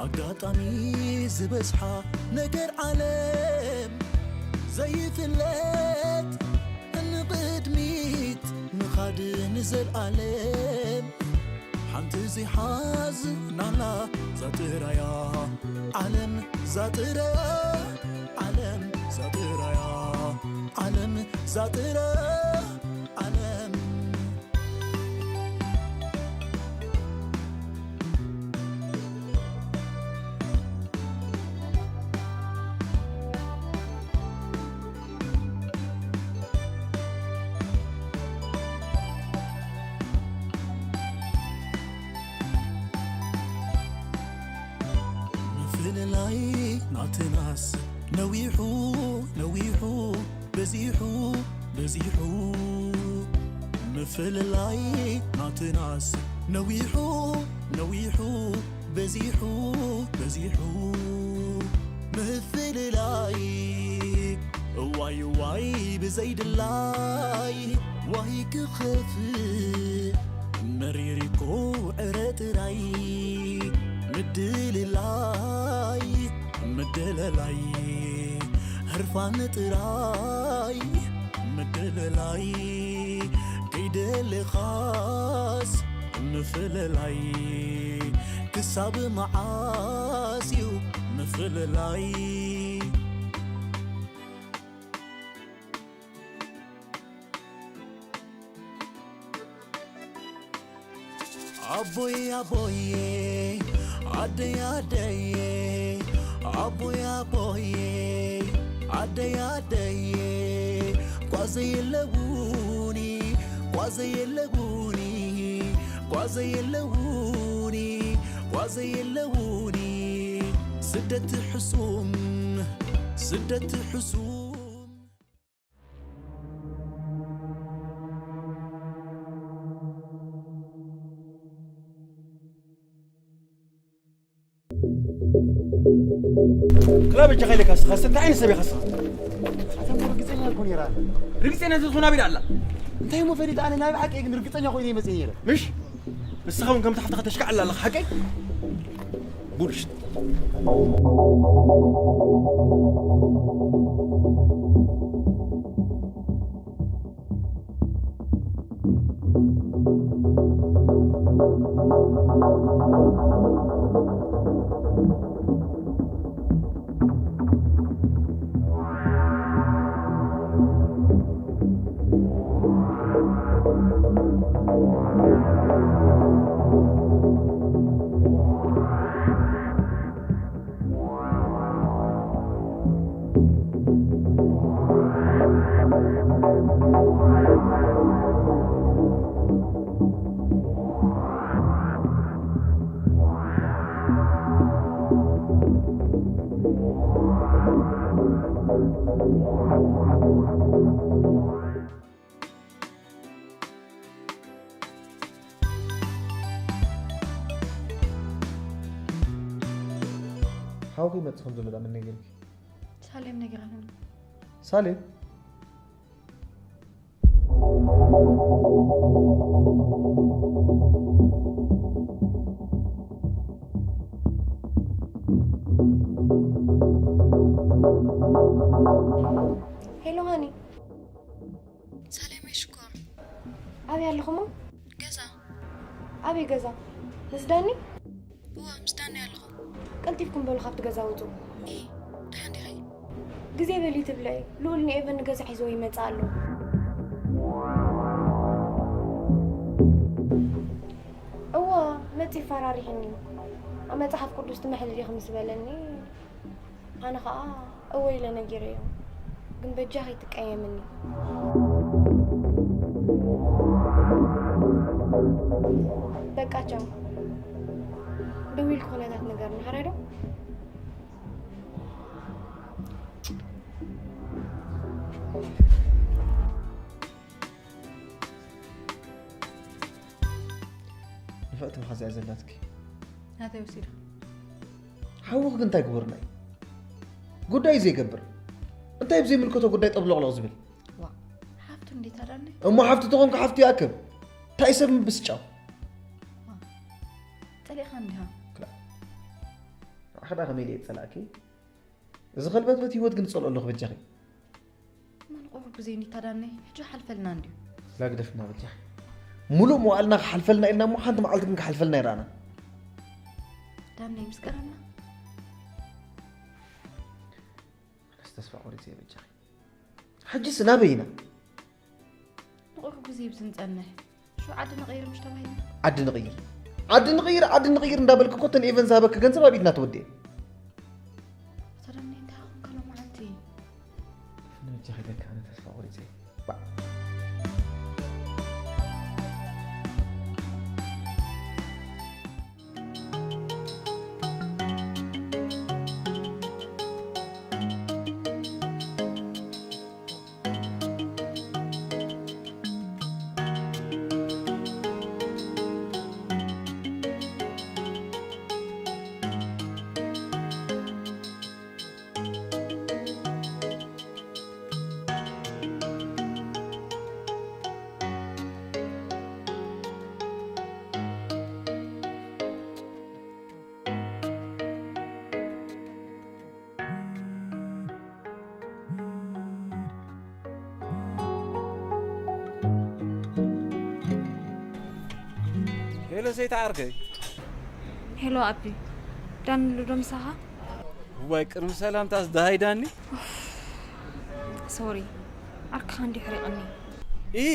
ኣጋጣሚ ዝበዝሓ ነገር ዓለም ዘይፍለጥ፣ ንቕድሚት ምኻድ ንዘልኣለም። ሓንቲ ዘይሓዝናላ ዛጥራያ ዓለም፣ ዛጥራያ ዓለም፣ ዛጥራያ ዓለም፣ ዛጥራያ ዓለም። ምፍልላይ ናትናስ ነዊሑ ነዊሑ በዚሑ በዚሑ፣ ምፍልላይ ናትናስ ነዊሑ ነዊሑ በዚሑ በዚሑ፣ ምፍልላይ ዋይ ዋይ ብዘይድላይ፣ ዋይ ክኸፍእ መሪር እኮ ዕረ ጥራይ፣ ምድልላይ ምድልላይ ህርፋን ጥራይ፣ ምድልላይ ከይደለኻስ ምፍልላይ፣ ክሳብ መዓስ እዩ ምፍልላይ? ኣቦይ ኣቦይ፣ ኣደይ ኣደይ፣ ኣቦይ ኣቦይ፣ ኣደይ ኣደይ፣ ጓዘይ የለውኒ፣ ጓዘይ የለውኒ፣ ጓዘይ የለውኒ፣ ጓዘይ የለውኒ፣ ስደት ሕሱም፣ ስደት ሕሱም። ክላ በጃኻ ኢለካ እስኻ፣ እስቲ እንታይ ዓይነት ሰብ ኢኻ እስኻ? ኣታ እሞ ርግጸኛ እኮ ነይራ። ርግጸኛ እንተዝኾን ኣበይ ደኣ ኣላ? እንታይ እሞ ፈሊጠ፣ ኣነ ናይ ብሓቂ ግን ርግጸኛ ኮይነ ይመጽእ ነይረ። ምሽ? ንስኻ እውን ከምቲ ሓፍትኻ ተሽካዕላ ኣለኻ፣ ሓቀይ? ቡልሽት። ሓውኺ ይመጽእ ከም ዘሎ ደኣ መን ነጊርኪ? ሳሌም ነጊራትኒ። ሳሌም? ሄሎ ሃኒ። ሰላም ሽኮር። ኣበይ ኣለኹሞ? ገዛ። ኣበይ ገዛ? ምስ ዳኒ? እወ፣ ምስ ዳኒ ኣለኹ። ቀልጢፍኩም በሉ ካብቲ ገዛ ውጹ። ኢ፣ ደሓን ዲኺ? ግዜ በሊ ትብለይ። ልኡል ንኤቨን ንገዛ ሒዝዎ ይመጽእ ኣሎ። እወ፣ መጺ ፈራሪሕኒ። ኣብ መጽሓፍ ቅዱስ ትምሕሊ ዲኺ ምስ በለኒ፣ ኣነ ኸኣ እወ ኢለ ነጊረዮ። ግን በጃኺ ትቀየምኒ። በቃ ቻው። ደዊልኪ ኩነታት ንገርኒ፣ ሓራይ ዶ? ንፍዕቲ መሓዛ እያ ዘላትኪ። ናተይ ወሲዳ። ሓውኺ ግን እንታይ ግበሩና እዩ? ጉዳይ ዘይገብር። እንታይ ብዘይምልከቶ ጉዳይ ጠብሎቕሎቕ ዝብል? ዋ፣ ሓፍቱ እንዴት ኣዳኒ? እሞ ሓፍቱ ተኾንኩ ሓፍቱ ይኣክብ። እንታይ ሰብ ምብስጫው? ዋ፣ ጸሊእኻ እንዲኻ? ክላ። ኣኽዳ ከመይ ኢለ የጸላእኪ? እዚ ከልበትበት ህይወት ግን ጸልኦ ኣለኹ በጃኺ። እሞ ንቑሩብ ግዜ እንዲታ ዳነይ፣ ሕጂ ሓልፈልና እንድዩ። ላግደፍና በጃኺ። ሙሉእ መዋእልና ክሓልፈልና ኢልና እሞ ሓንቲ መዓልቲ ግን ክሓልፈልና ይረኣና። ዳነይ ምስ ቀረብና። ኣነስ ተስፋ ቆሪጸ እየ በጃኺ። ሕጂስ ናበይ ኢና? ንቑሩብ ግዜ ብዝንጸንሕ። ሽዑ ዓዲ ንቕይር ምሽ ተባሂልና። ዓዲ ንቕይር፣ ዓዲ ንቕይር፣ ዓዲ ንቕይር እንዳበልክ እኮ እተን ኤቨን ዝሃበኪ ገንዘብ ኣብ ኢድና ተወዲኤ። ኣታ ዳነይ እንታይ ኾንካ ሎማዓንቲ? ንበጃኺ ኢለካ ኣነ ተስፋ ቆሪጸ እየ። ባዕ። ሄሎ ሰይቲ ዓርከይ። ሄሎ ኣቢ፣ ዳኒ ኣሎ ዶ ምሳኻ? እዋይ፣ ቅድሚ ሰላምታስ ደሃይ ዳኒ? ሶሪ፣ ዓርክኻ እንዲዩ ሕሪቕኒ። ኢ!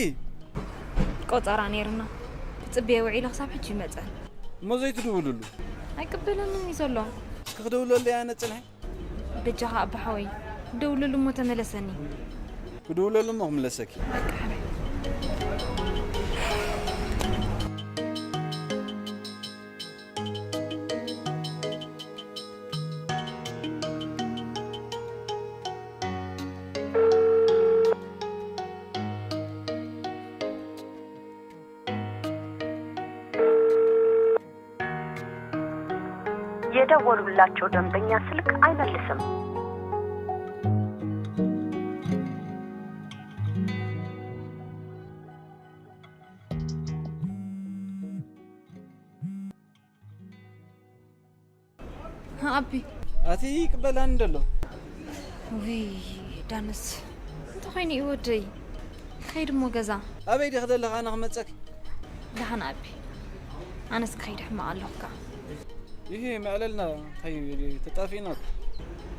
ቆጸራ ነይርና፣ ክጽበዮ ውዒለ ክሳብ ሕጂ ይመጸን። እሞ ዘይትድውልሉ? ኣይቅበለንን እዩ ዘሎ። እስኪ ክደውለሉ እያ ነጽንሐ። በጃኻ ኣባ ሓወይ፣ ደውለሉ እሞ ተመለሰኒ። ክድውለሉ እሞ ክምለሰኪ። በቃ ሓወይ። የደወሉላቸው ደንበኛ ስልክ አይመልስም። ኣቢ። ኣቲ ይቅበላኒ እንደሎ። ውይ፣ ዳንስ። እንተ ኾይኑ እዩ ወደይ። ኸይድ እሞ ገዛ። ኣበይ ዲኺ ዘለኺ ኣነ ክመጸኪ? ደሓን ኣቢ። ኣነስ ክኸይድ ሕማቕ ኣለኹ ከኣ። ይሄ መዕለልና እንታይ ተጣፊና እኮ።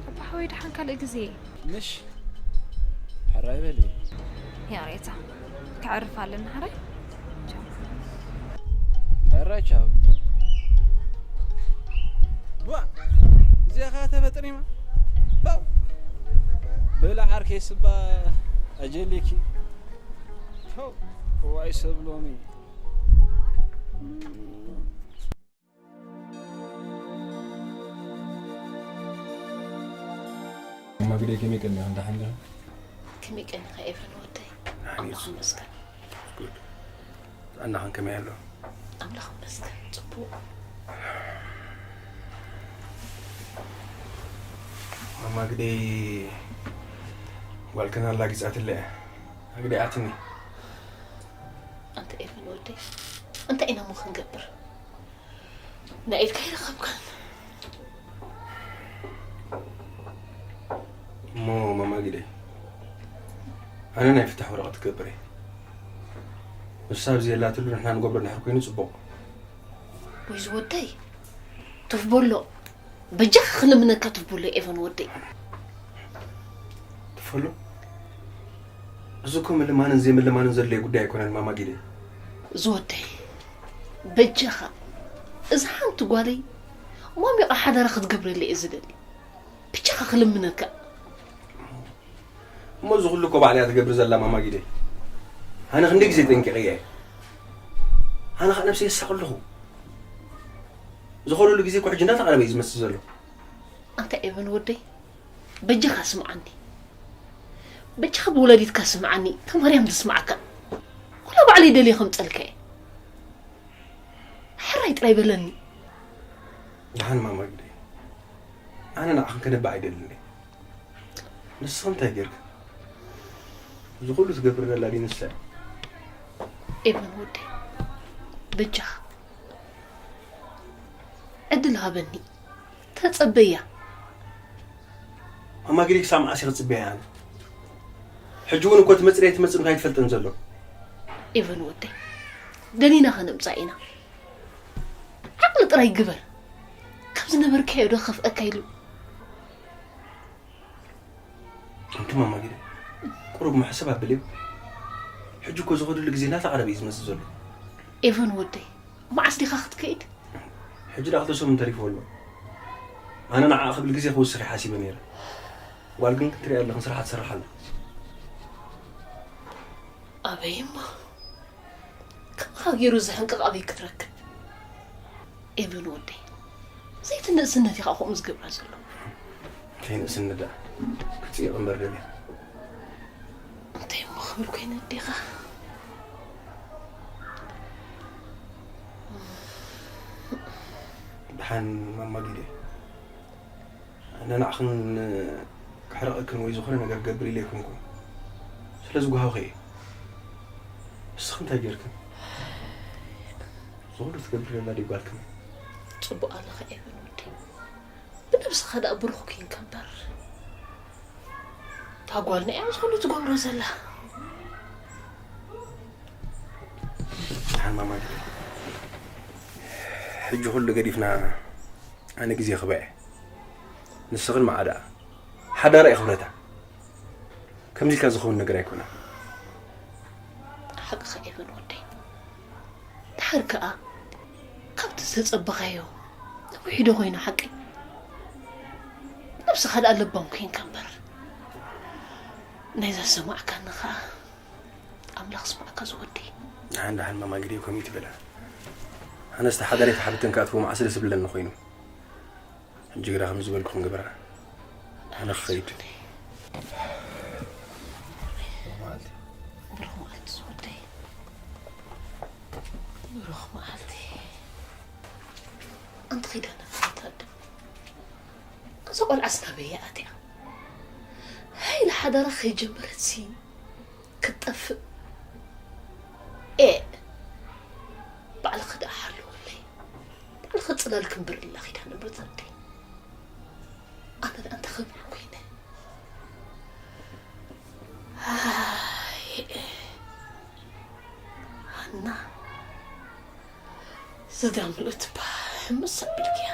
ኣባ ሓወይ ደሓን ካልእ ግዜ። ምሽ ሕራይ በሊ። ያሬታ፣ ከዕርፍ ኣለና ሕራይ። ቻው። ሕራይ ቻው። ዋ፣ እዚኣ ኸዓ ተፈጥሪማ። ባው። በላ ዓርከይ ስባ ኣጀሊኪ። ተው፣ እዋይ ሰብ ሎሚ። ማግደይ ከመይ ቀኒኻ? ደሓን ዲኻ? ከመይ ቀኒኻ ኤቨን ወደይ? ደሓን እየ። ኣምላኽ ይመስገን። ጉድ። ጥዕናኽን ከመይ ኣሎ? ኣምላኽ ይመስገን። ጽቡቕ። ማማ ግደይ ጓልክን ኣላጊጻትለ እያ። ግደይ ኣትኒ። ኣንታ ኤቨን ወደይ፣ እንታይ ኢና እሞ ክንገብር? ናይ ኢድካ ኣይረኸብካን። እሞ ማማ ግደይ፣ ኣነ ናይ ፍታሕ ወረቐት ክገብር እየ። ንሳ ኣብዚ የላትሉ ንሕና ንገብሮ እንድሕር ኮይኑ ጽቡቕ። ወይ ዝወደይ፣ ቱፍ በሎ። በጃኻ ክልምነካ ቱፍ በሎ ኤቨን ወደይ። ቱፍ በሎ? እዚ እኮ ምልማንን ዘይምልማንን ዘድለየ ጉዳይ ኣይኮነን ማማ ግደይ። ዝወደይ፣ በጃኻ፣ እዛ ሓንቲ ጓለይ ሞሚቓ ሓዳራ ክትገብረለይ እየ ዝደሊ። በጃኻ ክልምነካ። እሞ እዚ ኩሉ እኮ ባዕላ እያ ትገብር ዘላ ማማ ግደይ። ኣነ ክንደይ ግዜ ጠንቂቐያ እየ። ኣነ ኸኣ ነብሰይ የሳቕ ኣለኹ። ዝኸደሉ ግዜ እኮ ሕጂ እንዳተቓረበ እዩ ዝመስል ዘሎ። ኣንታ ኤቨን ወደይ፣ በጃኻ ስምዓኒ። በጃኻ ብወላዲትካ ስምዓኒ፣ እታ ማርያም ትስምዓካ። ኩላ ባዕለይ ደልየ ከምጸልካ እየ። ሕራይ ጥራይ በለኒ። ደሓን ማማ ግደይ፣ ኣነ ንዓኽን ከነብዕ ኣይደልን እየ። ንስኺ እንታይ ጌርኪ? እዚ ኩሉ ትገብር ዘላ ድዩ ንሳ እያ? ኤቨን ወደይ፣ በጃኻ ዕድል ሃበኒ። እታ ተጸበያ። ማማ ግደይ ክሳብ መዓስ እየ ክጽበያ ኣነ? ሕጂ እውን እኮ ትመጽእ ዶ ኣይትመጽእን እኳ ኣይትፈልጥን ዘሎ። ኤቨን ወደይ፣ ደሊና ከነምጻእ ኢና። ዓቕሊ ጥራይ ግበር። ካብ ዝነበርካዮ ዶ ከፍአካ ኢሉ። ኣንቲ ማማ ግደይ፣ ቁሩብ መሕሰብ ኣብልዮ። ሕጂ እኮ ዝኸደሉ ግዜ እናተቓረበ እዩ ዝመጽእ ዘሎ። ኤቨን ወደይ፣ መዓስ ዲኻ ክትከይድ? ሕጂ ደኣ ክልተ ሰሙን ተሪፍዎ ኣሎ። ኣነ ንዓኣ ክብል ግዜ ክውስኽ እየ ሓሲበ ነይረ። ጓል ግን ክትሪኣ ኣለኽን ስራሓ ትሰርሕ ኣላ። ኣበይ እሞ ከምኻ ገይሩ ዘሕንቅቕ ኣበይ ክትረክብ? ኤቨን ወደይ፣ ዘይትንእስነት ኢኻ ከምኡ ዝገብራ ዘሎ። ከይንእስኒ ደኣ ክትፅይቕ እምበር ደልያ። እንታይ እሞ ክብል ኮይነ ኣዴኻ? ደሓን ማማ ጊደ፣ ኣነ ንዓኽን ክሕረቐክን ወይ ዝኾነ ነገር ክገብር ኢለ ኣይኮንኩን። ስለ ዝጓሃኹ እየ። ንስኺ እንታይ ጌርክን? ዝኹሉ ትገብር ዘላ ድዩ ጓልክን? ጽቡቕ ኣለኻ ኤቨን ወደይ። ብነብስኻ ደኣ ብሩኽ ኩንካ እምበር። እታ ጓልና እያ ዝኹሉ ትገብሮ ዘላ። ደሓን ማማ ጊደ፣ ሕጂ ኩሉ ገዲፍና ኣነ ግዜ ክበዐ። ንስኽን መዓዳ ሓዳራ እየ ክብረታ። ከምዚ ኢልካ ዝኸውን ነገር ኣይኮነን። ሓቅኻ ኤቨን ወደይ። ድሓር ከኣ ካብቲ ዝተጸበኻዮ ነዊሕ ዶ ኮይኑ ሓቂ? ነብስኻ ደኣ ለባም ኮይንካ እምበር። ናይዛ ዝሰማዕካኒ ከኣ ኣምላኽ ስማዕካ ዝወደይ። ደሓን ደሓን ማማ ጊደ ከምኡ ትበላ። ኣነስ ተሓዳሪት ሓብተን ክኣትዎ መዓስ ደስ ዝብለኒ ኮይኑ። ሕጂ ግዳ ከም ዝበልኩ ክንግበራ። ኣነ ክኸይድ። ብሩኽ መዓልቲ ዝወደይ። ብሩኽ መዓልቲ። ኣንቲ ኺዳነ ፍታደ። እዛ ቆልዓስ ናበይ እያ ኣትያ? ሃይለ ሓዳራ ከይጀመረትሲ ክትጠፍእ። ኤ ባዕልኺ ደኣ ሓልወለይ። ባዕልኺ ጽላል ክንበርላ ኺዳነ ብርዘርደይ። ኣነ ደኣ እንታይ ክብል ኮይነ? ኣይ፣ ሃና፣ ዘጋምልኡ ትበሃል ሕምስ ኣቢልክያ።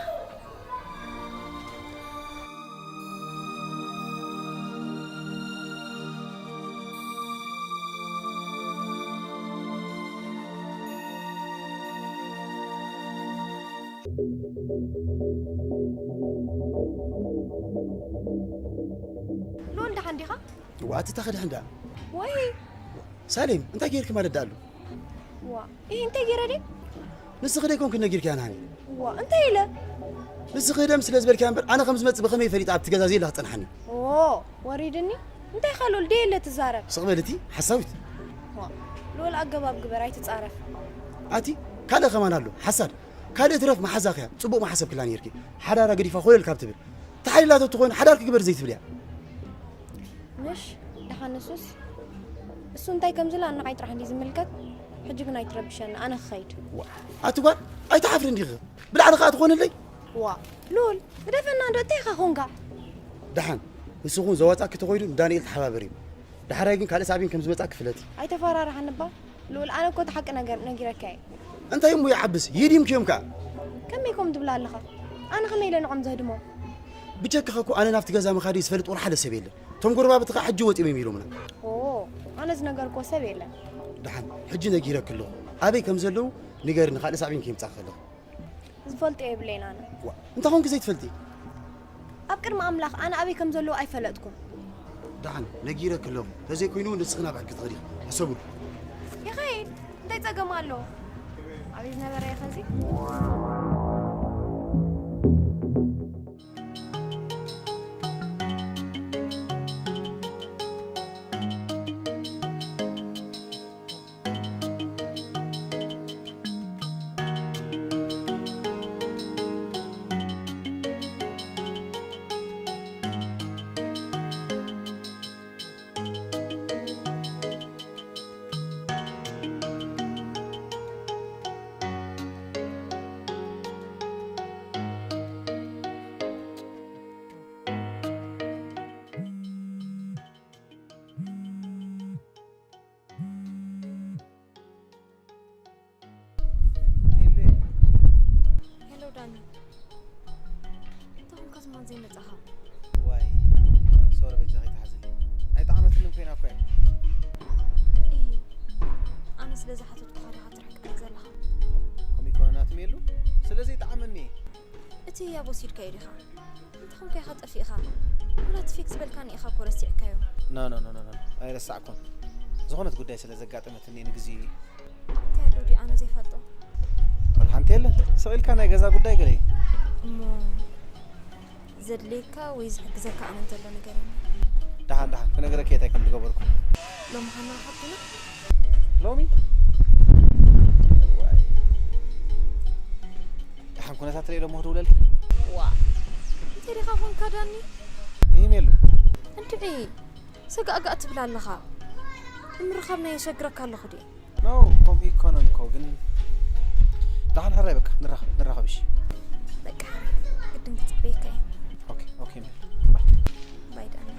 ሉል ደሓን ዲኻ? ዋእ ኣቲ ታኸ ደሕን ደኣ? ወይ ሳሌም እንታይ ጌርኪ ማለት ደኣ ኣሎ? ዋ ይህ እንታይ ገይረ ድየ? ንስኺ ደይኮንኪ ነጊርኪያ ንሃኒ? ዋ እንታይ ኢለ? ንስኺ ደም ስለ ዝበልኪያ እምበር ኣነ ከም ዝመጽእ ብኸመይ ፈሊጣ ኣብቲ ገዛ ዘየላ ክጸንሓኒ? ኦ ወሪድኒ። እንታይ ኢኻ ሉል ደየለ ትዛረብ? ስቕ በሊ እቲ ሓሳዊት። ዋ ሉል ኣገባብ ግበር ኣይትጻረፍ። ኣቲ ካልእ ከማን ኣሎ ሓሳድ። ካልእ ትረፍ መሓዛኽያ ጽቡቕ መሓሰብክላ ነይርኪ። ሓዳራ ገዲፋ ኮለል ካብ ትብል ተሓሊላቶ ትኾን ሓዳር ክግበር ዘይትብል እያ። ምሽ ደሓን ንሱስ እሱ እንታይ ከም ዝላ ንዓይ ጥራሕ እንዲ ዝምልከት። ሕጂ ግን ኣይትረብሸኒ ኣነ ክኸይድ። ኣቲ ጓል ኣይትሓፍሪ እንዲኺ ብላዕሊ ከኣ ትኾንለይ። ዋ ሉል ግደፈና እንዶ እንታይ ኢኻ ኮንካ? ደሓን ንስኹም ዘዋጻኪ ተኾይኑ ንዳንኤል ተሓባበሪ። ዳሕራይ ግን ካልእ ሳዕቤን ከም ዝመጻኪ ፍለጢ። ኣይተፈራርሓኒ እባ ሉል ኣነ እኮ እቲ ሓቂ ነገር ነጊረካ እየ። እንታይ እሞ ይዓብስ ይህዲምክዮም ከኣ። ከመይ ከም ትብላ ኣለኻ? ኣነ ከመይ ኢለ ንዖም ዘህድሞም? ብጀካኻ እኮ ኣነ ናብቲ ገዛ ምኻደይ ዝፈልጥ ወላ ሓደ ሰብ የለን። እቶም ጎረባብቲ ከኣ ሕጂ ወጺኦም እዮም ኢሎምና። ኦ ኣነ ዝነገርክዎ ሰብ የለን። ደሓን ሕጂ ነጊረኪ ኣለኹ ኣበይ ከም ዘለዉ ንገርኒ ካልእ ሳዕቤን ከየምጻእኪ ከለኹ። ዝፈልጦ የብለይን ኣነ። ዋ እንታይ ኮንኪ ዘይትፈልጢ? ኣብ ቅድሚ ኣምላኽ ኣነ ኣበይ ከም ዘለዉ ኣይፈለጥኩን። ደሓን ነጊረኪ ኣለኹ ተዘይኮይኑ ንስኺ ናብ ሕጊ ትኸዲ። ሕሰብሉ። ይኸይድ እንታይ ጸገም ኣሎ? ኣበይ ዝነበረ እየ ኸዚ? ስለዝሓተትኩኻ ዲኻ ትርሕቀኒ ዘለኻ? ከምኡ ይኮነ ናትም የሉ። ስለዚ ይጠዓመኒ። እቲ ህያብ ወሲድካዮ ዲኻ? እንተኾንካ ኢኻ ጠፊእኻ። ወላ እቲ ፌክ ዝበልካኒ ኢኻ እኮ ረሲዕካዮ። ኖ፣ ኖ፣ ኖ፣ ኖ፣ ኖ። ኣይረሳዕኩን። ዝኾነት ጉዳይ ስለ ዘጋጠመትኒ ንግዜኡ እዩ። እንታይ ኣሎ ድዩ ኣነ ዘይፈልጦ? ወላ ሓንቲ የለን። ስቕ ኢልካ ናይ ገዛ ጉዳይ ገለ እዩ። እሞ ዘድልየካ ወይ ዝሕግዘካ ኣነ እንተሎ ንገረኒ። ደሓን፣ ደሓን። ክነግረኪ እየ እንታይ ከም ዝገበርኩ። ሎሚ ኸ ንራኸብ ዲና? ሎሚ? እዋይ። ደሓን ኩነታት ርእየ ሎሚ ክድውለልኪ። ዋ። እንታይ ዲኻ ኾንካ ዳኒ? ይህም የሉ። እንድዒ፣ ሰጋእጋእ ትብል ኣለኻ። ንምርኻብና የሸግረካ ኣለኹ ድየ? ኖ፣ ከምኡ ይኮነን እኮ፣ ግን ደሓን ሕራይ በቃ፣ ንራኸብ፣ ንራኸብ፣ እሺ። በቃ፣ ግድን ክጽበየካ እየ። ኦኬ፣ ኦኬ፣ ሜሪ። ባይ። ባይ ዳኒ።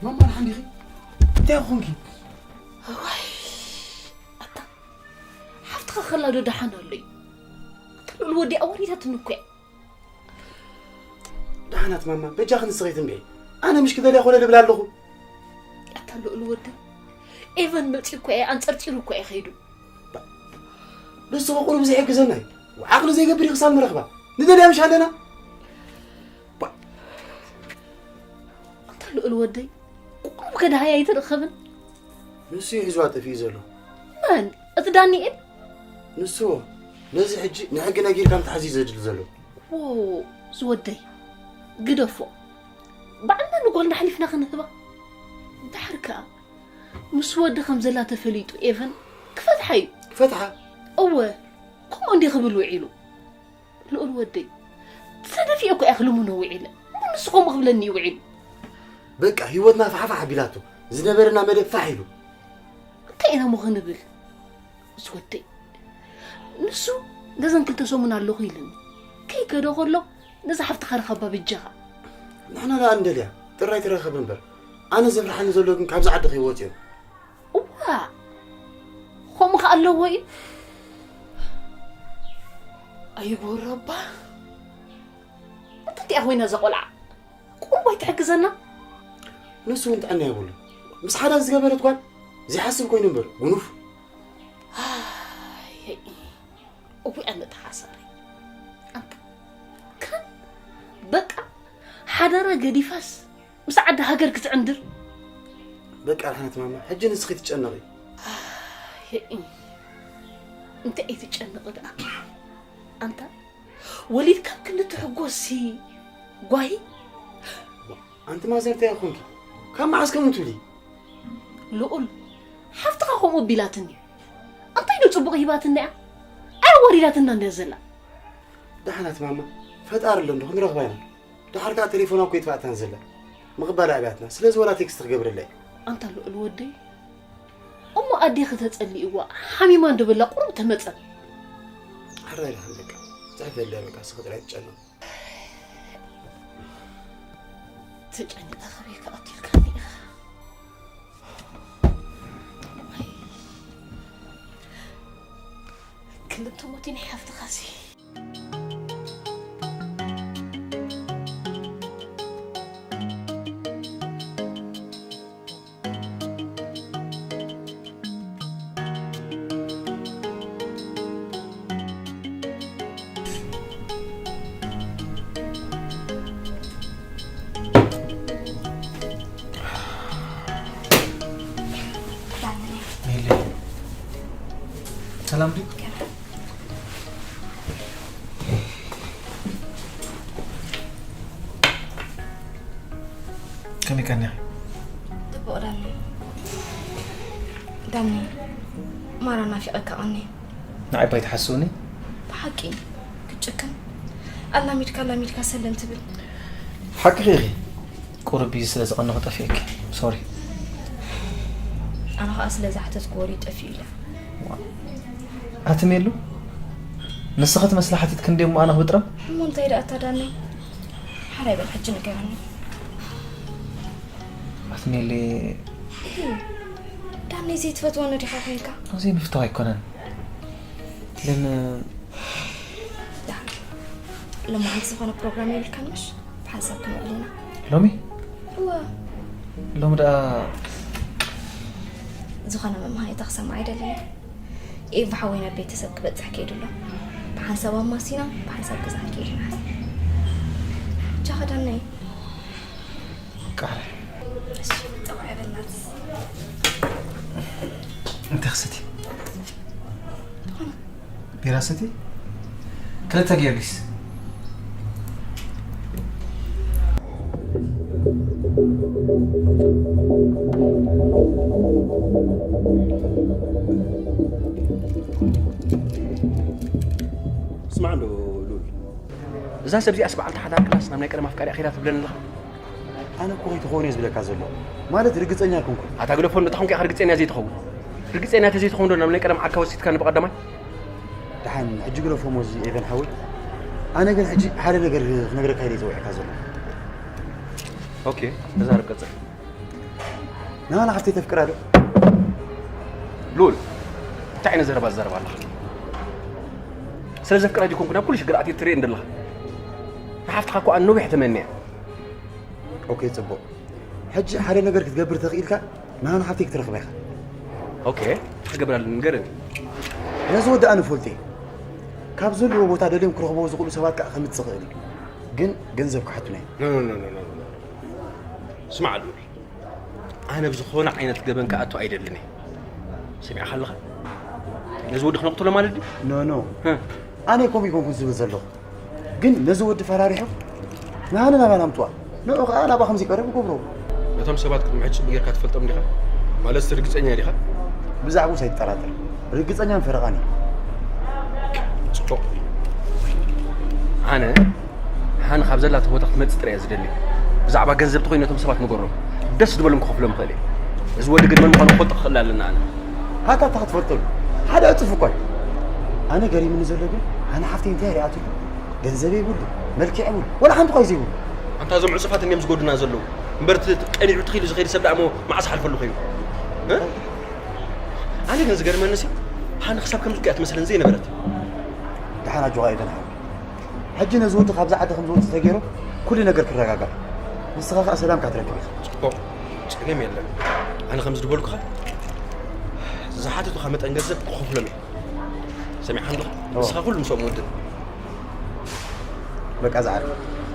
ማማ፣ ደሓን ዲኺ? እንታይ ኮንኪ? እዋይ፣ ኣታ ሓፍትኻ ከላ ዶ ደሓን ኣሎ እዩ? ኣታ ልኡል ወዲ ኣዋሪዳትኒ እኮ እያ። ደሓናት ማማ፣ በጃኺ ንስኺ ትንብዒ። ኣነ ምሽ ክደልያ ኮነ ልብል ኣለኹ። ኣታ ልኡል ወዲ፣ ኤቨን መፂኡ እኮ እየ፣ ኣንፀርፂሩ እኮ እየ ከይዱ። ንሱ ቁሩብ ዘይሕግዘና እዩ። ዓቕሊ ዘይገብር እዩ ክሳብ ንረኽባ። ንደልያ ምሽ ኣለና። ባ-፣ ኣንታ ልኡል ወደይ፣ ቁሩብ ከድሃያ ኣይትረኸብን? ንሱ እዩ ሒዝዋ ጠፊኡ ዘሎ። መን? እቲ ዳንኤል? ንሱ። ነዚ ሕጂ ንሕጊ ነጊርካ ምትሓዝ እዩ ዘድሊ ዘሎ። ዎ፣ ዝወደይ፣ ግደፎ። ባዕልና ንጓልና ኣሕሊፍና ክንህባ። ድሓር ከኣ፣ ምስ ወዲ ከም ዘላ ተፈሊጡ ኤቨን ክፈትሓ እዩ። ክፈትሓ? እወ፣ ከምኡ እንዲ ክብል ውዒሉ። ልኡል ወደይ፣ ተደፊኤ እኮ እየ ክልምኖ ውዒለ። እሞ ንሱ ከምኡ ክብለኒ እዩ ውዒሉ። በቃ፣ ህይወትና ፋሕፋሕ ኣቢላቶ። ዝነበረና መደብ ፋሕ ኢሉ። እንታይ ኢና እሞ ክንብል? ዝወደይ፣ ንሱ ገዘን ክልተ ሰሙን ኣለኹ ኢሉኒ። ከይከደ ከሎ፣ ነዛ ሓፍትኻ ርኸባ በጃኻ። ንሕና ደኣ እንደልያ፣ ጥራይ ትረኸብ እምበር። ኣነ ዘፍርሓኒ ዘሎ ግን ካብዚ ዓዲ ከይወጽእ እዩ። እዋ፣ ከምኡ ከ ኣለዎ እዩ። ኣይጎረባ። እንታይ እያ ኮይና እዛ ቆልዓ? ቁሩብ ኣይትሕግዘና? ንሱ እውን ጥዕና የብሉ። ምስ ሓዳር ዝገበረት ጓል ዘይሓስብ ኮይኑ እምበር፣ ጉኑፍ። ኣይ፣ እዊ ኣነ ተሓሳሪ። ኣንታ፣ ከም በቃ ሓዳራ ገዲፋስ ምስ ዓዲ ሃገር ክትዕንድር። በቃ፣ ድሓነት ማማ፣ ሕጂ ንስኺ ትጨነቒ። ኣይ፣ እንታይ እየ ትጨነቒ ደኣ? ኣንታ፣ ወሊድካ ክንዲ ትሕጎስሲ ጓሂ? ኣንቲ ማዘር፣ እንታይ ኮንኪ? ካብ መዓስ ከምኡ ትብሊ? ልኡል፣ ሓፍትኻ ከምኡ ቢላትኒ። እንታይ ዶ ጽቡቕ ሂባትና እያ? ኣይ፣ ኣዋሪዳትና እንድያ ዘላ። ደሓናት ማማ፣ ፈጣሪ ኣሎ እንዶ ክንረኽባ ኢና። ደሓር ከኣ ቴሌፎና እኮ ይጥፋእታን ዘላ። ምቕባል ኣብያትና። ስለዚ ወላ ቴክስት ክገብረላ እየ። ኣንታ ልኡል ወደይ፣ እሞ ኣዴኺ ተጸሊእዋ፣ ሓሚማ እንዶ በላ ቁሩብ ተመጸን። ሕራይ ኢልካ በቃ። ጽሕፈለይ በቃ፣ ስኺ ጥራይ ትጨነቕ። ተጨኒቐ ክበይ ክኣክልካኒ ኢኻ። ክልተ ሞት ናይ ሓፍትኻሲ። ከመይ ቀኒኺ? ጽቡቕ ዳኒ። ዳኒ፣ ማራ ናፊቐካ ቀኒ። ንዓይ ባይ ትሓስውኒ? ብሓቂ ክትጭክን ኣላሚድካ ኣላሚድካ ሰለም ትብል። ሓቅኺ ኢኺ። ቁሩብ ስለ ዝቐነኹ ጠፊእኪ። ሶሪ። ኣነ ኸኣ ስለ ዝሓተትኩ ወሬ ጠፊኡ ኢለ። ኣትሜሉ ንስኺ ትመስሊ ሓቲትኪ እንድየ እሞ ኣነ ክብጥረም? እሞ እንታይ ደኣ ኣታ ዳኒ? ሓራይ በል ሕጂ ንገረኒ። ኣትሜሊ ዳኒ ዘይትፈትወኒ ዲኻ ኮይንካ? ኣብዚ ምፍታው ኣይኮነን ግን ዳኒ፣ ሎማዓንቲ ዝኾነ ፕሮግራም የብልካን ምሽ? ብሓንሳብ ክንውዕል ኢና። ሎሚ እወ፣ ሎሚ ደኣ ዝኾነ መምሃየታ ክሰምዕ ኣይደልን። ኤቭ ሓወይ ናብ ቤተሰብ ክበጽሕ ከይዱ ኣሎ። ብሓንሳብ ኣማሲና ብሓንሳብ ገዛ ክንከይድ ኢና። ቻኸ ዳናይ። ቃረ እሺ፣ ጠባይ በናት። እንታይ ክሰቲ? ቢራ ሰቲ? ክልተ ጊዮርጊስ። ስማዕ እንዶ ሉል፣ እዛ ሰብ እዚኣስ በዓልቲ ሓዳር ክላስ ናብ ናይ ቀደም ኣፍቃሪኣ ከይዳ ትብለኒ ኣለኻ? ኣነ እኮ ከይትኸውን እየ ዝብለካ ዘሎ። ማለት ርግጸኛ ኣይኮንኩን። ኣታ ግደፎ፣ እንዶ ተኾንካ ኢኻ ርግጸኛ ዘይትኸውን። ርግጸኛ ተዘይትኸውን ዶ ናብ ናይ ቀደም ዓርካ ወሲድካኒ ብቐዳማይ? ደሓን ሕጂ ግደፎ እሞ እዚ ኤቨን ሓወይ። ኣነ ግን ሕጂ ሓደ ነገር ክነግረካ ኢለ እየ ጸዊዐካ ዘሎ። ኦኬ፣ ተዛረብ ቀጽል። ንሃና ሓፍተይ ተፍቅራ ዶ? ሉል፣ እንታይ ዓይነት ዘረባ ትዛረብ ኣለኻ? ስለ ዘፍቅራ ዲኮንኩ ናብ ኩሉ ሽግር ኣትየ ትርእየኒ ዘለኻ? ንሓፍትኻ እኮ ኣነ ነዊሕ ተመንያ። ኦኬ፣ ጽቡቕ። ሕጂ ሓደ ነገር ክትገብር ተኽኢልካ ንሃና ሓፍተይ ክትረኽባ ኢኻ። ኦኬ፣ እንታይ ክገብር ኣለኒ ንገረኒ። ነዚ ወዲ ኣነ ፈልጦ እየ። ካብ ዘለዎ ቦታ ደልዮም ክረኽብዎ ዝኽእሉ ሰባት ከኣ ከምጽእ ይኽእል እዩ። ግን ገንዘብ ክሓቱና እዮም። ኖ፣ ኖ፣ ኖ፣ ኖ፣ ኖ። ስማዕ ሉል፣ ኣነ ብዝኾነ ዓይነት ገበን ክኣቱ ኣይደልን እየ። ሰሚዕካ ኣለኻ? ነዚ ወዲ ክነቕትሎ ማለት ድዩ? ኖ፣ ኖ። እ። ኣነ ከምኡ ኣይኮንኩን ዝብል ዘለኹ። ግን ነዚ ወዲ ፈራሪሑ ንሃኒ ናባና ኣምጽዋ። ንዑ ከኣ ናባኹም ዘይቀርብ ይገብሮ። ነቶም ሰባት ቅድሚ ሕጂ ጽቡቕ ጌርካ ትፈልጦም ዲኻ? ማለትስ ርግጸኛ ዲኻ? ብዛዕባኡስ ኣይትጠራጠር። ርግጸኛን ፈረቓን እየ። ጽቡቕ። ኣነ ሃኒ ካብ ዘላቶ ቦታ ክትመጽእ ጥራይ እየ ዝደሊ። ብዛዕባ ገንዘብ ተኾይኑ ነቶም ሰባት ንገሮም። ደስ ዝበሎም ክኸፍሎም ይኽእል እየ። እዚ ወዲ ግን መን ምዃኑ ክፈልጦ ክኽእል ኣለና ኣነ። ሃታ እታ ክትፈልጠሉ ሓደ ዕጽፍ እኳ እዩ። ኣነ ገሪምኒ ዘሎ ግን ሃኒ ሓፍተይ እንታይ ሪኣትሉ? ገንዘብ የብሉ፣ መልክዕ የብሉ፣ ወላ ሓንቲ እኳ እዩ ዘይብሉ። ኣንታ እዞም ዕጹፋት እንድዮም ዝጎዱና ዘለዉ። እምበር እቲ ቀኒዑ ትኺሉ ዝኸይድ ሰብ ደኣ እሞ መዓስ ሓልፈሉ ኮይኑ? እ? ኣነ ግን ዝገርመኒሲ ሃኒ ክሳብ ከምዚ እኮ እያ ትመስለኒ ዘይነበረት። ደሓን ኣጆኻ ኤቨን ሓወይ። ሕጂ ነዚ ወዲ ካብዛ ዓዲ ከም ዝወጽእ ተገይሩ ኩሉ ነገር ክረጋጋእ። ንስኻ ከኣ ሰላምካ ትረክብ ኢኻ። ጽቡቕ፣ ጸገም የለን። ኣነ ከምዚ ዝበልኩኻ ዝሓተቱኻ መጠን ገንዘብ ክኸፍሎም እየ። ሰሚዕካ እንዶ? ንስኻ ኩሉ ምስኦም ወድን። በቃ ዝዓርፍ።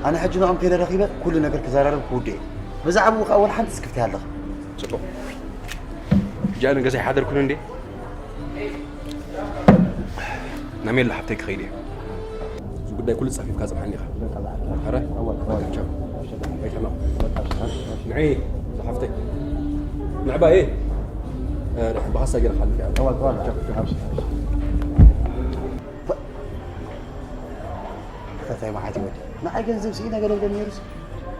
ኣነ ሕጂ ንኦም ከይደ ረኺበ ኩሉ ነገር ክዘራረብ ክውድእ እየ። ብዛዕባኡ ከኣ ወላ ሓንቲ ስክፍቲ ኣለኻ። ጽቡቕ። ሕጂ ኣነ ገዛ ይሓደርኩን እንዴ? ናሜላ ሓብተይ ክኸይድ እየ። እዚ ጉዳይ ኩሉ ጸፊፍካ ጽንሓኒ ኢኻ። ኣረ? በቃ ቻው። ኣይትሕመቕ። ንዒ፣ እዛ ሓፍተይ። ንዕባ እየ። እ፣ ድሕን ብኻሳ ገይረ ክሓልፍ እየ። ቻው፣ ቻው። እንታይ መዓት እዩ ወዲ? ንዓይ ገንዘብ ስኢነ ገለ ገለ ነይሩስ።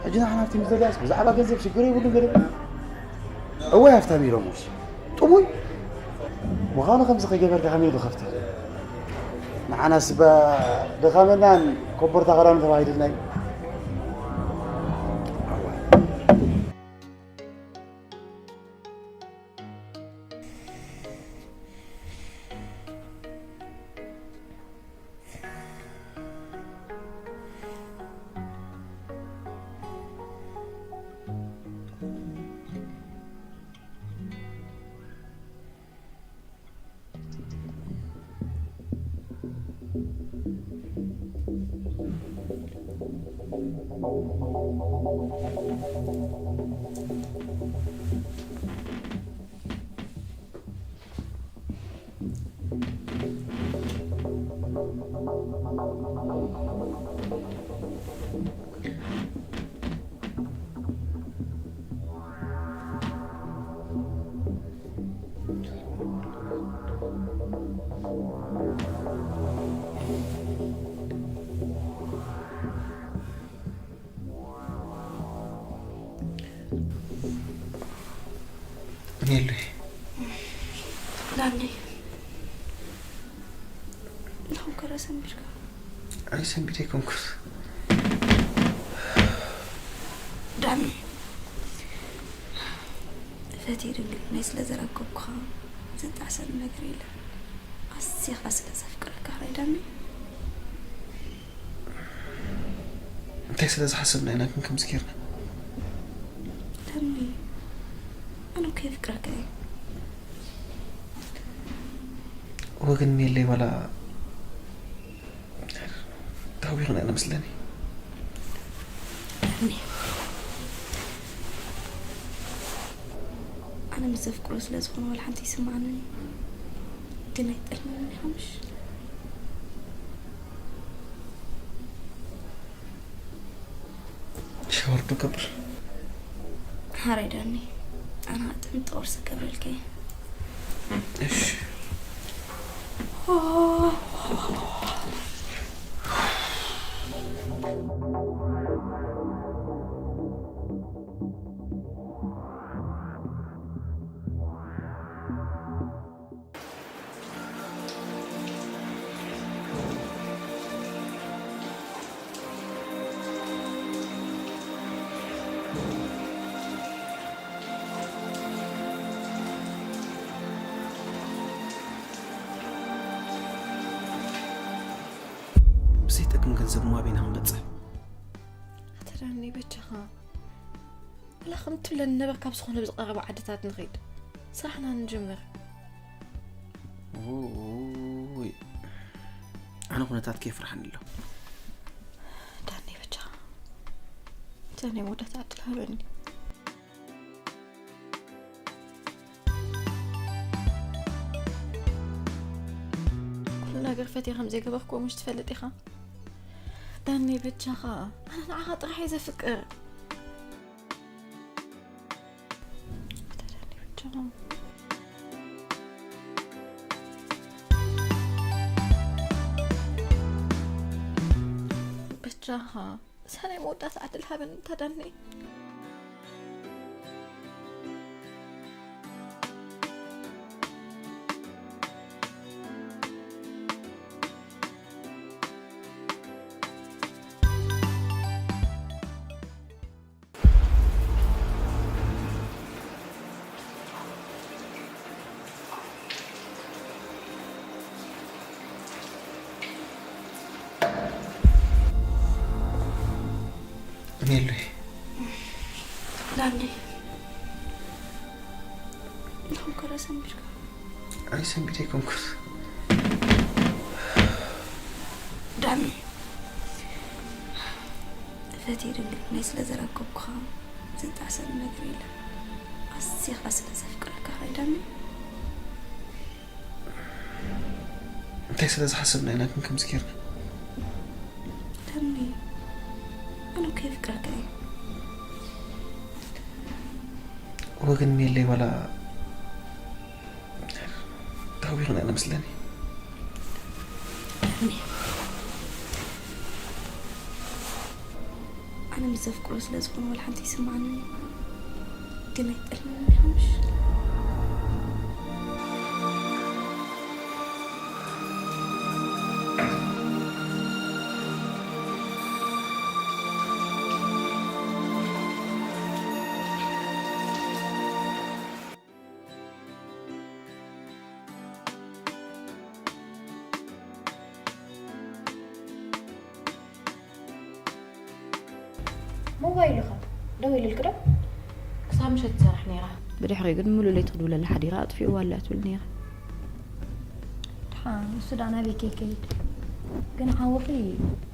ሕጂ ንሕና ሃብቲ ምስ ዘላስ ብዛዕባ ገንዘብ ሽግር የብሉን ገለ። እወ ሃብታም ኢሎምስ። ጥሙይ ምዃኑ ከምዚ ከይገበርካ ከመይ ኢሉ ክኸፍታ? ንዓናስ እባ ድኻመናን ኮቦርታ ኸዳኑ ተባሂሉልና እዩ። የሉይ። ዳኒ፣ ንኹም ከረ ሰንቢድካ። ኣይ ሰንቢደ ኣይኮንኩን። ዳኒ፣ ፈትየ ድንግልናይ ስለ ዘረከብኩኻ ዝጣዕሰኒ ነገር የለን። ኣዝኻ ስለ ዘፍቅረካ ኸኣ ዳኒ። እንታይ ስለ ዝሓሰብና ኢና ግን ከምዚ ጌርና? ዳኒ፣ ኣነ እኮ የፍቅረካ እየ። ወገን የለይ ዋላ ታዊኽና ኢና መስለኒ። ዳኒ፣ ኣነ ምስ ዘፍቅሮ ስለ ዝኾነ ዋላ ሓንቲ ይስምዓንን ግን ኣይጠልምን ኢኻ ምሽ? ሻወር ዶ ገብር? ሓራይ ዳኒ፣ ኣነ ጥዕምቲ ቁርሲ ክገብረልካ እየ። እሺ። ብዘይጠቅም ገንዘብ እሞ ኣበይና ክንበፅሕ? ኣተ ዳኒ በጃኻ፣ ወላ ከም ትብለኒ ነበር ካብ ዝኾነ ብዝቐረበ ዓድታት ንኸይድ፣ ስራሕና ንጅምር። ውይ፣ ኣነ ኩነታትኪ የፍርሓኒ ኣሎ። ዳኒ በጃኻ፣ እቲ ናይ መወዳእታ ዕድል ሃበኒ። ኩሉ ነገር ፈትየ ከም ዘይገበርክዎ ምሽ ትፈልጥ ኢኻ ዳኒ። በጃኻ፣ ኣነ ንዓኻ ጥራሕ እየ ዘፍቅር። ኣታ ዳኒ በጃኻ። በጃኻ፣ እዛ ናይ መወዳእታ ዕድል ሃበኒ ኣታ ዳኒ። ሜሉይ። ዳኒ፣ ንኹም ከረ ሰንቢድካ። ኣይ ሰንቢደ ኣይኮንኩን። ዳኒ፣ ፈትየ ድንግልናይ ስለ ዘረከብኩኻ ዝጣዕሰኒ ነገር የለን። ኣዝየ ኸኣ ስለ ዘፍቅረካ ኸኣ ዳኒ። እንታይ ስለ ዝሓሰብና ኢና ግን ከምዚ ጌርና? ዳኒ፣ ኣነ እኮ የፍቅረካ እየ። ወገን ሜለይ ዋላ ታዊኽና ኢና መስለኒ። ዳኒ፣ ኣነ ምስ ዘፍቅሮ ስለ ዝኾነ ዋላ ሓንቲ ይስምዓኒ እዩ። ግን ኣይጠልምን እየ ሓሙሽ። ሞባይልኻ ደዊልልኪ ዶ? ክሳብ ምሸት ትሰርሕ ነይራ። ብድሕሪኡ ግን ምሉእ ለይቲ ክድውለላ ሓዲራ ኣጥፊእዋ ኣሎ እያ ትብል ነይራ። ድሓን እሱ ደኣ ናበይ ከይከይድ? ግን ሓወኺ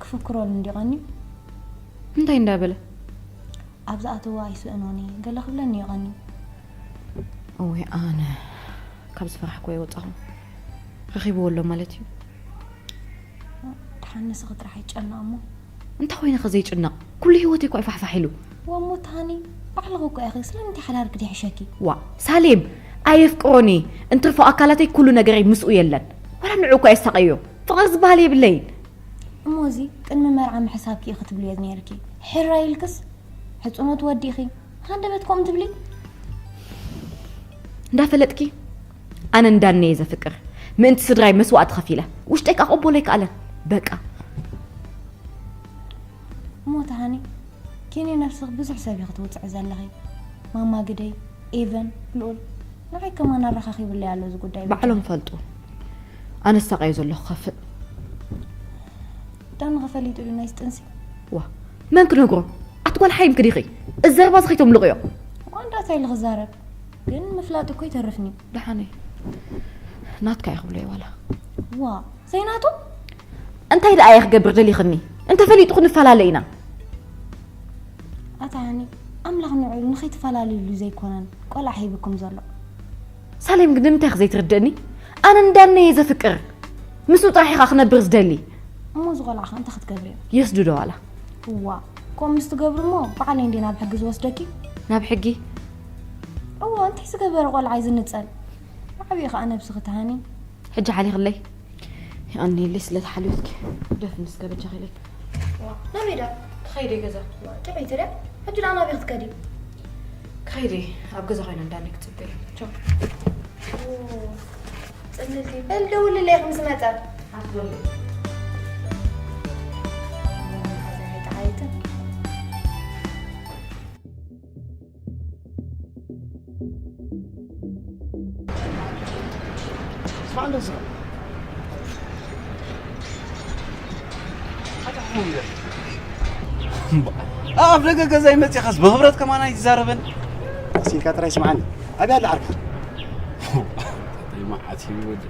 ክፍክረሉ እንድዩ ቀንዩ። እንታይ እንዳበለ? ኣብ ዝኣተዎ ኣይስእኖን እየ ገለ ክብለኒ እዩ ቀንዩ። እወ ኣነ ካብ ዝፈራሕኩ ኣይወጻኹን። ረኺብዎ ኣሎ ማለት እዩ። ድሓን ንስኺ ጥራሕ ኣይትጨነቒ እሞ። እንታይ ኮይነ ከ ዘይጭነቕ? ኩሉ ህይወተይ እኮ እዩ ፋሕፋሕ ኢሉ። ወሞ ታኒ ባዕልኺ እኮ ኢኺ ስለምንታይ ሓዳርኪ ዘይሕሸኪ? ዋእ ሳሌም ኣየፍቅሮን እየ። እንትርፎ ኣካላተይ ኩሉ ነገረይ ምስኡ የለን። ዋላ ንዑ እኮ ኣየሳቕዮ። ፍቕሪ ዝበሃል የብለይን። እሞ እዚ ቅድሚ መርዓ ምሕሳብኪ እዩ ክትብልዮ ነይርኪ። ሕራይ ኢልክስ ሕጽኖት ወዲእኺ ሃንደበት ከምኡ ትብሊ? እንዳፈለጥኪ ኣነ እንዳነየ ዘፍቅር ምእንቲ ስድራይ መስዋእቲ ከፊለ ውሽጠይ ክቕበሎ ኣይከኣለን። በቃ። እሞ ተሃኒ፣ ኪኒ ነብስኽ ብዙሕ ሰብ ኢኺ ትውፅዒ ዘለኺ። ማማ ግደይ፣ ኤቨን፣ ልኡል፣ ንዓይ ከማን ኣረኻኺብለይ ኣሎ እዚ ጉዳይ። ባዕሎም ፈልጡ። ኣነ ሳቐዮ ዘለኹ ከፍእ። ዳኒ ከፈሊጡ ድዩ ናይዚ ጥንሲ? ዋ፣ መን ክነግሮ? ኣቲ ጓል ሓይምኪ ዲኺ? እዚ ዘረባ እዚ ከይተምልቕዮ። ዋንዳ እንታይ ኢሉ ክዛረብ? ግን ምፍላጥ እኮ ይተርፍኒ። ደሓነይ ናትካ እዩ ክብሎ እዩ ዋላ። ዋ፣ ዘይናቱ? እንታይ ደኣ እየ ክገብር ደሊኽኒ? እንተፈሊጡ ክንፈላለ ኢና። ኣታ ሃኒ፣ ኣምላኽ ንዑ ንኸይትፈላለዩሉ ዘይኮነን ቆልዓ ሂብኩም ዘሎ። ሳሌም ግን ንምንታይ ዘይትርድእኒ? ኣነ እንዳነየ ዘፍቅር ምስኡ ጥራሕ ኢኻ ክነብር ዝደሊ። እሞ እዚ ቆልዓ ኸ እንታይ ክትገብርዮ? የስድዶ ዋላ። እዋ፣ ከምኡ ምስ ትገብሪ እሞ ባዕለይ እንዲ ናብ ሕጊ ዝወስደኪ። ናብ ሕጊ? እዋ፣ እንታይ ዝገበረ ቆልዓ እዩ ዝንጸል? ዓብዪ ኸኣ ነብስኺ ተሃኒ። ሕጂ ሓሊኽለይ። ይቐንየለይ ስለ ተሓልዮትኪ። ደፍ ምስ ገበጃ ኺለይ። ናበይ ዳ? ክኸይደ ገዛ። ጥዑይ ትሪያ? ሕጂ ደኣ ናበይ ክትከዲ? ክኸይደ ኣብ ገዛ ኮይነ እንዳኒ ክጽበይ። ቻው። ጽልልቲ በል ደውልለይ ምስ መጸ። ሓትወልደ። ኣብ ደገ ገዛይ መፂኻስ ብክብረት ከማን ኣይትዛረበን። ሲልካ ጥራይ ስምዓኒ፣ ኣበይ ኣላ ዓርካ? መዓት እዩ ወዲ።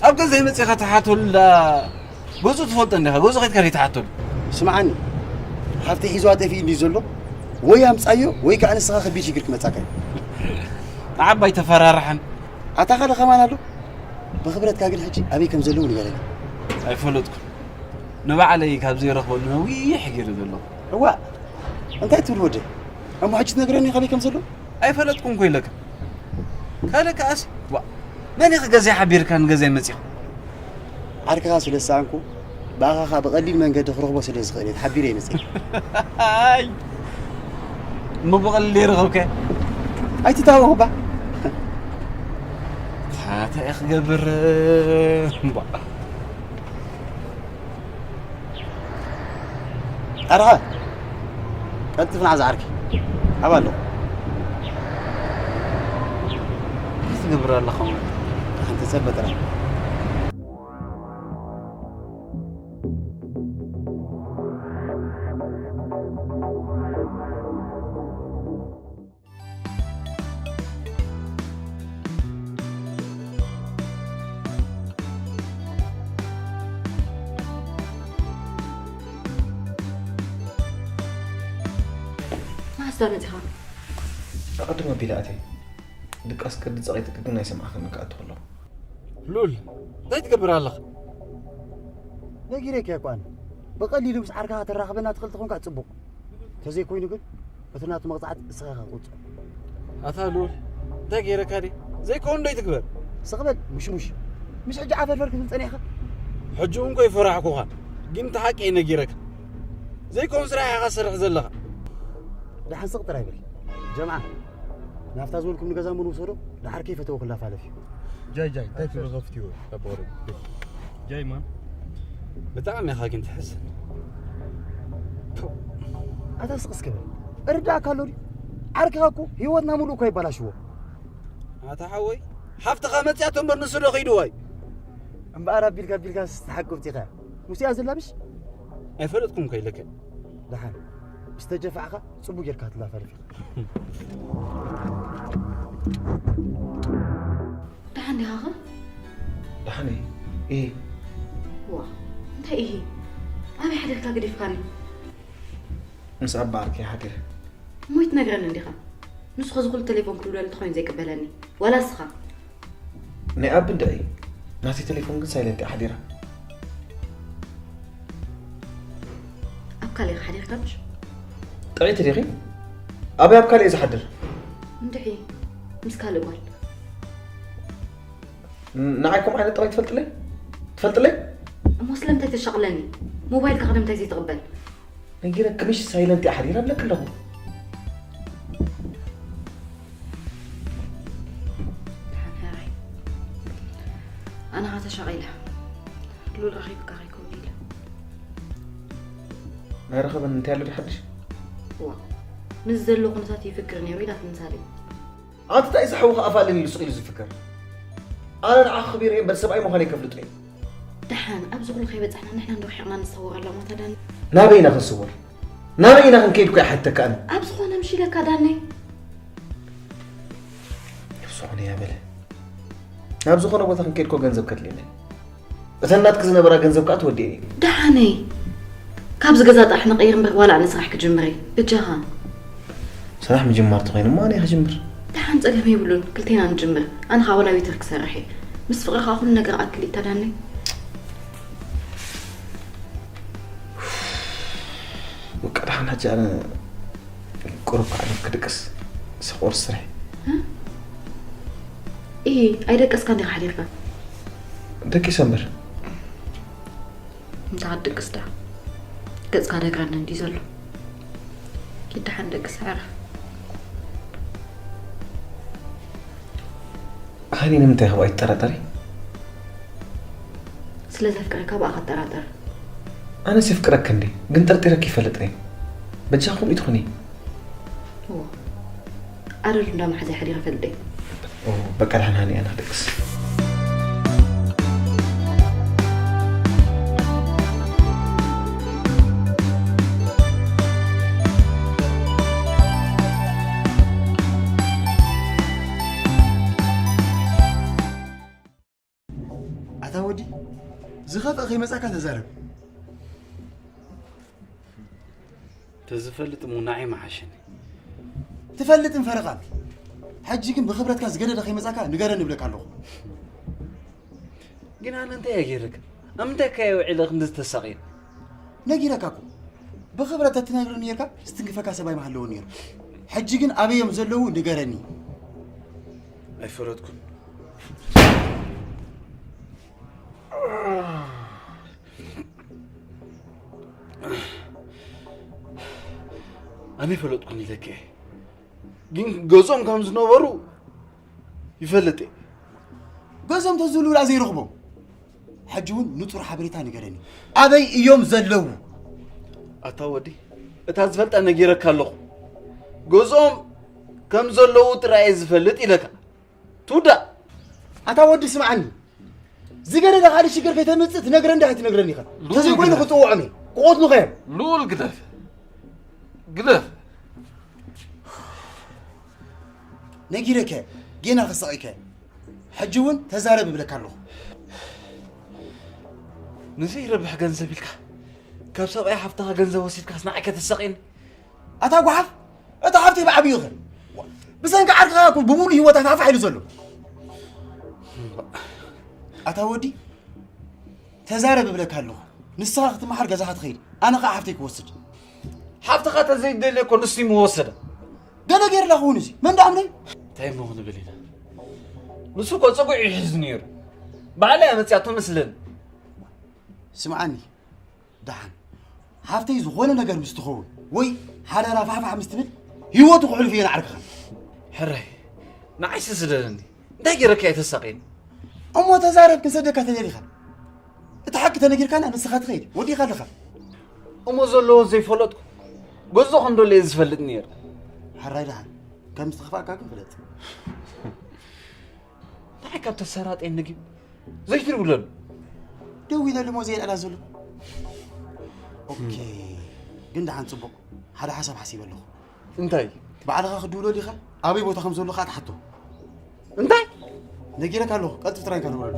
ኣብ ገዛይ መፂኻ ትሓተሉ ዳ ገዙ ትፈልጦ እንዲኻ፣ ገዙ ከይድካ ዘይትሓተሉ። ስምዓኒ፣ ሓፍተይ ሒዝዋ ጠፊኡ እንዲዩ ዘሎ፣ ወይ ኣምፃዮ ወይ ከዓ ንስኻ ከቢድ ሽግር ክመፃካ እዩ። ንዓባይ ተፈራርሐን። ኣታ ካልእ ከማን ኣሎ። ብክብረትካ ግን ሕጂ ኣበይ ከም ዘለዉ ንገረኒ። ኣይፈለጥኩን። ንባዕለይ ካብ ዘይረኽበሉ ነዊሕ ገይረ ዘለኹ። እዋ፣ እንታይ ትብል ወደ? እሞ ሕጂ ትነግረኒ ካበይ ከም ዘለዉ? ኣይፈለጥኩን እኮ ኢለካ። ካልእ ከኣስ፣ ዋ፣ መን ኢኺ ገዛይ ሓቢርካ ንገዛይ መፂኻ? ዓርክኻ ስለ ዝሰኣንኩ፣ ብኣኻ ብቐሊል መንገዲ ክረኽቦ ስለ ዝኽእል እየ ተሓቢረ እየ መፂአ። ኣይ፣ እሞ ብቐሊል ይረኸብካ? ኣይትታወቕ እባ። ታታ እየ ክገብር እምባ። ኣርሓ ቀልጥፍ ንዓ ዝዓርኪ ኣብ ኣለኹ። እንታይ ትገብር ኣለኻ? ሓንቲ ሰብ በጥራ። መዓስ ዶ መፂኻ? ኣቐድም ኣቢለ ኣትየ። ድቃስ ቅዲ ጸቒጥኪ ግን ኣይሰማዕክን ክኣቱ ከለኹ። ሉል፣ እንታይ ትገብር ኣለኻ? ነጊረኪ እኮ ኣነ። ብቐሊሉ ምስ ዓርካኻ ተራኽበና ትኽእል ተኾንካ ጽቡቕ። ተዘይኮይኑ ግን እቲ ናቱ መቕጻዕቲ እስኻ ኢኻ ክትቕጽዖ። ኣታ ሉል፣ እንታይ ገይረካ ድየ? ዘይከውን ዶ ይትግበር? ስቕ በል ሙሽሙሽ። ምስ ሕጂ ዓፈርፈር ክትብል ጸኒሕካ? ሕጂ እውን እኮ ይፈራሕኩኻ፣ ግን እቲ ሓቂ እየ ነጊረካ። ዘይከውን ስራሕ ኢኻ ትሰርሕ ዘለኻ። ደሓን ስቕ ጥራይ በል ጀምዓ። ናብታ ዝበልኩም ንገዛ እሞ ንውሰዶ፣ ደሓር ከይፈተወ ክላፋለፍ እዩ። ጃይ ጃይ እንታይ ትብሉ ከፍትዎ ካብ በረድ ጃይ ማን ብጣዕሚ ኢኻ ግን ትሕዝን። ኣታ ስቕ እስከ በል እርዳእካ ኣሎ ድዩ? ዓርክኻ እኮ ህይወትና ሙሉእ እኮ ይባላሽዎ። ኣታ ሓወይ ሓፍትኻ መፅያቶ እምበር ንሱ ዶ ኸይድዋ እዩ? እምበኣር ኣቢልካ ኣቢልካ ዝተሓቅብቲ ኢኻ። ምስያ ዘላ ምሽ? ኣይፈለጥኩም ከይለክን ደሓን ዝተጀፋዕኻ ጽቡቅ ጌርካ ትላፈርፍ ኢኻ። ደሓን ዲኻ ኸ? ደሓን እየ። እሂ። ዋ፣ እንታይ እሂ? ኣበይ ሓዲርካ ገዲፍካኒ? ምስ ኣባ ዓርከይ ሓዲረ። እሞ ኣይትነግረንን ዲኻ? ንሱ ኸዚ ኩሉ ቴሌፎን ክድውለሉ እንተኾይኑ ዘይቅበለኒ። ዋላ እስኻ? ናይ ኣቢ እንድዒ። ናተይ ቴሌፎን ግን ሳይለንት እያ ሓዲራ። ኣብ ካልእ ኢኻ ሓዲርካ ምሽ? ጥዕይቲ ዲኺ? ኣበይ ኣብ ካልእ እየ ዝሓድር? እንድዒ ምስ ካልእ ጓል። ንዓይ ከምኡ ዓይነት ጠባይ ትፈልጥለይ? ትፈልጥለይ? እሞ ስለምንታይ ተሻቕለኒ? ሞባይልካ ከ ንምንታይ ዘይትቕበል? ነጊረኪ ምሽ ሳይለንት እያ ሓዲራ እብለኪ ኣለኹ። ሉል ረኺብካ ከይከውን ኢለ። ኣይረኸበን እንታይ ኣሎ ድሓድሽ? ዋ፣ ምስ ዘሎ ኩነታት ይፍክር ነይሩ ኢላ ትምሳሌ። ኣንቲ እንታይ ዝሓውኻ ኣፋልን ኢሉ ስቕ ኢሉ ዝፍከር? ኣነ ንዓኺ ክቢረ እየ እምበር ሰብኣይ ምዃነይ ከፍልጦ እየ። ደሓን ኣብዚ ኩሉ ከይበጻሕና ንሕና እንዶ ርሒቕና ንሰወር ኣለሞታ ዳኒ። ናበይ ኢና ክንስወር? ናበይ ኢና ክንከይድ እኮ ይሓተካ ኣነ። ኣብ ዝኾነ ምሽ ኢለካ ዳኒ። ኣብ ዝኾነ እያ በለ። ናብ ዝኾነ ቦታ ክንከይድ እኮ ገንዘብ ከድልየና እዩ። እተን ናትኪ ዝነበራ ገንዘብ ከኣ ትወዲኤን እዩ። ደሓነይ ካብዚ ገዛ ጥራሕ ንቐይር እምበር ዋላ ኣነ ስራሕ ክጅምር እየ። በጃኻ። ስራሕ ምጅማር ተኾይኑ እሞ ኣነ እየ ክጅምር። ደሓን ጸገም የብሉን ክልቴና ንጅምር። ኣነ ኸኣ ዋላ ዌተር ክሰርሕ እየ። ምስ ፍቕሪ ኸኣ ኩሉ ነገር ኣክል እዩ ታዳኒ። በቃ ደሓን ሕጂ ኣነ ቁሩብ ከዓ ክድቅስ ሰቆር ስራሕ። እ ኣይደቀስካ እንዲኻ ሓዲርካ። ደቂሰ እምበር። እንተ ክትድቅስ ዳ ገጽካ ደግረኒ እንዲ ዘሎ። ኪድ ደሓን ደቅስ ዕረፍ። ሃኒ ንምንታይ ካብ ኣይትጠራጠሪ? ስለ ዘፍቅረካ ብኣኻ እጠራጠር። ኣነስ የፍቅረኪ እንዲ ግን ጠርጢረኪ ይፈልጥ ነይ። በጃ ከምኡ ትኹኒ። እዎ ኣረዱ እንዳመሓዘ ሓዲረ ፈልጥ እየ። በቃ ደሓን ሃኒ ኣነ ክደቅስ። ኣታ ወዲ ዝኸፍእ ከይመጻካ ተዛረብ። ተዝፈልጥ እሞ ንዓይ ምሓሸኒ። ትፈልጥን ፈረቓን። ሕጂ ግን ብኽብረትካ ዝገደደ ከይመጻካ ንገረኒ እብለካ ኣለኹ። ግን ኣነ እንታይ እየ ገይረካ? ኣብ ምንታይ ከ እየ ውዒለ ክንዲ ዝተሳቕየ? ነጊረካ እኮ። ብኽብረት ተትነግረኒ ነርካ ዝትንክፈካ ሰብ ኣይምሃለወን ነይሩ። ሕጂ ግን ኣበይ እዮም ዘለዉ ንገረኒ። ኣይፈለጥኩን። ኣነ ይፈለጥኩን ኢለካ እየ። ግን ገዝኦም ከም ዝነበሩ ይፈልጥ እየ። ገዝኦም ተዝህሉ ብላ ዘይረኽቦም። ሕጂ እውን ንጹር ሓበሬታ ንገረኒ። ኣበይ እዮም ዘለዉ? ኣታ ወዲ፣ እታ ዝፈልጣ ነጊረካ ኣለኹ። ገዝኦም ከም ዘለዉ ጥራይ እየ ዝፈልጥ ኢለካ። ትውዳእ። ኣታ ወዲ ስምዓኒ። ዝገደደ ካልእ ሽግር ከይተምጽእ ትነግረኒ ዲኻ ትነግረኒ ኢኻ? ልኡል ተዘይኮይኑ ግደፍ። ክጽውዖም እየ። ክቐትሉኻ እዮም። ልኡል ግደፍ። ግደፍ። ነጊረከ፣ ጌና ክሳቒከ። ሕጂ እውን ተዛረብ እብለካ ኣለኹ። ንዘይረብሕ ገንዘብ ኢልካ ካብ ሰብኣይ ሓፍትኻ ገንዘብ ወሲድካስ ንዓይ ከተሳቕየኒ? ኣታ ጓሓፍ፣ እታ ሓፍተይ ብዓብዩኸ። ብሰንኪ ዓርክኻ እኮ ብምሉእ ህይወታ ፋሕፋሕ ኢሉ ዘሎ። ኣታ ወዲ፣ ተዛረብ እብለካ ኣለኹ። ንስኻ ክትመሓር ገዛኻ ትኸይድ፣ ኣነ ኸዓ ሓፍተይ ክወስድ። ሓፍትኻ ተዘይደልየ እኮ ንሱ እዩ ምወሰዳ። ገለ ገይርላ ክውን እዚ፣ መን ደኣ እምነይ? እንታይ እሞ ክንብል ኢና? ንሱ እኮ ጸጉዒ ይሕዝ ነይሩ። ባዕላ እያ መጺኣቶ መስለኒ። ስምዓኒ፣ ደሓን ሓፍተይ ዝኾነ ነገር ምስ ትኸውን ወይ ሓዳራ ፋሕፋሕ ምስ ትብል ህይወቱ ክሕልፍ እየ ንዓርክኻ። ሕራይ፣ ንዓይሲ ስደደኒ። እንታይ ገይረካ እየ ተሳቒኒ? እሞ ተዛረብ፣ ክንሰደካ ተደሊኻ። እቲ ሓቂ ተነጊርካና ንስኻ ትኸይድ፣ ወዲእካ ኣለኻ። እሞ ዘለዎ ዘይፈለጥኩ ገዝኡ ከም ደሎ እየ ዝፈልጥ ነይረ። ሕራይ ደሓን፣ ከም ዝትኽፋእካ ግን ፍለጥ። ንዓይ ካብ ተሰራጤ ንጊብ ዘይትድውለሉ። ደው ኢለሉ እሞ ዘየልዕላ ዘሎ። ኦኬ፣ ግን ደሓን ጽቡቕ። ሓደ ሓሳብ ሓሲበ ኣለኹ። እንታይ? ባዕልኻ ክትድውሎ ዲኻ? ኣበይ ቦታ ከም ዘሎ ከኣ ትሓቶ። እንታይ? ነጊረካ ኣለኹ፣ ቀልጥፍ ጥራይ እንካ ደውለሉ።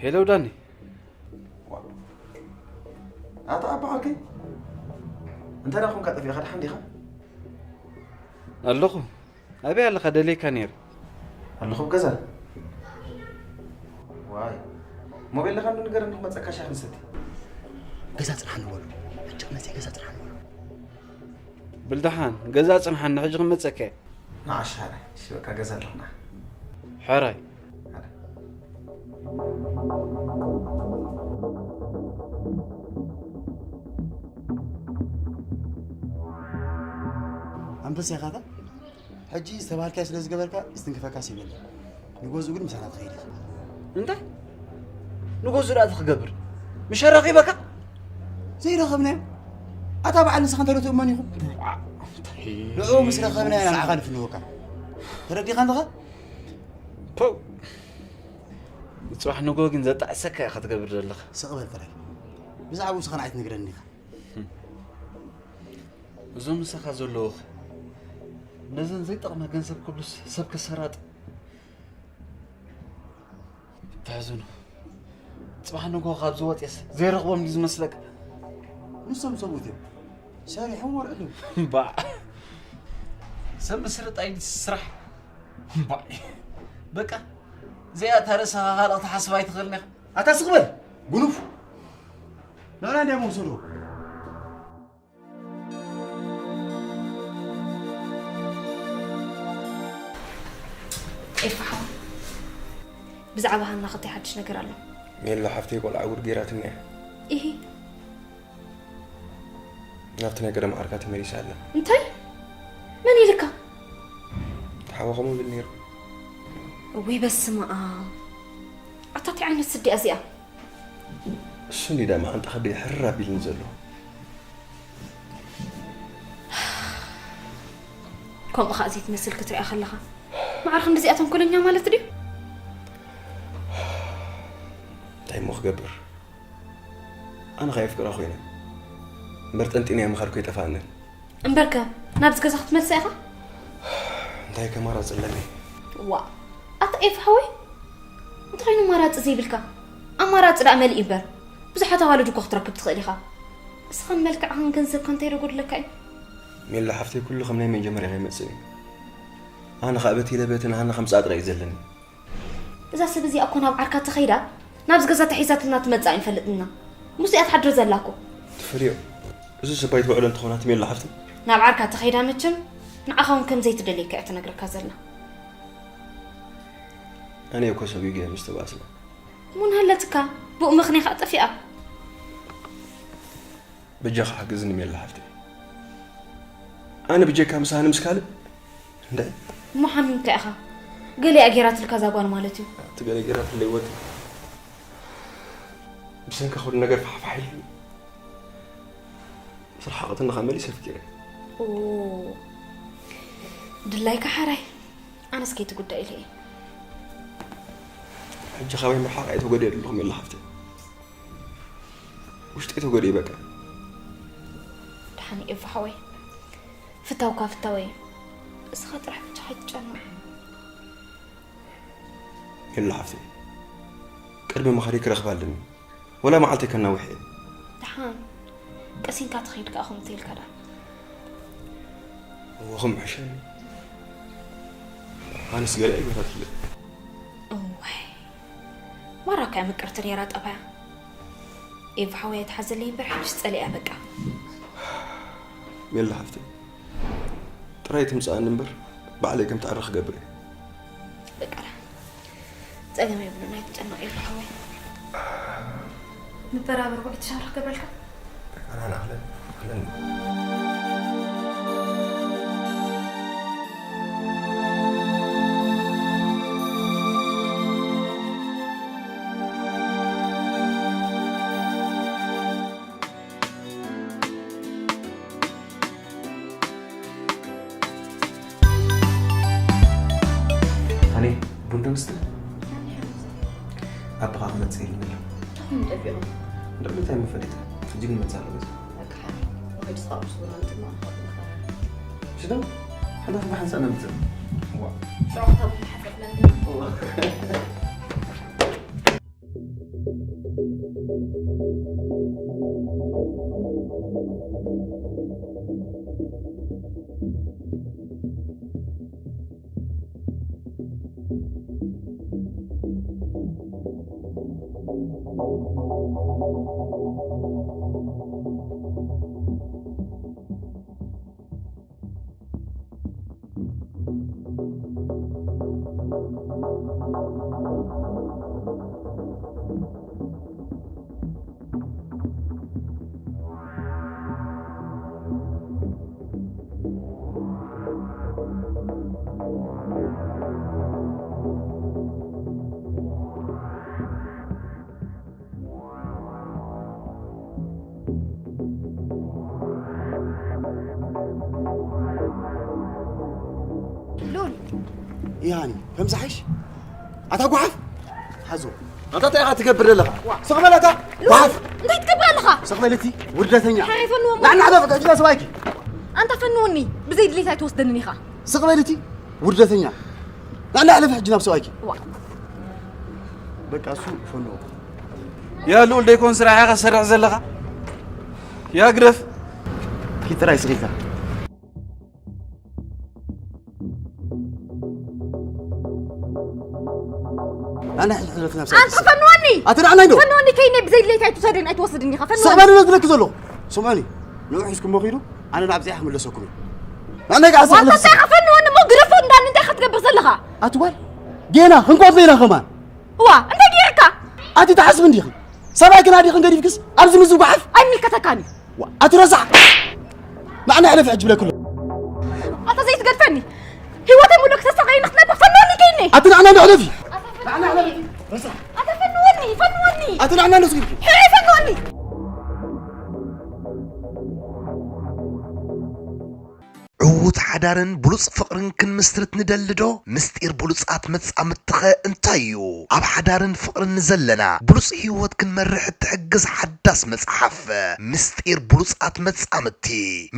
ሄሎ ዳኒ። ኣታ ኣባ ዓርከይ፣ እንታይ ደኣ ኾንካ ጠፊእኻ? ደሓን ዲኻ? ኣለኹ። ኣበይ ኣለኻ? ደልየካ ነይረ። ኣለኹ ኣብ ገዛ። ዋይ፣ ሞባይል ለኻ እንዶ ንገረኒ፣ ክመጸካ ሻሂ ክንሰቲ። ገዛ ጽናሕኒ በሉ። ሕጂ መጺእ ገዛ ጽናሕኒ በሉ። ብልደሓን፣ ገዛ ጽንሓኒ፣ ሕጂ ክመጸካ እየ። ንዓሽ ሓራይ፣ እሺ፣ በቃ ገዛ ኣለኹና። ሕራይ። ኣንበሳ ኢኻ እታ? ሕጂ ዝተባህልካዮ ስለ ዝገበርካ ዝትንክፈካ ሰብ የለን። ንገዝኡ ግን ምሳና ትኸይድ ኢኻ። እንታይ? ንገዝኡ ደኣ እንታይ ክገብር? ምሽ ኣራኺበካ? ዘይረኸብናዮ። ኣታ በዓል ንስኻ እንተ ትእመን ኢኹም። ንዕኡ ምስ ረኸብናዮ ንዓኻ ንፍንወካ። ተረዲኻ ኣለኻ? ፖው። ጽባሕ ንግሆ ግን ዘጣዕሰካ ኢኻ ትገብር ዘለኻ። ስቕ በል ጥራይ። ብዛዕባኡ ስኻ ንዓይ ትነግረኒ ኢኻ። እዞም ምሳኻ ዘለዉ ነዘን ዘይጠቕማ ገንዘብ ክብሉስ ሰብ ከሰራጥ ተሕዝኑ። ጽባሕ ንግሆ ካብ ዝወጽየስ ዘይረኽቦም ድዩ ዝመስለካ? ንሶም ሰብኡት እዮም። ሰሪሖም ወርዕሉ። ባዕ። ሰብ ምስርጣይ ስራሕ። ባዕ። በቃ፣ እዚኣ እታ ርእስኻ ካልእ ክትሓስብ ኣይትኽእልን ኢኻ። ኣታ ስቕ በል፣ ጉኑፍ። ንዕና እንድያ መውሰዱ። ኤፋ ሓው፣ ብዛዕባ ሃና ኸታይ ሓድሽ ነገር ኣሎ? ሜላ ሓፍተይ ቆልዓ ጉድ ገይራትኒ እያ። ኢሂ። ናብቲ ናይ ቀደም ዓርካ ተመሊሳ ኣላ። እንታይ? መን ኢልካ? ተሓዋኸሙ ብል ነይሩ። እውይ በስመ ኣብ። ኣታ እንታይ ዓይነት ስዲ እያ እዚኣ? እሱ እንዲ ዳ መዓንጣ ከብደይ ሕር ኣቢልኒ ዘሎ። ከምኡ ኸኣ ዘይትመስል ክትሪኣ ከለኻ፣ ማዕረ ክንድዚኣ ተንኮለኛ ማለት ድዩ? እንታይ እሞ ክገብር? ኣነ ኸኣ የፍቅራ ኮይነ። እምበር ጠንጢነ ምኻድ ከይጠፍኣንን። እምበርከ ናብዚ ገዛ ክትመልሳ ኢኻ? እንታይ ከማራጺ ኣለኒ? ዋእ፣ ኣታ ኤፍ ሓወይ፣ እንታይ ኮይኑ ኣማራጺ ዘይብልካ? ኣማራጺ ደኣ መሊኡ እምበር፣ ብዙሓት ኣዋልድ እኮ ክትረክብ ትኽእል ኢኻ። እስኻን መልክዕኻን ገንዘብካን እንታይ ዶ ጎድለካ እዩ? ሜላ ሓፍተይ፣ ኩሉ ከም ናይ መጀመርያ ኣይመጽእን እዩ። ኣነ ኸኣ በቲ ኢለ በቲ ንሃና ከምጽኣ ጥራይ እዩ ዘለኒ። እዛ ሰብ እዚኣ እኮ ናብ ዓርካ ተኸይዳ፣ ናብዚ ገዛ ተሒዛትና ትመጽእ ኣይንፈልጥና። ምስኡ እያ ትሓድር ዘላ እኮ። ትፈርዮ፣ እዚ ሰብ ኣይትውዕሎ እንተኾና ትሜላ ሓፍቲ። ናብ ዓርካ ተኸይዳ መቸም ንዓኻ እውን ከም ዘይትደልየካ እያ ትነግረካ ዘላ። ኣነ እኮ ሰብ እዩ ገይሩ ዝተባእስና። እሞ ንሃለትካ ብኡ ምኽንያት ጠፊኣ። በጃኻ ሓግዝኒ ሜላ ሓፍተይ። ኣነ ብጀካ ምሳኒ ምስ ካልእ እንታይ? እሞ ሓሚምካ ኢኻ። ገሊኣ ጌራትልካ እዛ ጓል ማለት እዩ። እቲ ገለ ጌራትለይ ወዲ ብሰንካ ኩሉ ነገር ፋሕፋሕ ኢሉ ምስ ረሓቐትኒ ከኣ መሊሰ ኣፍቂረ። ኦ፣ ድላይካ ሓራይ። ኣነስ ከይትጉዳእ ኢለ እየ። ሕጂ ካባይ ምርሓቕ ኣይተጎድእ ኣለኹ ሜላ ሓፍተይ። ውሽጠይ ተጎዲኡ በቃ። ደሓን እዩ ኤፉ ሓወይ። ፍታውካ ፍታወይ እዩ። እስኻ ጥራሕ ብቻ ኣይትጨነቕ። ሜላ ሓፍተይ፣ ቅድሚ ምኻደይ ክረኽባ ኣለኒ። ወላ መዓልተይ ከናውሕ እየ። ደሓን ቀሲንካ ትኸይድ ከኣ ከምኡ ተይልካ ደኣ። እወ፣ ከም ሕሸኒ። ኣነስ ገለ ኣይገራትለይ። እዋይ፣ ማራ እኮ እያ ምቅርቲ ነይራ ጠባያ። ኤፉ ሓወይ ኣይትሓዘለይ እምበር፣ ሕጅስ ጸሊኣ በቃ። ሜላ ሓፍተይ፣ ጥራይ ትምጽኣኒ እምበር፣ ባዕለይ ከም ትዕረ ክገብር እየ። በቃ፣ ጸገም የብሉን፣ ኣይትጨነቕ ኤፉ ሓወይ። ንበራበር፣ ውዒ ትሻርኽ ክገብረልካ። ኣና ኣኽለን፣ ኣኽለን። ኣነ ቡን ዶ ምስቲ? ኣቦኻ ክመጽእ ኢሉኒ ኣሎ። ኣኹም ጠፊኦም። እንደው እንታይ ምፈሊጠ? ሕጂ ግን መጽእ ኣሎ ገዛ። በቃ ሓራይ። ወዲ ስኻ ቁርሲ ቡና ምጥማቕ ንኸብዱ ንኸራር። ሽደው? ሓላፍ ብሓንሳእ ነምጽእ። ዋ። ሽዑ ክታቡ ንሓፈት መንገዲ። ሉል። ኢሃኒ፣ ከምዚ ሓይሽ? ኣታ ጓሓፍ! ሓዞ። ኣታ እንታይ ኢኻ ትገብር ዘለኻ? ስቕ በል ኣታ! ጓሓፍ! እንታይ ትገብር ኣለኻ? ስቕ በል እቲ ውርደተኛ! ሓሪፈንዎም። ናዕ፣ ናዕ፣ በቃ፣ እጅና ሰብኣይኪ! ኣንታ ፈንውኒ፣ ብዘይ ድሌት ኣይትወስደንን ኢኻ። ስቕ በል እቲ ውርደተኛ! ናዕ፣ ናዕ፣ ሕለፊ ሕጂ ናብ ሰብኣይኪ! ዋ። በቃ፣ እሱ ፈንዎ። ያ ልኡል ደይኮን ስራሕ ኢኻ ትሰርሕ ዘለኻ? ያ ግደፍ! ኪድ ጥራይ ስቕ ኢልካ። ኣነ ሕልፍ ናብ ኣንታ ፈንወኒ! ኣቲ ንዓና ኢዶ! ፈንወኒ ከይነ ብዘይ ድሌት ኣይትውሰደን ኣይትወስድን ኢኻ። ስቕ ፈንወኒ! በል ዝብለኪ ዘለኹ። ስምዕኒ። ንዑ ሒዝኩሞ ኺዱ፣ ኣነ ናብዚኣ ክምለሰኩም እየ። ንዓና ኢኻ ዋንታ ስቕ እንታይ ኢኻ ፈንወኒ እሞ ግደፎ እንዳኒ እንታይ ኢኻ ትገብር ዘለኻ? ኣቲ ጓል፣ ጌና ክንቆጽ ኢና ከማን። እዋ፣ እንታይ ገይርካ? ኣቲ ትሓስቢ እንዲኺ? ሰብኣይ ክና ዲኽን ገዲፍክስ ኣብዚ ምዝጓሓፍ? ኣይምልከተካን እዩ። ዋ፣ ኣቲ ረሳሕ! ንዓና ሕለፍ ሕጂ ብለክሎ። ኣታ ዘይትገድፈኒ። ህይወተይ ሙሉእ ክተሳቐየኒ ክትነብር ፈንወኒ ከይኒ። ኣቲ ንዓና እንዶ ሕለፊ። ኣታ ፈንወኒ። ኣታ ፈንወኒ፣ ፈንወኒ። ኣቲ ንዓና እንዶ ስጊድኪ። ሕራይ ፈንወኒ። ዕዉት ሓዳርን ብሉጽ ፍቕርን ክንምስርት ንደሊ ዶ? ምስጢር ብሉጻት መጻምድትኸ እንታይ እዩ? ኣብ ሓዳርን ፍቕርን ንዘለና ብሉጽ ህይወት ክንመርሕ እትሕግዝ ሓዳስ መጽሓፍ፣ ምስጢር ብሉጻት መጻምድቲ።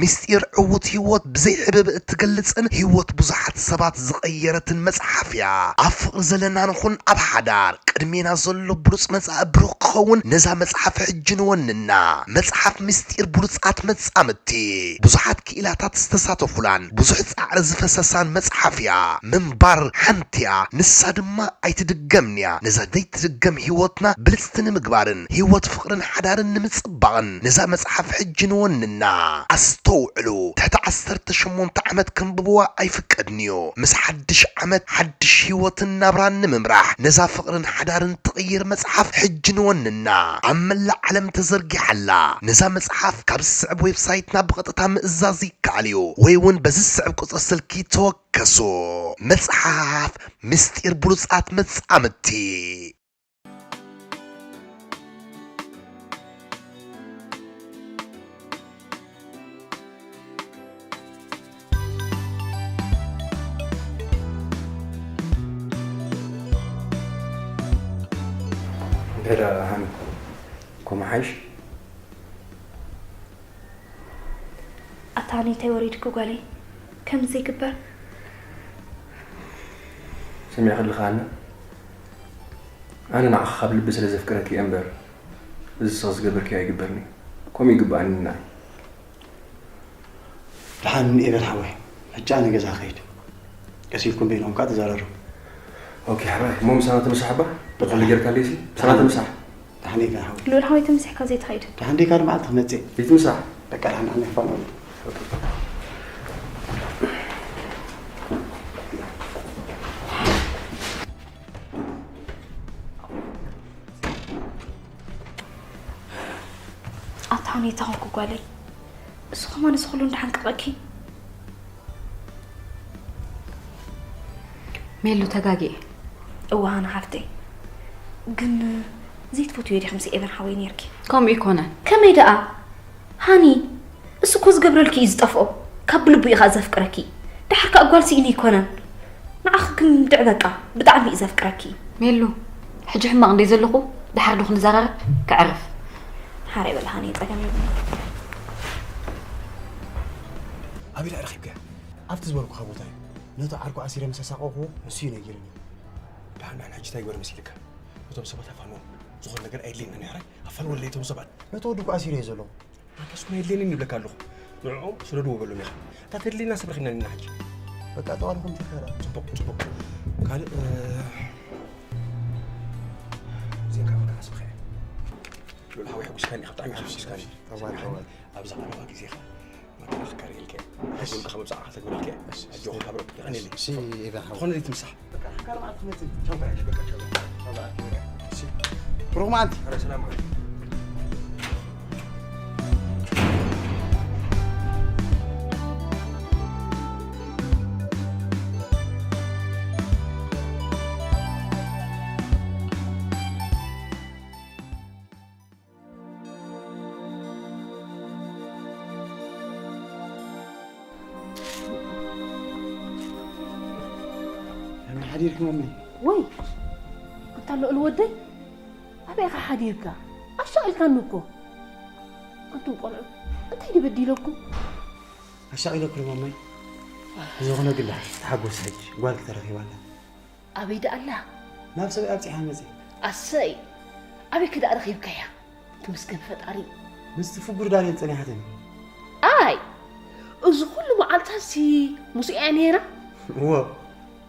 ምስጢር ዕዉት ህይወት ብዘይ ሕብእብእ እትገልጽን ህይወት ብዙሓት ሰባት ዝቐየረትን መጽሓፍ እያ። ኣብ ፍቕሪ ዘለና ንኹን ኣብ ሓዳር፣ ቅድሜና ዘሎ ብሉጽ መጻኢ ብሩኽ ክኸውን ነዛ መጽሓፍ ሕጂ ንወንና። መጽሓፍ ምስጢር ብሉጻት መጻምድቲ ብዙሓት ክኢላታት ዝተሳተፉላን ብዙሕ ጻዕሪ ዝፈሰሳን መጽሓፍ እያ። ምንባር ሓንቲ እያ፣ ንሳ ድማ ኣይትድገምን እያ። ነዛ ዘይትድገም ህይወትና ብልጽቲ ንምግባርን ህይወት ፍቕርን ሓዳርን ንምጽባቕን ነዛ መጽሓፍ ሕጂ ንወንና። ኣስተውዕሉ፣ ትሕቲ ዓሰርተ ሸሞንተ ዓመት ከንብብዋ ኣይፍቀድን እዩ። ምስ ሓድሽ ዓመት ሓድሽ ህይወትን ናብራን ንምምራሕ ነዛ ፍቕርን ሓዳርን ትቕይር መጽሓፍ ሕጂ ንወንና። ኣብ መላእ ዓለም ተዘርጊሓ ኣላ። ነዛ መጽሓፍ ካብ ዝስዕብ ዌብሳይትና ብቐጥታ ምእዛዝ ይከኣል እዩ፣ ወይ እውን በዚ ዝስዕብ ቁጽሪ ስልኪ ተወከሱ። መጽሓፍ ምስጢር ብሉጻት መጻምድቲ። እንታይ ደኣ ሃኒ፣ ከምኡ ሓይሽ? ኣታ ሃኒ እንታይ ወሪድኪ ጓለይ? ከምዚ ዘይግበር። ሰሚዕኪ ኣለኺ ሃና? ኣነ ንዓኺ ካብ ልቢ ስለ ዘፍቅረኪ እየ እምበር፣ እዚ ንስኺ ዝገበርክዮ ኣይግበርን እዩ። ከምኡ ይግብኣኒ ንዓይ። ደሓን ኤቨን ሓወይ፣ ሕጂ ኣነ ገዛ ክኸይድ። ቀስ ኢልኩም በይንኹም ከኣ ተዘራረቡ። ኦኬ ሓራይ፣ እሞ ምሳና ትምሳሕ እባ? ብቐሊ ጌርካ ኣለይሲ? ምሳና ትምሳሕ። ደሓን ኤቨን ሓወይ። ልኡል ሓወይ ተምሲሕካ ዘይትኸይድ። ደሓን ደይካ መዓልቲ ክመጽእ። ዘይትምሳሕ። በቃ ደሓን ኣነ ክፋኖ። ኣታ ሃኒ ተኾንኩ ጓለይ፣ እሱ ከማን እዚ ኩሉ እንዳሓንቀቐኪ። ሜሉ ተጋጊኤ። እወ ሃና ሓፍተይ፣ ግን ዘይትፈትውዮ ዲኺ ምስ ኤቨን ሓወይ ነይርኪ? ከምኡ ይኮነን። ከመይ ደኣ? ሃኒ፣ እሱ እኮ ዝገብረልኪ እዩ ዝጠፍኦ። ካብ ብልቡ እዩ ኸኣ ዘፍቅረኪ። ደሓር ከኣ ጓል ስኢኑ ኣይኮነን። ንዓኺ ግን ድዕ በቃ፣ ብጣዕሚ እዩ ዘፍቅረኪ። ሜሉ፣ ሕጂ ሕማቕ እንደ ዘለኹ፣ ደሓር ዶ ክንዘራረብ? ከዕርፍ። ሓራይ በል ሃኒ፣ ጸገም የብሉን። ኣበይ ደኣ ረኺብካያ? ኣብቲ ዝበልኩኻ ቦታ እዩ። ነቲ ዓርኩ ኣሲረ ምስ ኣሳቐኹዎ፣ ንሱ እዩ ነጊሩኒ። ደሓን፣ ደሓን፣ ሕጂ እንታይ ግበር መሲልካ? ነቶም ሰባት ኣፋንዎም። ዝኾነ ነገር ኣየድልየናን እዩ፣ ሕራይ? ኣፋንወለይ እቶም ሰባት። ነቲ ወዲ እኮ ኣሲረ እየ ዘለኹ። ኣንታ ስኩን ኣየድልየንን ይብለካ ኣለኹ። ንዕኦም ስደድዎ በሎም ኢኻ። እታ ተድልየና ሰብ ረኺብና ኣለና ሕጂ። በቃ፣ ጠዋልኹም ትከራ። ጽቡቕ፣ ጽቡቕ። ካልእ፣ እ፣ ዜንካ በቃ ኣስብኸ። ልኡል ሓወይ፣ ሓጒስካኒ ኢኻ፣ ብጣዕሚ ሓጒስካኒ። ጠዋል፣ ጠዋል። ኣብዚ ቀረባ ግዜ ኢኻ መኪና ክካረየልካ እየ። ሕጂ እውን ከመብጽዓኻ ተግብረልካ እየ። እሺ፣ እሺ። ኣጆኻ፣ ሃብሮም። እሺ፣ እሺ፣ ኢባ ሓው። ዝኾነ ዘይትምሳሕ። በቃ፣ ሓጋር መዓልቲ ትመጽእ። ቻው፣ በቃ፣ ቻው፣ በቃ፣ ቻው፣ በቃ። እሺ። ብሩኽ መዓልቲ። ኣረ፣ ሰላም። ከመይ ሓዲርኪ ማመይ? ወይ፣ ኣንታ ልዑል ወደይ፣ ኣበይ ኢኻ ሓዲርካ? ኣሻቒልካኒ እኮ። ኣንቱም ቆልዑ፣ እንታይ ድዩ በዲለኩም? ኣሻቒለኩ ዶ ማመይ? ዝኾነ ግን ደሓን ተሓጎሲ ሕጂ፣ ጓልኪ ተረኺባ ኣላ። ኣበይ ደኣ ኣላ? ናብ ሰብኣይ ኣብጺሓ መጺኣ። ኣሰይ! ኣበይ ከ ደኣ ረኺብካያ? ተመስገን ፈጣሪ። ምስቲ ፍጉር ዳንኤል ጸኒሓትኒ። ኣይ! እዚ ኩሉ መዓልታትሲ ምስኡ እያ ነይራ? እወ፣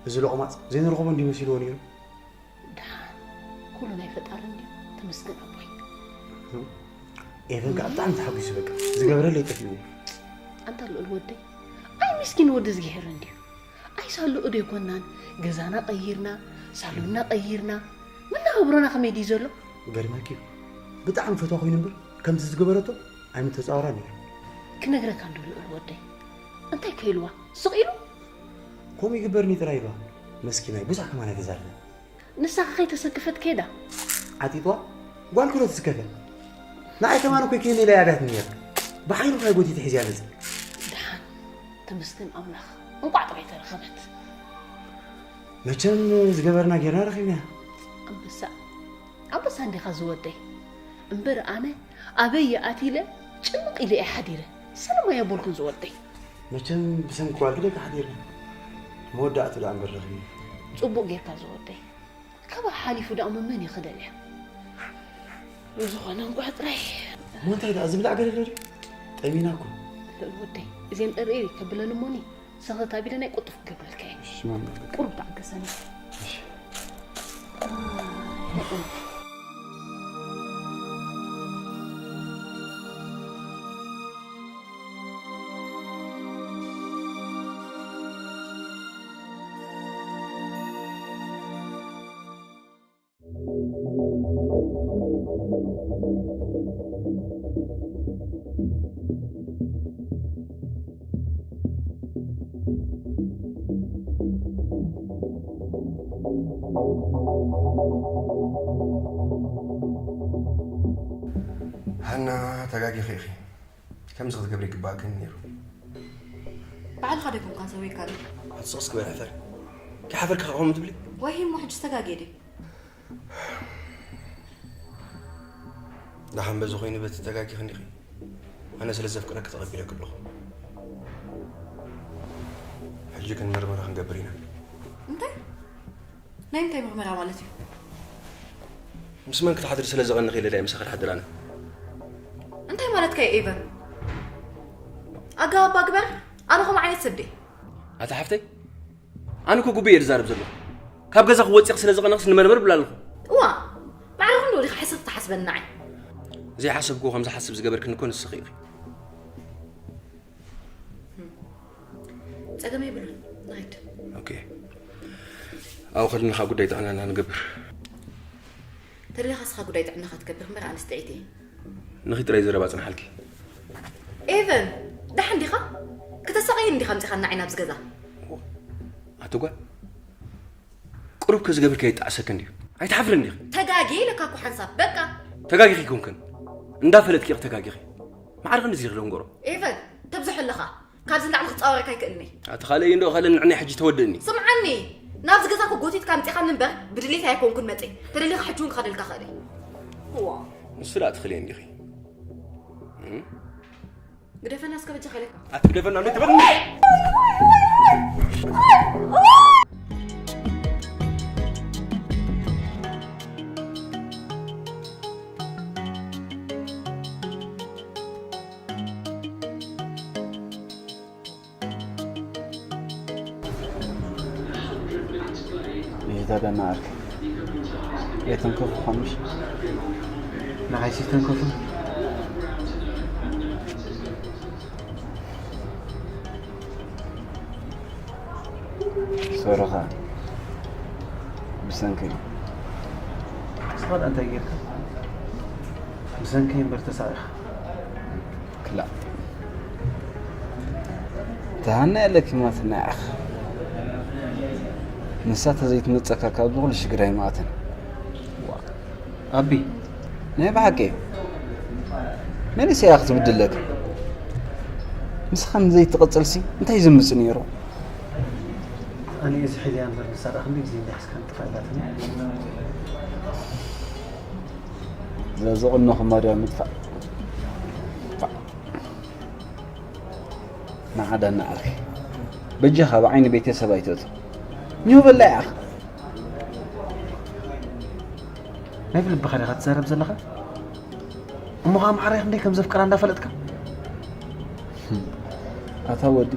እዚ ሎቕማጽ ዘይንረኽቦ እንድዩ መሲልዎ ነይሩ። ደሓን፣ ኩሉ ናይ ፈጣሪ እንድዩ። ተመስገን ኣቦይ። ኤቨን ከኣ ብጣዕሚ ተሓጒሱ በቃ። ዝገብረለይ ጠፊእዎ። ኣንታ ልዑል ወደይ፣ ኣይ ምስኪን ወዲ እዝግሄር እንድዩ። ኣይ ሳሉ እዶ ኣይኮናን፣ ገዛና ቀይርና፣ ሳሎንና ቀይርና፣ መነባብሮና ከመይ ድዩ ዘሎ? ገርመኪ እዩ። ብጣዕሚ ፈትዋ ኮይኑ እምበር፣ ከምዚ ዝገበረቶ ኣይምተጻወራን እዩ። ክነግረካ እንዶ ልዑል ወደይ። እንታይ ከ ኢልዋ? ስቕ ኢሉ? ከምኡ ይግበርኒ ጥራይ ኢልዋ። መስኪናይ፣ ብዙሕ ከማና ገዛ ኣለና። ንሳ ከ ከይተሰከፈት ከይዳ? ዓጢጥዋ? ጓልኪ ዶ ትስከፈ? ንዓይ ከማን እኮ ይክህን ኢለ እየ ኣብያትኒ ነይረ። ብሓይሉ ከ ጎቲተ ሒዘያ መጺአ። ደሓን፣ ተመስገን ኣምላኽ። እንቋዕ ጥራይ ተረኸበት። መቸም ዝገበርና ጌርና ረኺብናያ። ኣንበሳ፣ ኣንበሳ እንዲኻ ዝወደይ። እምበር ኣነ ኣበይ እየ ኣትየ ኢለ ጭንቕ ኢለ እየ ሓዲረ። ሰላም ኣየበልኩን ዝወደይ። መቸም ብሰንኪ ጓል ግደይ ሓዲርና። መወዳእቱ ደኣ እምበር ረኺብና። ጽቡቕ ጌርካ ዝወደይ። ካብኣ ሓሊፉ ደኣ መመን እዩ ክደልያ? ብዝኾነ እንቋዕ ጥራይ። እሞ እንታይ ደኣ ዝብላዕ ገለ ኣሎ ድዩ? ጠሚና እኮ። ልዑል ወደይ፣ እዘን እርኢር ከብለን እሞኒ፣ ሰኽት ኣቢለ ናይ ቁጡፍ ክገብረልካ እየ። እሺ፣ ማማ። ቁሩብ ተዓገሰኒ። እሺ። ሃና፣ ተጋጊኺ ኢኺ። ከምዚ ክትገብሪ ይግባእክን ነይሩ። ባዕልኻ ዶ ኣይኮንካን ሰብይካ? ሕጂ ስቕ እስኪ በል ሕፈር። ከይሓፈርኪ ከምኡ ትብሊ? ወይ እሞ ሕጂ ተጋግየ ድየ? ደሓን በዚ ኮይኑ በቲ ተጋጊኺ እንዲኺ። ኣነ ስለ ዘፍቅረኪ ተቐቢለኪ ኣለኹ። ሕጂ ግን መርመራ ክንገብር ኢና። እንታይ? ናይ ምንታይ ምርመራ ማለት እዩ? ምስ መን ክትሓድሪ ስለ ዘቐንኺ ኢለ ድየ ምሳኺ ክሓድር ኣነ? እንታይ ማለትካ እዩ ኤቨን? ኣገባባ ግበር። ኣነ ከምኡ ዓይነት ሰብ ድየ? ኣታ ሓፍተይ፣ ኣነ እኮ ግቡእ እየ ዝዛረብ ዘለኹ። ካብ ገዛኺ ወፂኺ ስለ ዘቐነኽስ ንመርመር ብላ ኣለኹ። እዋ፣ ማዕረ ክንዶ ዲኻ ሕስር ትሓስበኒ ንዓይ? ዘይሓሰብክዎ ከም ዝሓስብ ዝገበርክኒ እኮ ንስኺ ኢኺ። ጸገም የብሉን። ንኸይድ። ኦኬ። ኣብኡ ከድና ኸኣ ጉዳይ ጥዕናና ንገብር። ተደሊኻ ንስኻ ጉዳይ ጥዕናኻ ትገብር እምበር ኣነስ ጥዕይቲ እየ። ንኺድ ጥራይ ዘረባ ጽንሓልኪ። ኤቨን፣ ደሓን ዲኻ? ክተሳቕየኒ ዲኻ ኣምጺኻኒ ንዓይ ናብዚ ገዛ? ኣቲ ጓል፣ ቁሩብ ከ ዝገብርካዮ ይጠዓሰክን ድዩ? ኣይትሓፍርን ዲኺ? ተጋግየ ኢለካ እኮ ሓንሳብ፣ በቃ። ተጋጊኺ ኣይኮንክን፣ እንዳፈለጥኪ ኢኺ ተጋጊኺ። ማዕረ ክንድዚ ኢኺ ደንጎሮ። ኤቨን፣ ተብዝሖ ኣለኻ። ካብዚ ንላዕሊ ክጻወረካ ኣይክእልን እየ። ኣቲ ካልእ እንዶ ካልእ ንዕናይ ሕጂ ተወድእኒ። ስምዓኒ፣ ናብዚ ገዛ እኮ ጎቲትካ ኣምጺኻኒ እምበር ብድሌት ኣይኮንኩን መጺኤ። ተደሊኻ ሕጂ እውን ክኸደልካ እኽእል እየ። እዋ። ንሱ ደኣ ትኽእልየን ዲኺ? እም? ግደፈና እስከ በጃኻ ኢለካ። ኣቲ ግደፈና እንዶ ትበልኒ? ይህደደና ኣርክ። የተንከፉ ኸምሽ። ንዓይሲ ተንከፉ። ሶሮኻ ብሰንከይ። ስኻት እንታይ ጌርካ? ብሰንከይ እምበር ተሳኢኻ። ክላእ ተሃና ያለኪ ማትና ያኽ ንሳ ተዘይትመፀካ ካብ ዝኹሉ ሽግር ኣይማእትን። ኣቢ ናይ ብሓቂ መሊሰ እያ ክትብድለካ። ንስኻ ንዘይትቕፅልሲ እንታይ ዝምፅ ነይሩ? ኣነ እየ ዝሕልያ እምበር ንሳ ደኣ ክንደይ ግዜ እንዳሒዝካ ንጥፋ ኢላትኒ። እዛ ዝቕኖኹማ ድያ ምጥፋእ? ንዓዳ እናዓርኪ በጃኻ ብዓይኒ ቤተሰብ ኣይትእቶ። ኒው በላ ኢኻ። ናይ ብልብኻ ዲኻ ትዛረብ ዘለኻ? እሞ ኸዓ ማዕረይ ክንደይ ከም ዘፍቅራ እንዳፈለጥካ? ኣታ ወዲ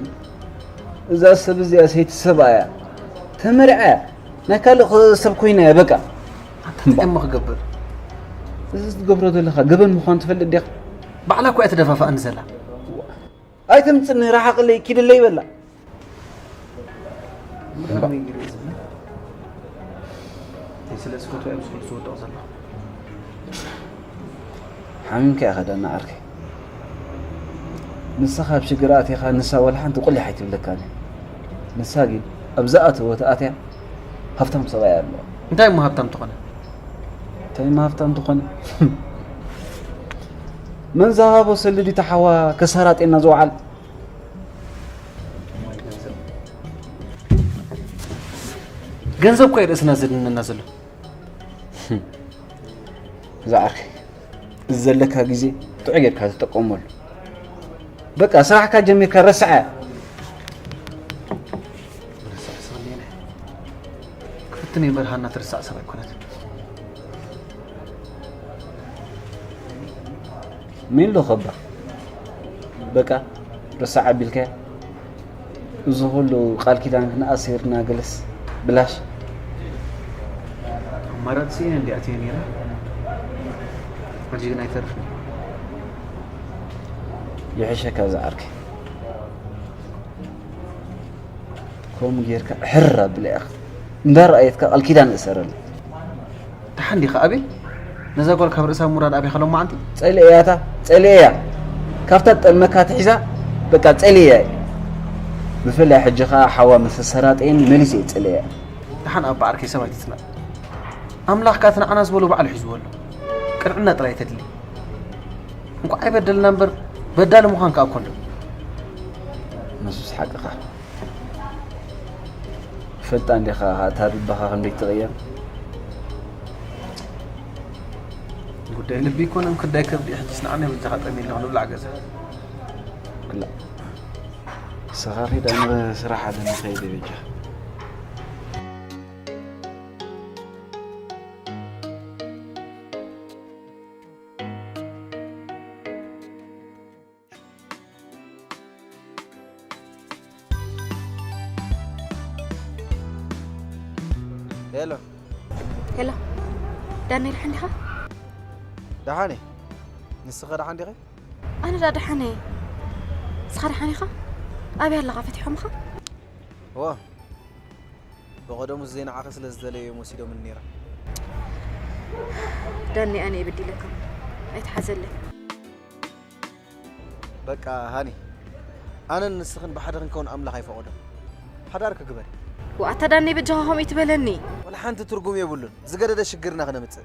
እዛ ሰብ እዚኣ ሰይቲ ሰብኣ እያ። ተመሪዓ እያ። ናይ ካልእ ሰብ ኮይና እያ በቃ። እንታይ እሞ ክገብር? እዚ ትገብሮ ዘለኻ ገበን ምዃኑ ትፈልጥ ዲኻ? ባዕላ እኮ እያ ትደፋፍኣኒ ዘላ። ኣይትምፅኒ ርሓቕለይ ኪድለይ በላ። ብጣዕሚ ይግርም ዝብል። እንታይ ስለ ዝፈትዋ እዮም ዝኽሉ ዝወድቑ ዘለኹ? ሓሚምካ ኢኻ ዳና ዓርከይ። ንስኻ ኣብ ሽግር ኣቲኻ ንሳ ወላ ሓንቲ ቁሊሕ ኣይትብለካን እያ። ንሳ ግን ኣብ ዝኣተወት ኣትያ ሃብታም ሰብኣይ ኣለዋ። እንታይ እሞ ሃብታም ትኾነ? እንታይ እሞ ሃብታም ትኾነ? መን ዝሃቦ ሰልዲ ተሓዋ ከሰራጤና ዝወዓል? ገንዘብ እኮ እዩ ርእስና ዘድንነና ዘሎ። ዝዓርከይ እዚ ዘለካ ግዜ ጥዑይ ጌርካ ተጠቀመሉ። በቃ ስራሕካ ጀሚርካ ረስዓ። ክፍትን ይመርሃና ትርሳዕ ሰብ ኣይኮነትን። ሜሎ ከባ በቃ ረስዓ ኣቢልካያ። እዚ ኩሉ ቃል ኪዳን ክንኣሲርና ገለስ ብላሽ። ኣማራፂ ስኢነ እንዲ ኣትየ ነይረ። ሕጂ ግን ኣይተርፍን። ይሕሸካ ዝዓርከይ። ከምኡ ጌርካ ሕር ኣብላ ኢኻ። እንዳረኣየትካ ቃል ኪዳን እሰረላ። ደሓን ዲኻ ኣቤል? ነዛ ጓል ካብ ርእሳ ምውራድ ኣቢኻ ሎማዓንቲ? ጸሊኤያ እታ ጸሊኤያ። ካብታ ትጠልመካ ትሒዛ በቃ ጸሊኤያ እየ። ብፍላይ ሕጂ ኸኣ ሓዋ ምስ ኣሰራጠየኒ መሊሰ እየ ጸሊኤያ። ደሓን ኣባ ዓርከይ ሰብ ኣይትጽላእ። ኣምላኽ ከኣ እቲ ንዓና ዝበሎ ባዕሉ ሒዝዎ ኣሎ። ቅንዕና ጥራይ ተድሊ። እንቋዕ ኣይበደልና እምበር በዳሊ ምዃን ከኣ እኮ ኣሎ። ንሱስ ሓቅኻ። ፈጣን ዲኻ እታ ልብኻ ክንደይ ትቕየም? ጉዳይ ልቢ ኣይኮነን ጉዳይ ከብዲ። ሕጂስ ንዓና በጃኻ ጠምየ ኣለኹ ንብላዕ ገዛ። ክላ ንስኻ ኺድ ኣነ ስራሕ ኣለኒ ኸይደ በጃኻ። ሄሎ። ሄሎ ዳንኤል፣ ደሓን ዲኻ? ደሓን እየ። ንስኸ ደሓን ዲኺ? ኣነ ዳ ደሓን እየ። ንስኻ ደሓን ኢኻ? ኣበይ ኣለኻ? ፈቲሖምኻ? እወ፣ ብቐደሙ ዘይንዓኺ ስለ ዝደለዩ እዮም ወሲዶምኒ ነይሮም። ዳኒ፣ ኣነ እየ በዲለካ። ኣይትሓዘለይ። በቃ ሃኒ፣ ኣነን ንስኽን ብሓደ ክንከውን ኣምላኽ ኣይፈቐዶን። ሓዳር ክግበር። ዋእ ኣታ ዳኒ በጃኻ ከምኡ ይትበለኒ። ዋላ ሓንቲ ትርጉም የብሉን። ዝገደደ ሽግርና ክነምጽእ።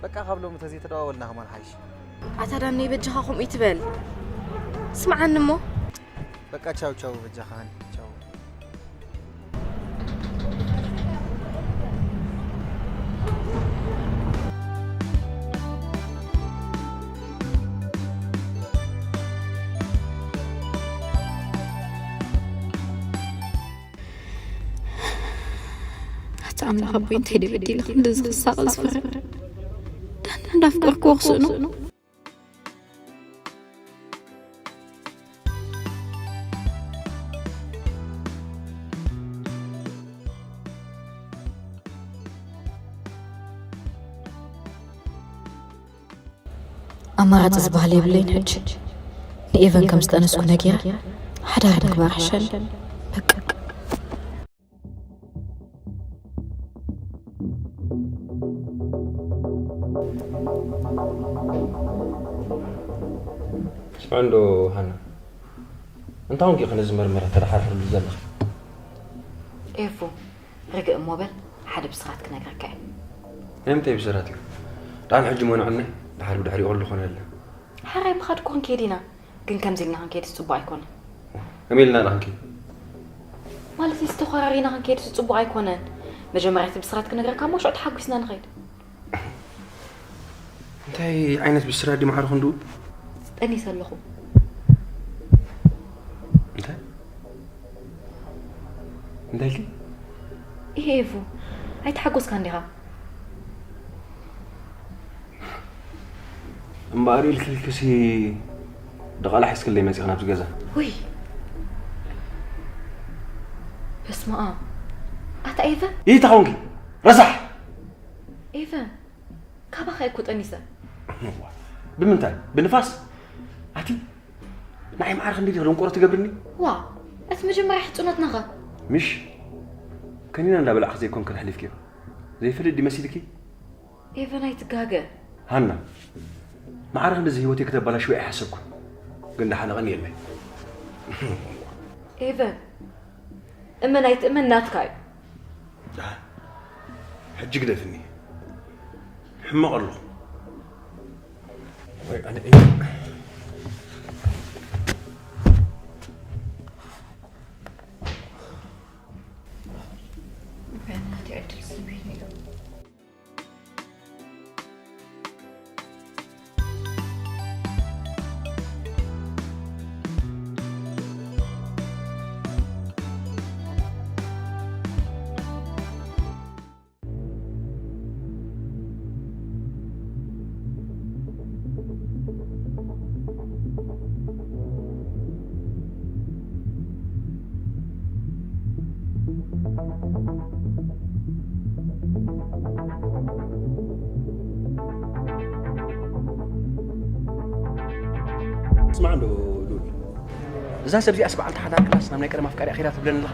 በቃ ካብ ሎሚ ተዘይተደዋወልና ከማን ሓይሽ። ኣታ ዳኒ በጃኻ ከምኡ ይትበል። ስምዓኒ እሞ። በቃ ቻው ቻው በጃኻ ሃኒ ቻው። ኣታ ኣምላኽ ኣቦይ እንታይ ደበዲለ ክንዲ ዝኽሳቕ ዝፍረ ዳኒ እንዳፍቀርክዎ ክስእኖ። ኣማራፂ ዝበሃል የብለይን ሕጂ። ንኤቨን ከም ዝጠነስኩ ነጊረ ሓዳር ምግባር ይሕሸኒ። በቃ። ስምዒ እንዶ ሃና፣ እንታይ ኮንኪ ኢኺ ነዚ መርመራ ተደሓርሕርሉ ዘለኺ? ኤፉ፣ ርግእ እሞ በል፣ ሓደ ብስራት ክነግረካ እየ። ናይ ምንታይ ብስራት እዩ? ደሓን ሕጂ መኑዕኒ፣ ደሓር ብድሕሪኡ ኩሉ ኮነ ኣለ። ሓራይ ምኻድ እኮ ክንከይድ ኢና፣ ግን ከምዚ ኢልና ክንከይድ ጽቡቕ ኣይኮነን። ከመይ ኢልና ኢና ክንከይድ? ማለት ዝተኾራሪና ክንከይድ ጽቡቕ ኣይኮነን። መጀመርያ እቲ ብስራት ክነግረካ እሞ ሽዑ ተሓጒስና ንኸይድ። እንታይ ዓይነት ብስራት ድዩ ማዕረ ክንድኡ? ጠኒሰ ኣለኹ። እንታይ? እንታይ ኢልኪ? ይሄ ኤፉ፣ ኣይተሓጎስካን ዲኻ? እምበኣር ኢልኪ ኢልኪሲ ድቓላ ሒዝክለይ መፂኺ ናብዚ ገዛ። ውይ፣ በስመ ኣብ። ኣታ ኤቨ፣ ይታ ኾንኪ ረሳሕ። ኤቨ፣ ካባኻ እኮ ጠኒሰ። ብምንታይ? ብንፋስ? ኣቲ ንዓይ ማዕረ ክንደይ ዲኺ ደንቆሮ ትገብርኒ? ዋ፣ እቲ መጀመርያ ሕጽኖትናኸ? ምሽ ከኒና እንዳበላዕኺ ዘይኮንክን ኣሕሊፍክዮ። ዘይፈልጥ ድዩ መሲልኪ? ኤቨን ኣይትጋገ። ሃና፣ ማዕረ ክንድዚ ህይወተይ ክተባላሽዊ ኣይሓሰብኩን። ግን ደሓን ቀንየለይ። ኤቨን፣ እመን ኣይትእመን ናትካ እዩ። ሕጂ ግደፍኒ። ሕመቕ ኣለኹ። ወይ ኣነ እየ። ናተይ ዕድል ስብ ሂሉ። ስማዕ እንዶ ሉል፣ እዛ ሰብ እዚኣስ በዓልቲ ሓዳር ክላስ ናብ ናይ ቀደም ኣፍቃሪ ኣኺዳ ትብለኒ ኣለኻ።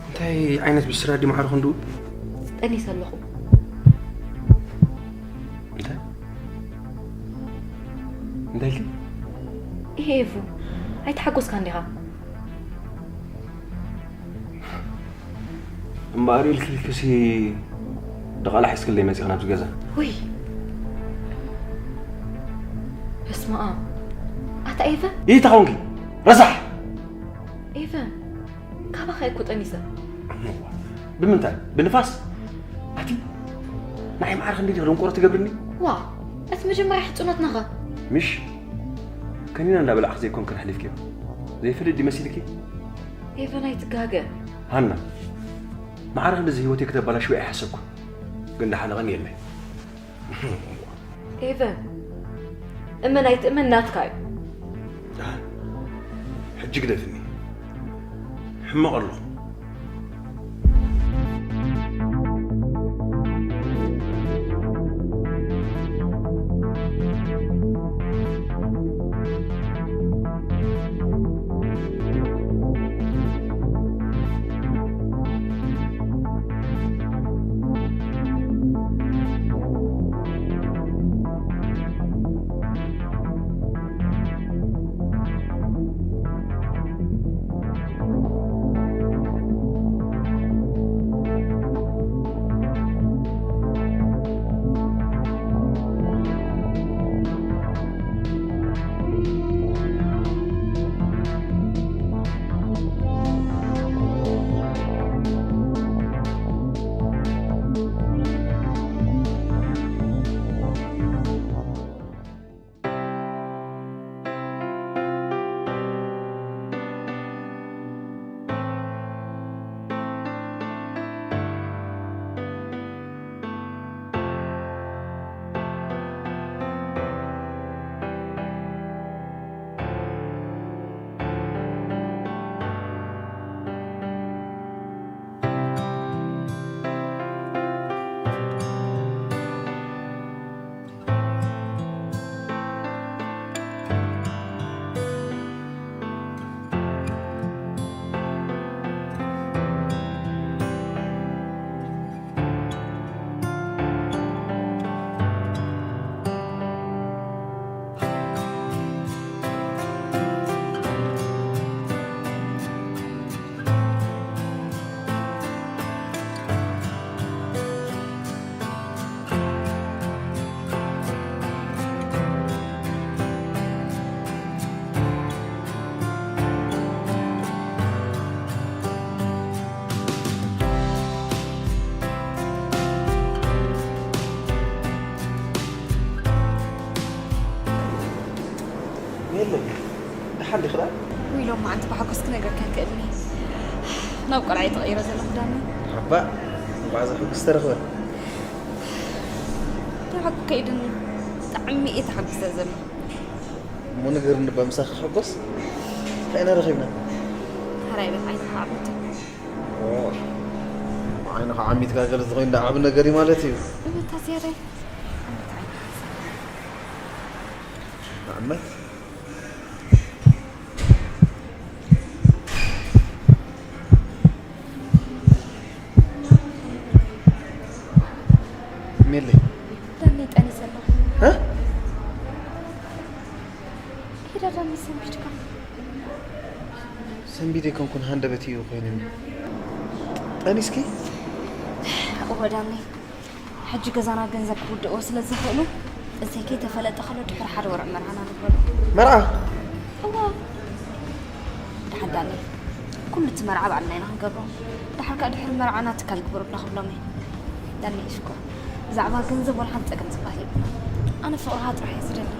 እንታይ ዓይነት ብስራት ድዩ ማዕረ ክንድኡ? ጠኒሰ ኣለኹ። እንታይ? እንታይ ኢልኪ? ይሄ ኤፉ፣ ኣይተሓጎስካን ዲኻ? እምበኣር ኢልኪ ኢልኪሲ ድቓላ ሒዝክለይ መፂኺ ናብዚ ገዛ። ውይ፣ በስመ ኣብ። ኣታ ኤቨ፣ ይታ ኾንኪ ረሳሕ። ኤቨ፣ ካባኻ እኮ ጠኒሰ። ብምንታይ? ብንፋስ? ኣቲ ንዓይ ማዕረ ክንደይ ዲኺ ደንቆሮ ትገብርኒ? ዋ፣ እቲ መጀመርያ ሕጽኖትናኸ? ምሽ ከኒና እንዳበላዕኺ ዘይኮንክን ኣሕሊፍክዮ። ዘይፈልጥ ድዩ መሲልኪ? ኤቨን ኣይትጋገ። ሃና፣ ማዕረ ክንድዚ ህይወተይ ክተባላሽዊ ኣይሓሰብኩን። ግን ደሓን ቀንየለይ። ኤቨን፣ እመን ኣይትእመን ናትካ እዩ። ሕጂ ግደፍኒ። ሕመቕ ኣለኹ። ሓንቲ ክዳ? ውይ፣ ሎም መዓንቲ ብሓጎስ ክነግረካ ይክእልኒ። ናብ ቆልዓ እየ ተቐይረ ዘለኹ ዳኒ። ሓባ፣ እንቋዕ ዘሕጉስ ተረኽበ። ንሓቁ ከይድኒ ብጣዕሚ እየ ተሓጒሰ ዘለኹ። እሞ ንገርኒ እባ፣ ምሳኺ ክሕጎስ? እንታይ ኢና ረኺብና? ሕራይ በል ዓይንኻ ዓሚቱ። ኦ፣ ዓይንኻ ዓሚትካ ገለ ተኾይኑ ደኣ ዓቢ ነገር እዩ ማለት እዩ። እመታ ዝያዳይ። እመታ ዓይንኻ ንዓመት። ሜሊ። ዳኒ ጠኒሰ ኣለኹ። እ? ሄዳ ዳኒ ሰንቢድካ። ሰንቢደ ኣይኮንኩን፣ ሃንደበት እዩ ኮይኑኒ። ጠኒስኪ? እወ ዳኒ። ሕጂ ገዛና ገንዘብ ክውድእዎ ስለ ዝኽእሉ፣ እሰይ ከይተፈለጠ ከሎ ድሕሪ ሓደ ወርሒ መርዓና ንግበሮ። መርዓ? እዋ። ደሓን ዳኒ፣ ኩሉ እቲ መርዓ ባዕልና ኢና ክንገብሮ። ደሓር ከኣ ድሕሪ መርዓና ትካል ግበሩልና ክብሎም እየ። ዳኒ፣ እሽኮ፣ ብዛዕባ ገንዘብ ወላ ሓንቲ ጸገም ዝበሃል የብልና። ኣነ ፍቕርኻ ጥራሕ እየ ዝደሊ።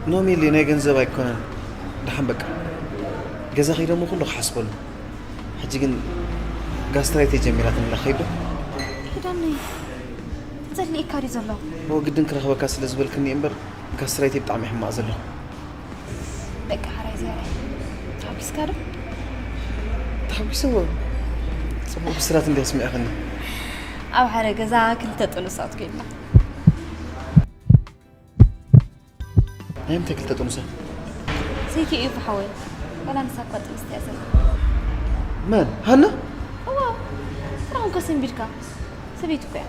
ኖ ሜሊ፣ ናይ ገንዘብ ኣይኮነን። ደሓን በቃ። ገዛ ከይደ እሞ ኩሉ ክሓስበሉ። ሕጂ ግን ጋስትራይተይ ጀሚራትኒ ኣላ፣ ከይዶ? ኪዳነይ፣ ተጸሊእካ ድዩ ዘሎ? እወ፣ ግድን ክረኽበካ ስለ ዝበልክኒ እምበር፣ ጋስትራይተይ ብጣዕሚ ሕማቕ ዘሎ። በቃ፣ ሕራይ ዝያዳይ። ተሓጒስካ ዶ? ተሓጒሰ፣ እወ። ጽቡቕ ብስራት እንድያ ኣስሚዕኽኒ። ኣብ ሓደ ገዛ ክልተ ጥኑሳት ኮይንና። ናይ ምንታይ ክልተ ጥኑሳት? ሰይቲ እዩ ዝሓወይ። ዋላ ንሳ እኳ ጥንስቲ እያ ዘላ። መን? ሃና? እዋ፣ ስራኹም ከሰንቢድካ። ሰበይቲ እኮ እያ።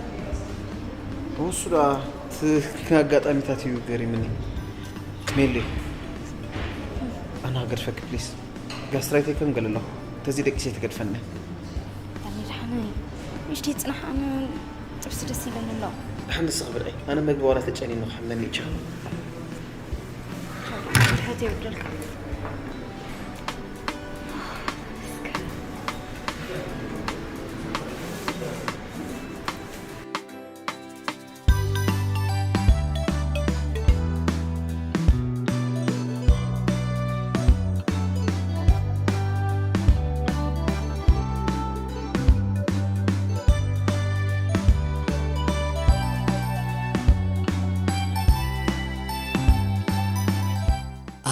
እሱ ደኣ እቲ ኣጋጣሚታት እዩ ገሪምኒ። ሜሊ፣ ኣነ ክገድፈኪ ፕሊስ። ጋስትራይተይ ከም ገለ ኣለኹ። ተዚ ደቂሰ ኣይትገድፈኒ። ዳኒ ደሓን፣ ንእሽተይ ጽናሕ፣ ኣነ ጥብሲ ደስ ይብለኒ ኣሎ። ደሓን ንስኺ ብልዒ። ኣነ መግቢ ዋላ ተጨኒኑ ክሕመኒ እዩ። ቻው። ድሕረት የውርደልካ።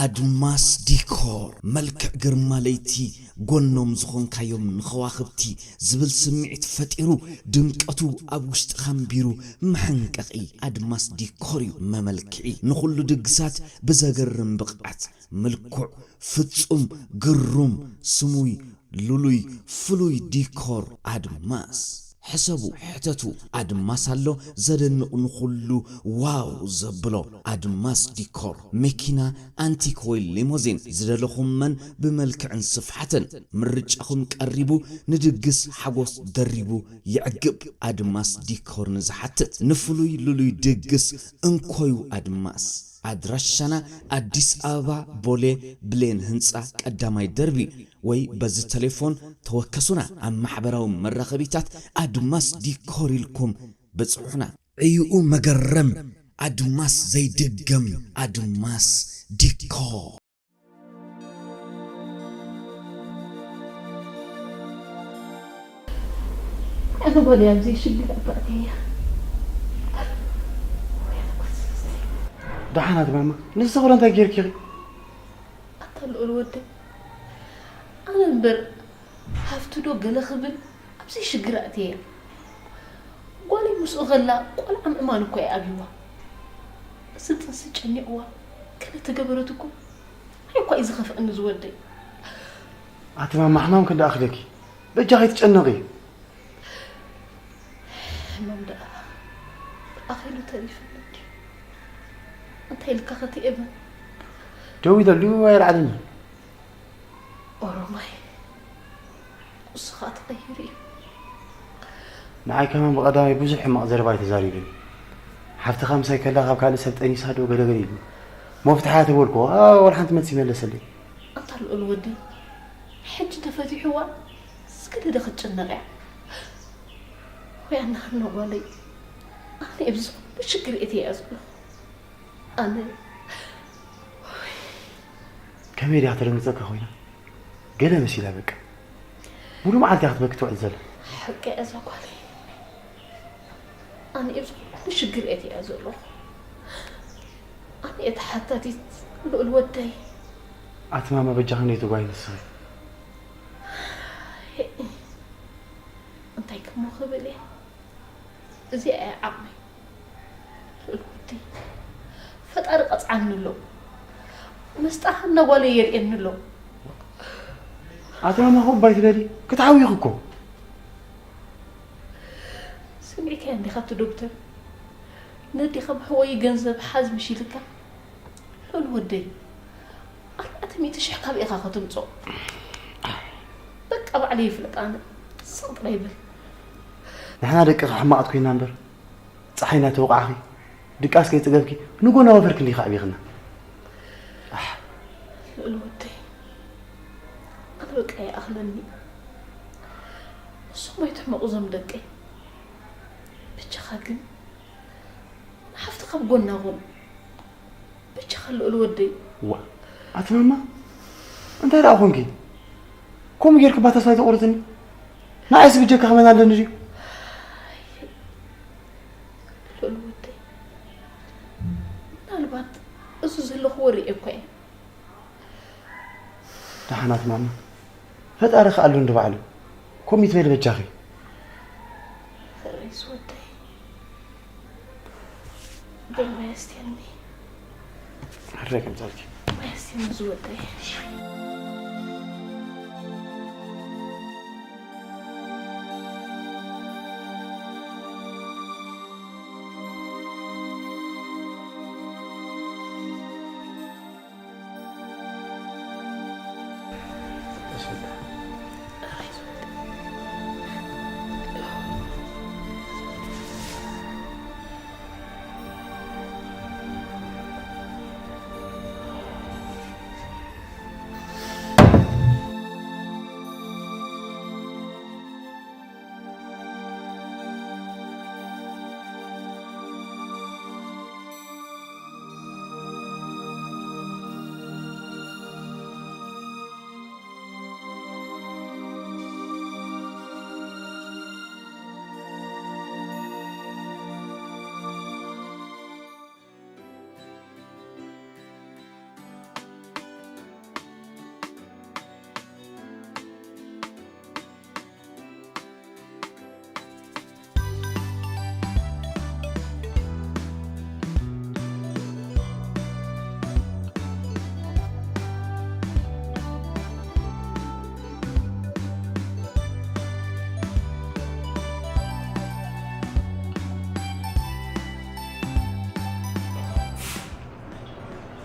ኣድማስ ዲኮር፣ መልክዕ ግርማ ለይቲ፣ ጎኖም ዝኾንካዮም ንኸዋኽብቲ ዝብል ስምዒት ፈጢሩ፣ ድምቀቱ ኣብ ውሽጥኻ ኣንቢሩ፣ መሐንቀቒ ኣድማስ ዲኮር እዩ መመልክዒ። ንኹሉ ድግሳት ብዘገርም ብቕዓት፣ ምልኩዕ፣ ፍጹም፣ ግሩም፣ ስሙይ፣ ልሉይ፣ ፍሉይ ዲኮር ኣድማስ። ሕሰቡ፣ ሕተቱ፣ ኣድማስ ኣሎ ዘደንቕ ንኹሉ ዋው ዘብሎ። ኣድማስ ዲኮር፣ መኪና፣ ኣንቲክ ወይ ሊሞዚን፣ ዝደለኹም መን ብመልክዕን ስፍሓትን። ምርጫኹም ቀሪቡ፣ ንድግስ ሓጎስ ደሪቡ የዕግብ። ኣድማስ ዲኮር ንዝሓትት፣ ንፍሉይ ልሉይ ድግስ እንኮዩ ኣድማስ። ኣድራሻና ኣዲስ ኣበባ፣ ቦሌ ብሌን ህንፃ ቀዳማይ ደርቢ፣ ወይ በዚ ቴሌፎን ተወከሱና። ኣብ ማሕበራዊ መራኸቢታት ኣድማስ ዲኮር ኢልኩም በጽሑና። ዕዩኡ መገረም ኣድማስ ዘይድገም ኣድማስ ዲኮር። ኣነ ጓለይ ኣብዚ ሽግር ኣባእተያ። ደሓን ኣቲ ማማ፣ ንስኺ ዶ እንታይ ጌርኪ ኢኺ? ኣታ ልኡል ወደይ፣ ኣነ እምበር ሃፍቱ ዶ ገለ ክብል ኣብዚ ሽግር ኣእትየያ። ጓለይ ምስኡ ከላ ቆልዓ ምእማን እኮ እዩ ኣብይዋ። እዚ ጥንሲ ጨኒቕዋ ገለ ተገበረት እኮ ኣይ እኳ እዩ ዝኸፍአኒ ዝወደይ። ኣቲ ማማ፣ ሕማም ክንደኣኽለኪ፣ በጃኺ ኣይትጨነቒ። ሕማም ደኣ ኣኺሉ ተሪፍኒ ድዩ? እንታይ ኢልካ ኸ እቲ ኤቨን? ደዊለሉ ኣይረኣየንን። ኦሮማይ፣ ንሱ ኸኣ ተቐይሩ እዩ። ንዓይ ከማን ብቐዳማይ ብዙሕ ሕማቕ ዘረባ እዩ ተዛሪቡኒ። ሓፍትኻ ምሳይ ከላ ካብ ካልእ ሰብ ጠኒሳ ዶ ገለገለ ኢሉ። መፍትሓ እያ ተበልኩዎ። ኣዎ፣ ወላ ሓንቲ መልሲ ይመለሰለይ። ኣንታ ልኡል ወደይ፣ ሕጂ ተፈቲሕዋ፣ እስከ ደደ ክትጭነቕ እያ። ወይ ኣነ ሃና ጓለይ፣ ኣነ ኣብዚ ኩሉ ሽግር እየ እትያ ዘለኹ። ኣነ፣ ወይ፣ ከመይ ድያ ክትደንግጸካ ኮይና? ገለ መሲላ በቃ። ሙሉ መዓልቲ እያ ክትበኪ ትውዕል ዘላ። ሓቂ እያ እዛ ጓለይ። ኣነ ኣብዚ ኩሉ ሽግር እየ እቲኣ ዘለኹ። ኣነ እየ ተሓታቲት ልኡል ወደይ። ኣቲ ማማ በጃኺ ነይ ትጓይ ንስኺ። እንታይ ክሞ ክብል እየ? እዚኣ እያ ዓቕመይ። ልኡል ወደይ፣ ፈጣሪ ቀጽዓኒ ኣሎ። መስጣ እናጓለ የርእየኒ ኣሎ። ኣቲ ማማ ከምኡ ኣይትበሊ፣ ክትሓውይኺ እኮ። ሰሚዕካዮ እንዲኻ እቲ ዶክተር? ነዲኻ መሕወዪ ገንዘብ ሓዝ ምሽ ኢልካ? ልኡል ወደይ፣ ኣርባዕተ ሚእቲ ሽሕ ካበይ ኢኻ ከተምጽኦ? በቃ ባዕለይ ይፍለጥ ኣነ። ስቕ ጥራይ በል። ንሕና ደቅኺ ሕማቓት ኮይና እምበር፣ ጸሓይ እናተወቕዓኺ፣ ድቃስ ከይጸገብኪ፣ ንጎና ወፈር ክንዲኻ ኣዕቢኽና። ኣሕ። ልኡል ወደይ፣ ኣነ በቃ ይኣኽለኒ። ንሶም ኣይትሕመቑ እዞም ደቀይ። ብቻኻ ግን ንሓፍትኻ ኣብ ጎና ኩን። ብቻኻ ልኡል ወደይ። ዋ፣ ኣቲ ማማ፣ እንታይ ደኣ ኮንኪ? ከምኡ ጌርኪ እባ ተስፋ ኣይተቑርጽኒ። ንዓይስ ብጀካ ክመን ኣለኒ ድዩ? ልኡል ወደይ፣ ምናልባት እዚ ዘለኽዎ ርእየ እኮ እየ። ደሓን ኣቲ ማማ፣ ፈጣሪ ከኣሉ እንዲ ባዕሉ። ከምኡ ይትበሊ በጃኺ። ሕራይ ዝወደይ። በል ማይ ኣስትየኒ። ሕራይ ከምጻልኪ። ማይ ኣስትየኒ ዝወደይ።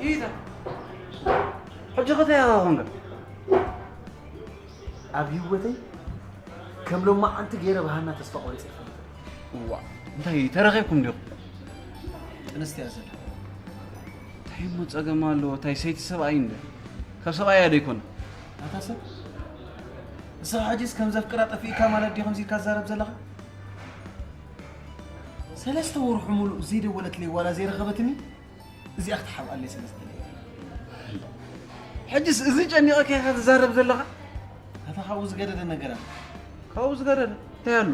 ኢዛ፣ ሕጂ ኸ እንታይ ኢኻ ኾንካ? ኣብ ህይወተይ ከም ሎማዓንቲ ገይረ ብሃና ተስፋ ቆሪጸ ይፈልጥ። እዋ፣ እንታይ ተረኺብኩም ዲኹም? ጥንስቲ እያ ዘላ። እንታይ እሞ ጸገም ኣለዎ? እንታይ ሰይቲ ሰብኣይ እንደ? ካብ ሰብኣያ ዶ ይኮነ? ኣታ ሰብ፣ ንስኻ ሕጂስ ከም ዘፍቅራ ጠፊእካ ማለት ድዩ ከምዚ ኢልካ ትዛረብ ዘለኻ? ሰለስተ ወርሑ ሙሉእ ዘይደወለትለይ ዋላ ዘይረኸበትኒ፣ እዚኣ ክትሓብኣለይ ስለ ዝደለየ። ሕጅስ እዚ ጨኒቐካ ኢኻ ትዛረብ ዘለኻ? ኣታ ካብኡ ዝገደደ ነገር ኣሎ። ካብኡ ዝገደደ እንታይ ኣሎ?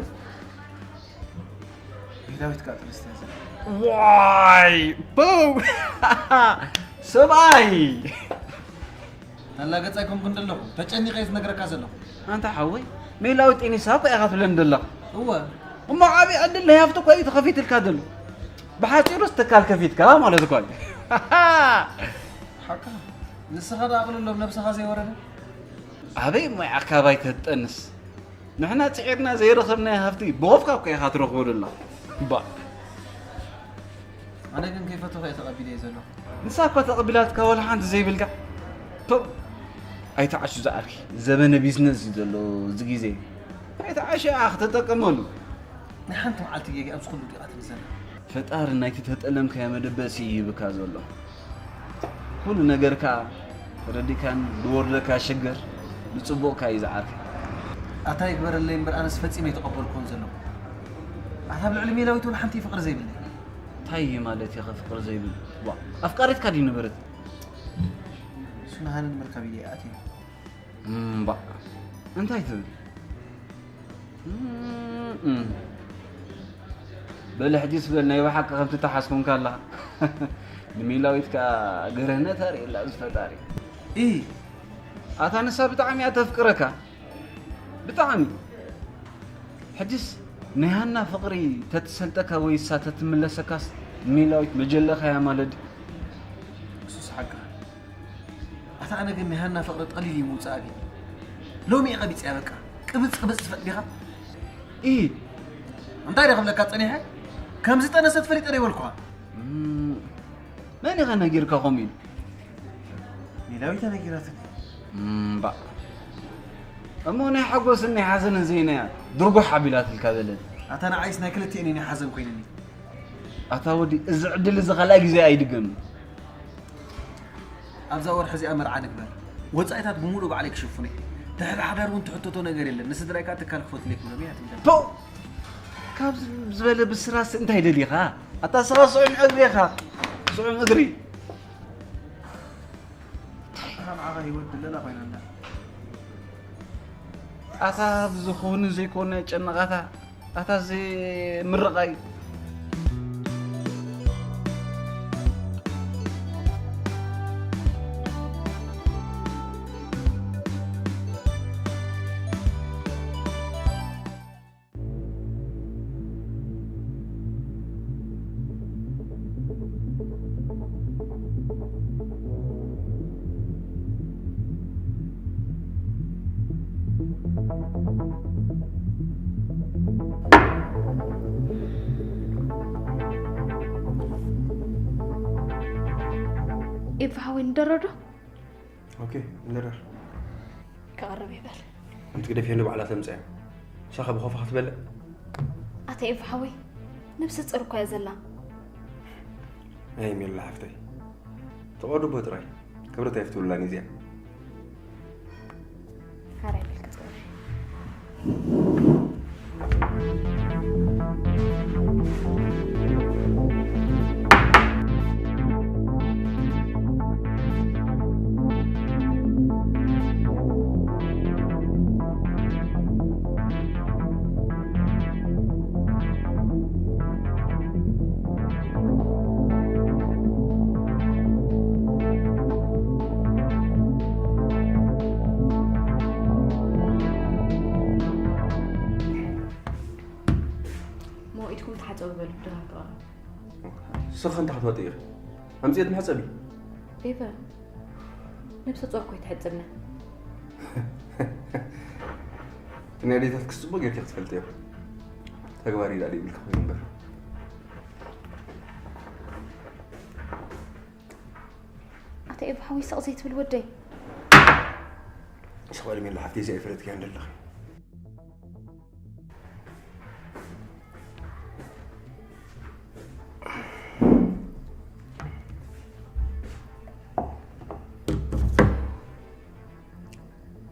ዳዊት ከኣ ጥንስቲ እያ ዘላ። ዋይ! በው! ሰብኣይ! ኣላገጽ ኣይኮንኩን ዘለኹ፣ ተጨኒቐ እየ ዝነግረካ ዘለኹ። ኣንታ ሓወይ፣ ሜላዊ ጤኒሳ እኮ ኢኻ ትብለኒ ዘለኻ። እወ። እሞ ዓብዪ ዕድል ናይ ሃፍቲ እኮ እዩ ተኸፊትልካ ዘሎ። ብሓጺሩስ ትካል ከፊትካ ማለት እኮ እዩ። ሓቃ፣ ንስኻ ደኣ ኣቕልሎም ነብስኻ ዘይወረደ። ኣበይ እሞ እያ ኣካባይ ከተጠንስ? ንሕና ጽዒርና ዘይረኸብናዮ ሃፍቲ ብወፍካ እኮ ኢኻ ትረኽቦ ዘለኻ። እባ። ኣነ ግን ከይፈተኹ እየ ተቐቢለዮ ዘለኹ። ንሳ እኳ ተቐቢላትካ ዋላ ሓንቲ ዘይብልካ። ፖው! ኣይትዓሹ ዝዓርኪ። ዘበነ ቢዝነስ እዩ ዘሎ እዚ ግዜ። ኣይትዓሹ፣ ኣኽ ተጠቀመሉ። ናይ ሓንቲ መዓልቲ ጌጋ ኣብዚ ኩሉ ዲቓ ትምዘና? ፈጣሪ ናይቲ ተጠለምካዮ መደበሲ እዩ ይህብካ ዘሎ። ኩሉ ነገርካ ተረዲእካን ዝወርደካ ሽግር ንጽቡቕካ እዩ ዝዓርከይ። ኣታ ይግበረለይ እምበር ኣነስ ፈጺመ ኣይተቐበልኩዎን ዘለኹ። ኣታ ኣብ ልዕሊ ሜላዊት ወላ ሓንቲ ፍቕሪ ዘይብለይ። እንታይ እዩ ማለት ኢኻ ፍቕሪ ዘይብሉ? ዋ፣ ኣፍቃሪትካ ድዩ ነበረት? እሱ ንሃንን ምርካብ ኢለ እየ ኣትየ። እምባእ፣ እንታይ ትብል? እም፣ እም። በል ሕጂስ በል፣ ናይ ብሓቂ ከምቲ ተሓዝኩምካ ኣለኻ። ንሚላዊት ከኣ ግርህነት ኣርእየላ እዚ ፈጣሪ። ኢ፣ ኣታ ንሳ ብጣዕሚ እያ ተፍቅረካ። ብጣዕሚ። ሕጅስ ናይ ሃና ፍቕሪ ተትሰልጠካ ወይ እሳ ተትምለሰካስ፣ ሜላዊት መጀለኻያ ማለት ድዩ? እሱስ ሓቅኻ። ኣታ ኣነ ግን ናይ ሃና ፍቕሪ ጠሊል እዩ ምውጻእ ኣብይ። ሎሚ እየ ቀቢጸያ በቃ። ቅብጽ ቅብጽ ትፈልጥ ዲኻ? ኢ። እንታይ ደኣ ክብለካ ጸኒሐ? ከም ዝጠነሰት ፈሊጠ ዶ ይበልኩኻ? እም፣ መን ኢኻ ነጊርካ ከምኡ ኢሉ? ሜላዊት ነጊራትኒ። እምባእ። እሞ ናይ ሓጎስን ናይ ሓዘንን ዜናያ ድርጉሕ ኣቢላትልካ በለኒ። ኣታ ንዓይስ ናይ ክልቲኤን ናይ ሓዘን ኮይነኒ። ኣታ ወዲ፣ እዚ ዕድል እዚ ካልኣይ ግዜ ኣይድገምን። ኣብዛ ወርሒ እዚኣ መርዓ ንግበር። ወጻኢታት ብምሉእ ባዕለይ ክሽፍኖ እየ። ድሕሪ ሓዳር እውን ትሕተቶ ነገር የለን። ንስድራይ ከኣ ትካል ክፈትለይ ክብሎም እየ ኣትምደብ። ፖው! ካብ ዝበለ ብስራስ እንታይ ደሊኻ? ኣታ ስኻ ስዑም እግሪ ኢኻ። ስዑም እግሪ። ኣታ ንዓኻ ህይወት ድለላ ኮይና ኣላ። ኣታ ብዝኾነ ዘይኮነ ጨነቓታ። ኣታ እዚ ምርቓ እዩ። ኤፋ ሓወይ ንደረዶ? ኦኬ፣ ንደረር። ክቐርብ ይበል። ኣንቲ ግደፍዮ፣ ንባዕላ ተምጽያ። ንሳኻ ብኸፋ ክትበልዕ። ኣታ ኤፋ ሓወይ፣ ነብሰ ጾር እኳ እያ ዘላ። ኣይ ሜላ ሓፍተይ፣ ተቐድቦ ጥራይ። ክብረት ኣይፍትውላን እዚኣ። ሓራይ በል ክትገብር። እሞ ኢድኩም ተሓጸቡ በሉ፣ ብድኻ ክቐርብ። ስኻ እንታይ ክትወጥ ኢኺ? ኣምጽኤት መሕጸቢ። ኤቨን፣ ነብሰ ጾር እኮ ኣይትሕጽብና። እቲ ናይ ኣዴታትክስ ጽቡቕ ጌርኪ ክትፈልጥዮ። ተግባር ኢዳ ዘይብልኪ ኮይኑ እምበር። ኣታ ኤቭ ሓወይ፣ ስቕ ዘይትብል ወደይ። ስቕ በሊ ሜላ ሓፍተይ፣ እዚ ኣይፈለጥክያን ዘለኺ።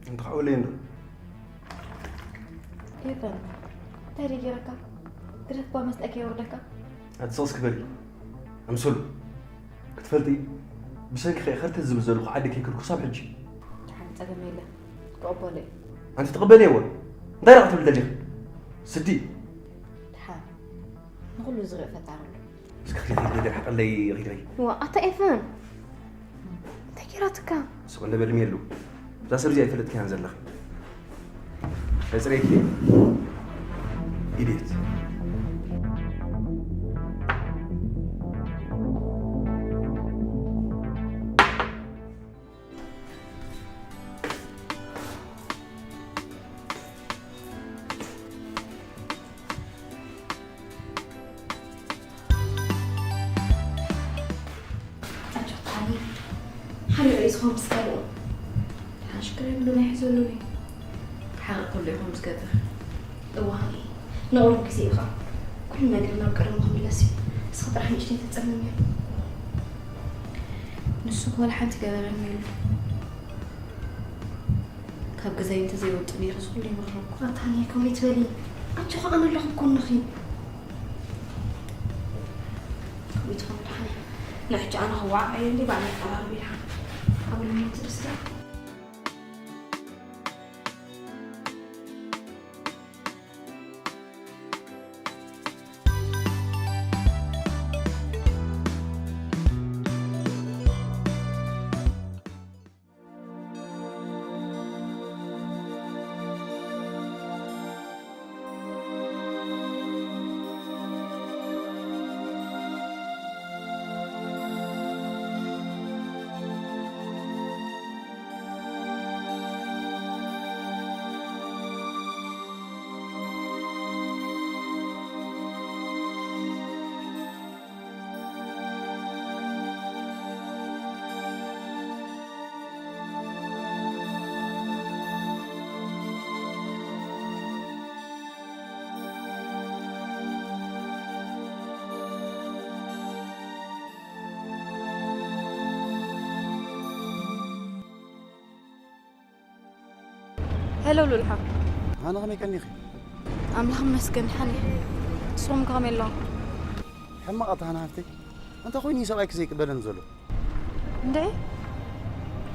እንተኻወለይ እንዶ። ኤቨን፣ እንታይ ደይ ገይረካ? ግደፍ፣ ባ መስጠ ከየወርደካ። ኣቲ ስቕ እስኪ በሊ። ኣምሰሉ። ክትፈልጢ፣ ብሰንኪ ከይኸርተ ዝብል ዘለኹ ዓዲ ከይከድኩ ክሳብ ሕጂ። ደሓን፣ ጸገም የለን። ክቕበሎ እየ። ኣንቲ ትቕበልዮ እወ? እንታይ ደኣ ክትብል ደሊኺ? ስዲ። ደሓን። ንኹሉ ዝርኢ ፈጣሪ ኣሎ። እስኪ ክልተ ክልተ ሓቀለይ ኺድሪ። ዋ፣ ኣታ ኤፍሬም። እንታይ ጌራትካ? ስቕ እንደ በልሚ የሉ። እዛ ሰብ እዚኣ ኣይፈለጥክያን ዘለኺ። ከጽሬኪ። ኢድየት። ኣጆኻ፣ ሓደ ርእስኹም ምስ ካልኡ። ደሓን ሽግር የብሉን፣ ኣይሕዘሉን እዩ። ሓቂ ኩሉ ኢኹም ምስ ገበረ። እዋኒ፣ ንቑሩብ ግዜ ኢኻ። ኩሉ ነገር ናብ ቀደሙ ክምለስ እዩ። ንስኻ ጥራሕ ንእሽተይ ተጸመም እያ። ንሱ እኮ ወላ ሓንቲ ገበረኒ ኢሉ። ካብ ገዛይ እንተዘይወጽእ ነይሩ፣ እዚ ኩሉ ይምኽረኩ። ኣታ ሃኒ፣ ከምኡ ኣይትበሊ። ኣጆኺ፣ ኣነ ኣለኹ ኣብ ጎንኺ። ከምኡ ትኾን ደሓን እያ። ንሕጂ ኣነ ክወዓዓ እየ እንዲ ባዕለይ ክቐራርብ ኢልካ። ኣውልነት ርስታ። ሄሎ ሉልሓ። ሃና ከመይ ቀኒኺ? ኣምላኽ ይመስገን ሓኒ። ንስኹም ከመይ ኣለኹም? ሕማቕ ኣታ ሃና ሃፍተይ። እንታይ ኮይኑ እዩ ሰብኣይኪ ዘይቅበለኒ ዘሎ? እንድዒ፣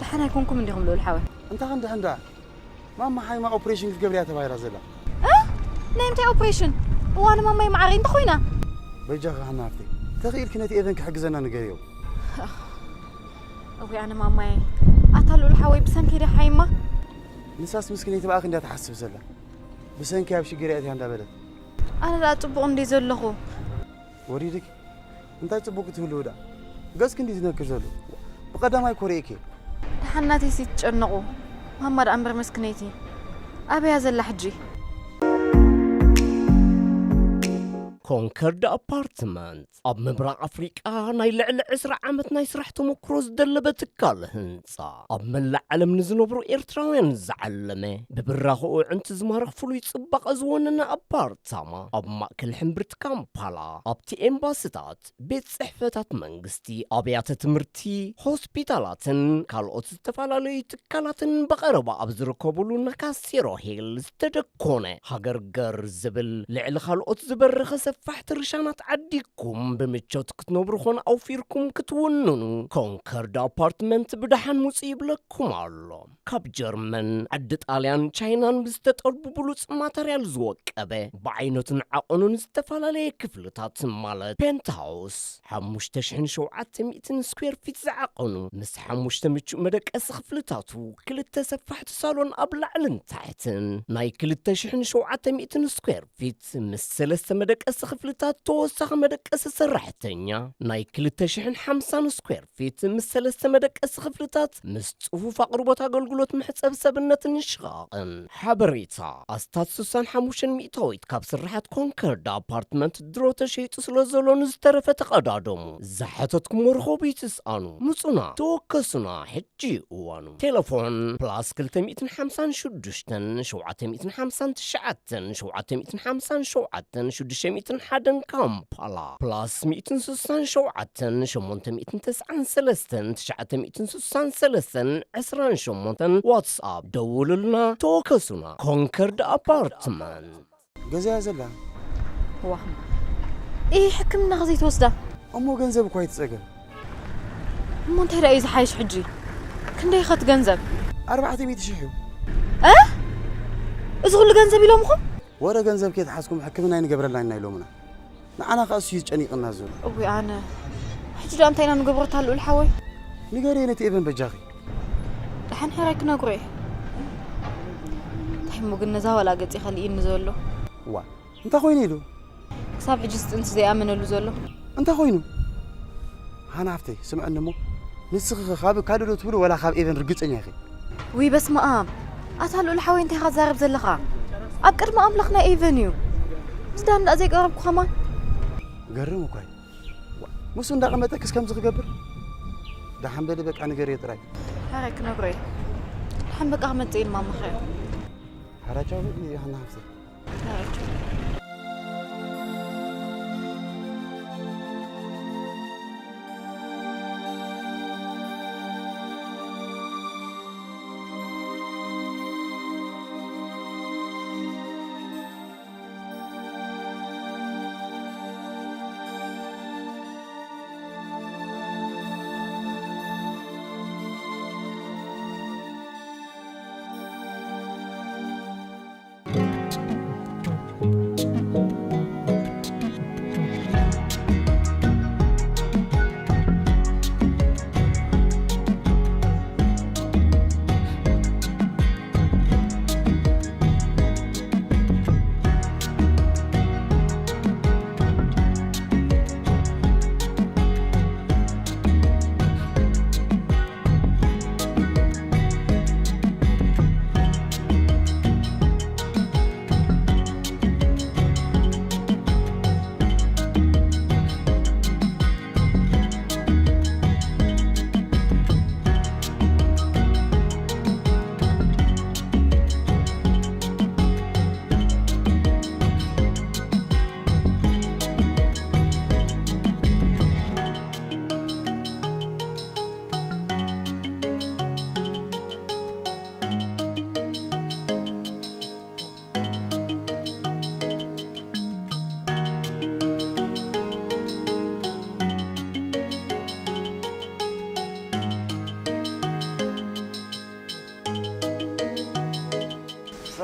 ደሓን ኣይኮንኩም እንዲኹም ልኡል ሓወይ። እንታይ ክንዲ ሕንዳ? ማማ ሓይማ ኦፕሬሽን ክትገብር እያ ተባሂላ ዘላ። እ? ናይ ምንታይ ኦፕሬሽን? እዋን ማማይ ማዓረይ እንታይ ኮይና? በጃኺ ሃና ሃፍተይ፣ ተኽኢልኪ ነቲ ኤቨን ክሕግዘና ንገርዮ። እዊ ኣነ ማማይ፣ ኣታ ልኡል ሓወይ ብሰንኪ ድያ ሓይማ? ንሳስ ምስኪነይቲ ብኣኺ እንድያ ትሓስብ ዘላ። ብሰንኪ ኣብ ሽግር እያ እንዳበለት። ኣነ ደኣ ጽቡቕ እንድየ ዘለኹ። ወሪድኪ? እንታይ ጽቡቕ ክትህልዊ ደኣ? ገጽኪ እንድዩ ዝነክር ዘሎ። ብቐዳማይ እኮ ርእየኪ። ደሓን ናተይሲ ትጨነቑ። ማማ ደኣ እምበር መስኪነይቲ። ኣበያ ዘላ ሕጂ? ኮንከርድ ኣፓርትመንት ኣብ ምብራቕ ኣፍሪቃ ናይ ልዕሊ ዕስራ ዓመት ናይ ስራሕ ተመክሮ ዝደለበ ትካል ህንጻ፣ ኣብ መላእ ዓለም ንዝነብሩ ኤርትራውያን ዝዓለመ፣ ብብራኸኡ ኣዕንቲ ዝማርኽ ፍሉይ ጽባቐ ዝወነነ ኣፓርታማ፣ ኣብ ማእከል ሕምብርቲ ካምፓላ፣ ኣብቲ ኤምባስታት፣ ቤት ጽሕፈታት መንግስቲ፣ ኣብያተ ትምህርቲ፣ ሆስፒታላትን ካልኦት ዝተፈላለዩ ትካላትን ብቐረባ ኣብ ዝርከቡሉ ነካሴሮ ሂል ዝተደኮነ ሃገር ገር ዝብል ልዕሊ ካልኦት ዝበረኸ ሰፋሕቲ ርሻናት ዓዲግኩም ብምቾት ክትነብሩ ኾነ ኣውፊርኩም ክትውንኑ ኮንከርድ ኣፓርትመንት ብደሓን ምጹ ይብለኩም ኣሎ። ካብ ጀርመን፣ ዓዲ ጣልያን፣ ቻይናን ብዝተጠልቡ ብሉጽ ማተርያል ዝወቀበ፣ ብዓይነቱን ዓቐኑን ዝተፈላለየ ክፍልታት ማለት ፔንትሃውስ፣ ሓሙሽተ ሽሕን ሸውዓተ ሚእትን ስኩዌር ፊት ዝዓቐኑ፣ ምስ ሓሙሽተ ምቹእ መደቀሲ ክፍልታቱ፣ ክልተ ሰፋሕቲ ሳሎን ኣብ ላዕልን ታሕትን፣ ናይ ክልተ ሽሕን ሸውዓተ ሚእትን ስኩዌር ፊት ምስ ሰለስተ መደቀሲ ክፍልታት ተወሳኺ መደቀሲ ሰራሕተኛ፣ ናይ ክልተ ሽሕን ሓምሳን ስኩዌር ፊት ምስ ሰለስተ መደቀሲ ክፍልታት ምስ ጽፉፍ ኣቕርቦት ኣገልግሎት መሕጸቢ ሰብነትን ሽቓቕን። ሓበሬታ፣ ኣስታት ስሳን ሓሙሽተን ሚእታዊት ካብ ስርሓት ኮንከርድ ኣፓርትመንት ድሮ ተሸይጡ ስለ ዘሎ ንዝተረፈ ተቐዳደሙ። ዝሓተትኩሞ ርኸቡ ይትስኣኑ። ምጹና፣ ተወከሱና፣ ሕጂ እዩ እዋኑ። ቴሌፎን ፕላስ ክልተ ሚእትን ሓምሳን ሽዱሽተን ሸውዓተ ሚእትን ሓምሳን ትሽዓተን ሸውዓተ ሚእትን ሓምሳን ሸውዓተን ሽዱሽተ ሚእትን ሓደን ካምፓላ ፕላስ ሚእትን ስሳን ሸውዓተን ሸሞንተ ሚእትን ተስዓን ሰለስተን ትሽዓተ ሚእትን ስሳን ሰለስተን ዕስራን ሸሞንተን ዋትስኣፕ ደውሉልና፣ ተወከሱና። ኮንከርድ ኣፓርትመንት። ገዛ እያ ዘላ። ዋ። ኢ ሕክምና ከዘይትወስዳ? እሞ ገንዘብ እኳ ኣይትጸገም። እሞ እንታይ ደኣ እዩ ዝሓይሽ ሕጂ? ክንደይ ኸት ገንዘብ? ኣርባዕተ ሚእቲ ሽሕ እዩ። እ? እዚ ኩሉ ገንዘብ ኢሎምኹም? ወረ ገንዘብ ከይትሓዝኩም ሕክምና ኣይንገብረላን ኢና ኢሎምና። ንዓና ከኣ እሱ እዩ ዝጨኒቕና ዘሎ። እዊ ኣነ። ሕጂ ደኣ እንታይ ኢና ንገብሮ እታ ልኡል ሓወይ? ንገርዮ ነቲ ኤቨን በጃኺ። ደሓን ሕራይ ክነግሮ እየ። እንታይ እሞ ግን ነዛ ዋላ ገጺ ከልእኒ ዘሎ? ዋ፣ እንታይ ኮይኑ ኢሉ? ክሳብ ሕጂ ስጥንቲ ዘይኣመነሉ ዘሎ። እንታይ ኮይኑ? ሃና ሃፍተይ፣ ስምዕኒ እሞ፣ ንስኺ ኸ ካብ ካድእ ዶ ትብሉ ወላ ካብ ኤቨን ርግጸኛ ኢኺ? ውይ በስመ ኣብ! ኣታ ልኡል ሓወይ እንታይ ኢኻ ትዛረብ ዘለኻ? ኣብ ቅድሚ ኣምላኽ ናይ ኤቨን እዩ። ምስ ዳን ደኣ ዘይቀረብኩ ከማን? ገርም እኳ እዩ። ዋ፣ ምስኡ እንዳቐመጠ ክስ ከምዚ ክገብር? ደሓን በሊ በቃ ንገርዮ ጥራይ። ሕራይ ክነግሮ እየ። ደሓን በቃ ክመጽእ ኢልማ ምኽረ። ሕራይ ቻው በሊ ሃና ሃፍተይ።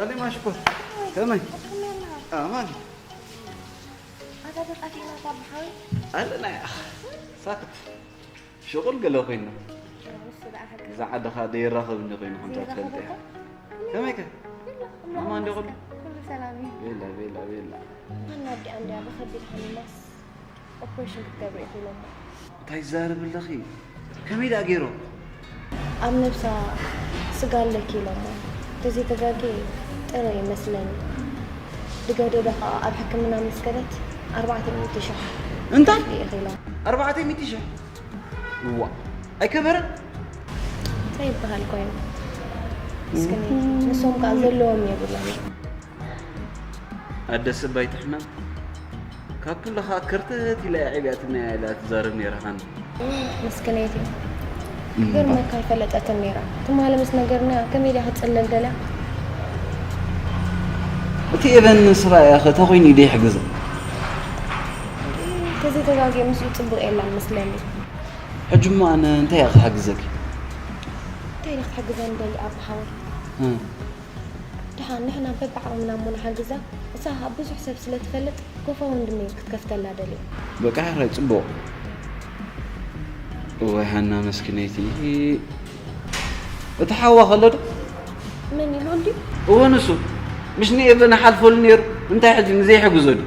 ሰላም ሽኮር። ከመይ? ኣማን። ኣለና። ሳክት። ሽቁል ገለ ኮይና። እዛ ዓድኻ ደይራኸብኒ ኮይኑ ከምታ ትፈልጥ እያ። ከመይ ከ? ኣማን ዶ ኩሉ? ኩሉ ሰላም እዩ። ቤላ፣ ቤላ፣ ቤላ። ኣና ኣዲኣ እንድያ ብኸቢድ ሓሚማስ ኦፕሬሽን ክትገብር ኢኺ ኢሎማ። እንታይ ትዛረቢ ኣለኺ? ከመይ ደኣ ገይሮም? ኣብ ነብሳ ስጋ ኣለኪ ኢሎማ። ተዘይተጋጌ ጥረ ይመስለኒ። ድገደዶ ኸኣ ኣብ ሕክምና ምስ ከደት ኣርባዕተ ሚእቲ ሽሕ እንታይ? ኢኺ ኢሎም። ኣርባዕተ ሚእቲ ሽሕ? እዋ፣ ኣይከበረን? እንታይ ይበሃል ኮይኑ? እስክኒ፣ ንሶም ከኣ ዘለዎም የብሎም። ኣደ ስባይ ትሕመም። ካብ ኩሉ ኸኣ ክርትት ኢላ እያ ዕብያትና እያ ኢላ ትዛረብ ነይራ ሃኒ። መስክነይቲ። እምባ። ገርመካ ኣይፈለጠትን ነይራ። ትማሊ ምስ ነገርና ከመይ ድያ ክትጽለል ደልያ? እቲ ኤቨን ስራ እያ ኸ ተኾይኑ ኢደ ይሕግዘ። ተዘይተጋግየ ምስኡ ጽቡቕ የላን መስለኒ። ሕጂ እሞ ኣነ እንታይ እየ ክሕግዘኪ? እንታይ ኢለ ክትሕግዘኒ ደሊ ኣቦ ሓወይ? እ። ደሓን ንሕና በብዓቕምና እሞ ንሓግዛ። እሳ ኸኣ ብዙሕ ሰብ ስለ ትፈልጥ ኮፋ ወንድመይ ክትከፍተላ ደልየ። በቃ ሕራይ ጽቡቕ። እዋይ ሃና መስኪነይቲ። እቲ ሓዋ ከሎ ዶ? መን ኢሉ እንዲ? እወ ንሱ። ምሽ ንኤቨን ሓልፈሉ ነይሩ። እንታይ ሕጂ ንዘይሕግዞ ድዩ?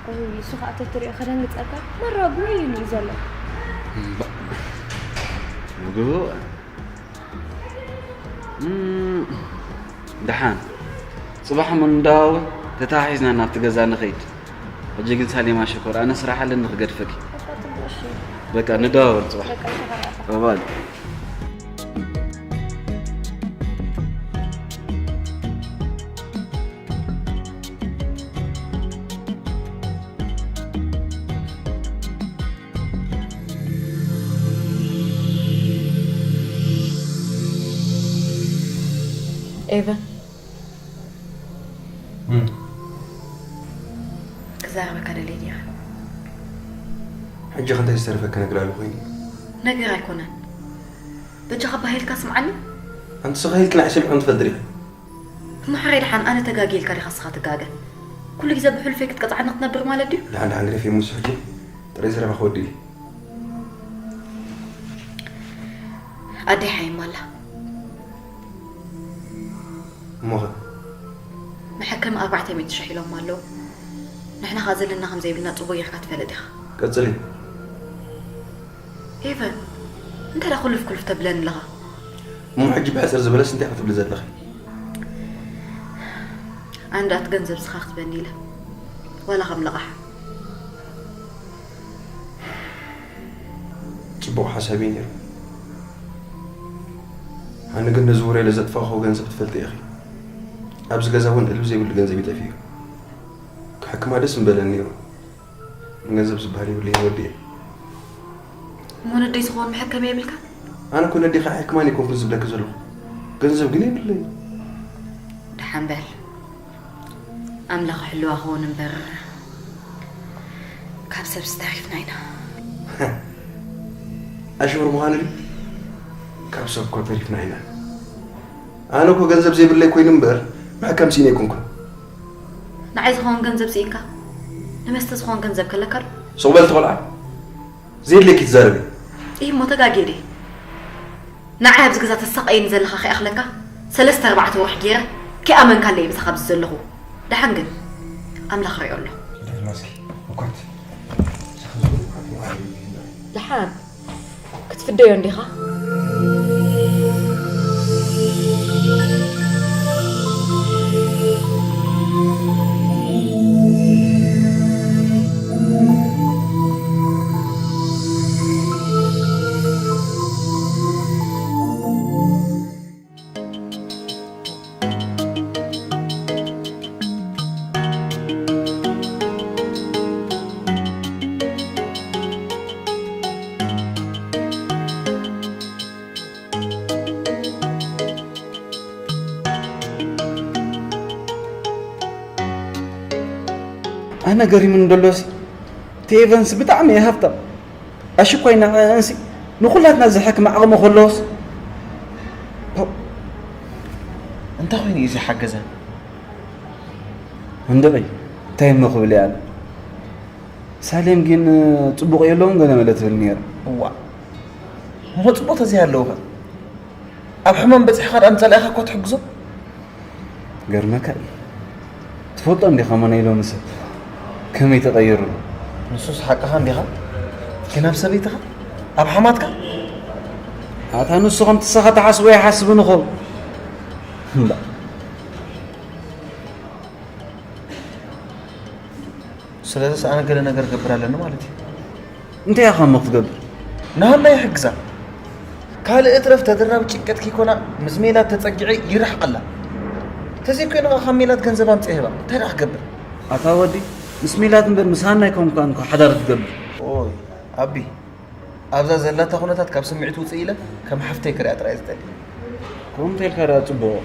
እይ፣ እሱ ኸኣ ተትሪኦ ከደንግጸካ። መራ ብወይ ኢሉ እዩ ዘሎ። እምባ-፣ ምግቡ እም፣ ደሓን። ጽባሕ እሞ ንደዋወል፣ ተተሓሒዝና ናብቲ ገዛ ንኸይድ። ሕጂ ግን ሳሌማ ሽኮር፣ ኣነ ስራሕ ኣለኒ ክገድፈኪ። በቃ ጽቡቕ፣ እሺ። በቃ ንደዋወል ጽባሕ። በቃ፣ እሺ፣ ኸዓ። ባባል። ኤቨን። እም። ክዛረበካ ደልየ ነይረ። ሕጂ ከ እንታይ ዝተረፈ ክነግራ ኣለኹ ኮይኑ? ነገር ኣይኮነን። በጃኻ ባህ ኢልካ ስምዓኒ። ኣንቲ ስኻ ኢልኪ ንዓይ ሰሚዕክን ትፈልጢ ዲኺ? እሞ ሕራይ ደሓን ኣነ ተጋግየ ኢልካ ዲኻ ስኻ ትጋገ? ኩሉ ግዜ ብሕሉፈይ ክትቀጽዓኒ ክትነብር ማለት ድዩ? ደሓን ደሓን ግደፊ እሞ ንሱ ሕጂ ጥራይ ዘረባ ክወድእ እዩ። ኣደይ ሓይማ ኣላ። እሞ ኸ? መሐከሚ ኣርባዕተ ሚእቲ ሽሕ ኢሎም ኣለዉ። ንሕና ኸኣ ዘለና ከም ዘይብልና ጽቡቕ ጌርካ ትፈልጥ ኢኻ። ቀጽሊ። ኤቨን፣ እንታይ ደኣ ኩልፍ ኩልፍ ተብለኒ ኣለኻ? እሞ ሕጂ ብሕጽር ዝበለስ እንታይ ክትብሊ ዘለኺ? ኣነ ደኣ እቲ ገንዘብ ስኻ ክትበኒ ኢለ። ዋላ ከም ለቓሕ። ጽቡቕ ሓሳብ እዩ ነይሩ። ኣነ ግን ነዚ ውራይ ለዘጥፋእክዎ ገንዘብ ትፈልጢ ኢኺ። ኣብዚ ገዛ እውን እልቢ ዘይብሉ ገንዘብ እዩ ጠፊኡ። ክሕክማ ደስ ምበለኒ ነይሩ። ገንዘብ ዝበሃል የብለይን ወዲኤ። እሞ ነደይ ዝኸውን መሐከሚ የብልካን? ኣነ እኮ ነዴኻ ኣይሕክማን ኣይኮንኩን ዝብለኪ ዘለኹ። ገንዘብ ግን የብለይን። ደሓን በል። ኣምላኽ ይሕልዋ ክኸውን እምበር፣ ካብ ሰብስ ተሪፍና ኢና። ኣሽሙር ምዃኑ ድዩ? ካብ ሰብ እኮ ተሪፍና ኢና። ኣነ እኮ ገንዘብ ዘይብለይ ኮይኑ እምበር፣ መሐከም ስኢነ ኣይኮንኩን። ንዓይ ዝኸውን ገንዘብ ስኢንካ፣ ንመስተ ዝኸውን ገንዘብ ከለካ ዶ? ሱቕ በል እቲ ቆልዓ። ዘየድልየኪ ትዛረቢ። ኢሂ እሞ ተጋግየ ድየ? ንዓይ ኣብዚ ገዛ ተሳቕየኒ ዘለኻ ከይኣኽለካ፣ ሰለስተ ኣርባዕተ ወርሒ ገይረ ከይኣመንካለይ እየ ምሳኻ ኣብዚ ዘለኹ። ደሓን ግን ኣምላኽ ይሪኦ ኣሎ። ደሓን። ክትፍደዮ እንዲኻ? ኣነ ገሪሙኒ ደሎሲ፣ እቲ ኤቨንስ ብጣዕሚ እዩ ሃብታም። ኣሽኳይ ንዕንሲ ንኹላትና ዘሕክም ዓቕሚ ከለዎስ፣ ፖ-፣ እንታይ ኮይኑ እዩ ዘይሓገዘ? እንድዒ እንታይ እሞ ክብል እየ ኣነ። ሳሌም ግን ጽቡቕ የለውን ገለ መለ ትብል ነይራ። እዋ እሞ ጽቡቕ ተዘይሃለውኸ ኣብ ሕማም በጺሕኻ ደኣ ንጸላኢኻ እኳ ትሕግዞ? ገርመካ እዩ። ትፈልጦ እንዲኻ እሞ ናይ ሎሚ ሰብ ከመይ ተቐይሩ። ንሱስ ሓቅኻ እንዲኻ ግን ኣብ ሰበይትኻ ኣብ ሓማትካ ኣታ ንሱ ከምቲ ንስኻ ትሓስቦ ይሓስብን እኾ እምባ ስለዚስ ኣነ ገለ ነገር ገብር ኣለኒ ማለት እዩ። እንታይ ኢኻ እሞ ክትገብር? ንሃና ይሕግዛ። ካልእ እትረፍ ተደራቢ ጭንቀት ከይኮና ምስ ሜላት ተጸጊዐ ይርሕቐላ። ተዘይኮይኑ ኸዓ ካብ ሜላት ገንዘብ ኣምጽእ ህባ እንታይ ደኣ ክገብር? ኣታ ወዲ ምስ ሜላት እምበር ምስ ሃና ኣይኮንካን እኮ ሓዳር ትገብር። ኦይ ኣቢ ኣብዛ ዘላታ ኩነታት ካብ ስምዒት ውጽእ ኢለ ከም ሓፍተይ ክሪኣ ጥራይ ዝደሊ። ከምኡ እንተኢልካ ደኣ ጽቡቕ።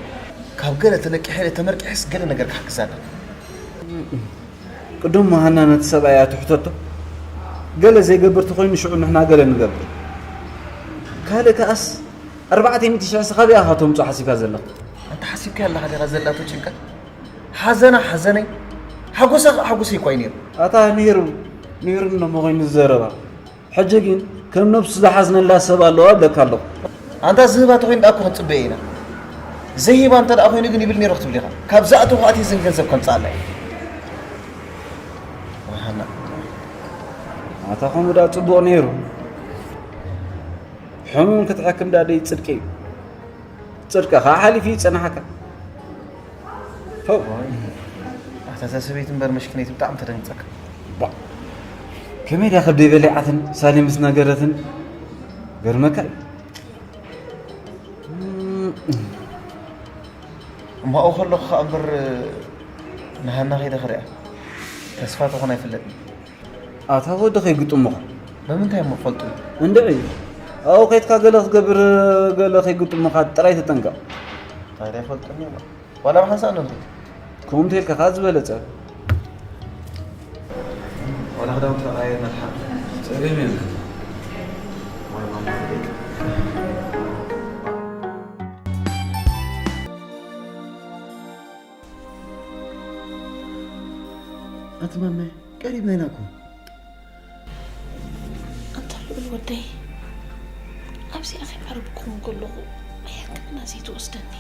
ካብ ገለ ተነቂሐ ኢለ ተመርቂሐስ ገለ ነገር ክሕግዛ ኣለኒ። ቅድም ሃና ነቲ ሰብኣይ እያ ትሕተቶ። ገለ ዘይገብር ተኾይኑ ሽዑ ንሕና ገለ ንገብር። ካልእ ከኣስ ኣርባዕተ ሚእቲ ሽሕ ሲ ካበይ ኢኻ ተምጽኦ ሓሲብካ ዘለኻ? ኣንታ ሓሲብካያ ኣለኻ ዲኻ ዘላቶ ጭንቀት? ሓዘና ሓዘነይ ሓጎሳ ከኣ ሓጎሰይ እኳ እዩ ነይሩ። ኣታ ነይሩ ነይሩ እሞ ኮይኑ ዝዘረባ። ሕጂ ግን ከም ነብሱ ዝሓዝነላ ሰብ ኣለዋ እብለካ ኣለኹ። ኣንታ ዝህባ ተኾይኑ ደኣ እኮ ክንጽበዮ ኢና። ዘይሂባ እንተ ደኣ ኮይኑ ግን ይብል ነይሩ ክትብል ኢኻ። ካብ ዝኣተኹ ኣትየ ዝን ገንዘብ ከምጽኣላ እየ። ወይ ሃና። ኣታ ከምኡ ደኣ ጽቡቕ ነይሩ። ሕሙም ክትሕክም ደኣ ደይ ጽድቂ እዩ። ጽድቅኻ ሓሊፉ ይጽናሓካ። ፎእ! ኣታ እዛ ሰበይቲ እምበር መሽኪነይቲ ብጣዕሚ ተደንግጸካ። ባ ከመይ ድያ ከብደይ በሊዓትን ሳሌ ምስ ነገረትን ገርመካ እዩ። እሞ ኣብኡ ከለኹ ከኣ እምበር ንሃና ከይደ ክሪኣ ተስፋ ተኾን ኣይፍለጥን። ኣታ ወዲ ከይግጥሙኻ። በምንታይ እሞ ክፈልጡ? እንድዒ ኣብኡ ከይድካ ገለ ክትገብር ገለ ከይግጥሙኻ ጥራይ ተጠንቀቕ። ታዲያ ይፈልጡኒ እሞ ዋላ ብሓንሳእ እንዶ ንኸይድ። ከምኡ እንተኢልካ ከኣ ዝበለጸ። ዋላ ክዳውንቲ ተቐያይርና ድሓን። ጸገም የለን። ኣቲ ማመ ቀሪብና ኢና እኮ። ኣንታ ልዑል ወደይ፣ ኣብዚኣ ከይዓረብኩ ከለኹ ሕክምና ዘይትወስደኒ?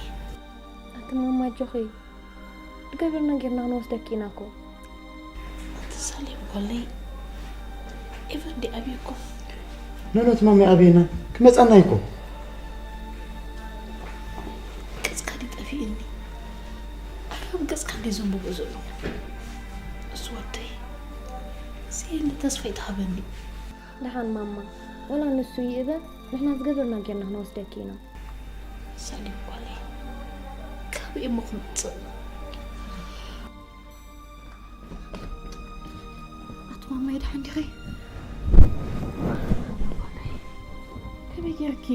ኣቲ ማማ ኣጆኺ፣ ዝገበርና ጌርና ክንወስደኪ ኢና እኮ። ኣቲ ሳሌም ጓለይ፣ ኤቨር እንዲ ኣብዩኩም። ኖኖ እቲ ማመ ኣበየና ክመጻና እዩ እኮ። ገጽካ ድዩ ጠፊእኒ? ኣብ ገጽካ እንደ ዘንብቦ ዘለኹ። እሱ ወደይ፣ ስኢኒ ተስፋ ይትሃበኒ። ደሓን ማማ፣ ወላ ንሱ ይእበ፣ ንሕና ዝገበርና ጌርና ክንወስደኪ ኢና። ሳሌም ጓለይ፣ ካበይ እሞ ክመጽእ? ኣቲ ማማይ ደሓን ዲኺ? ከመይ ጌርኪ?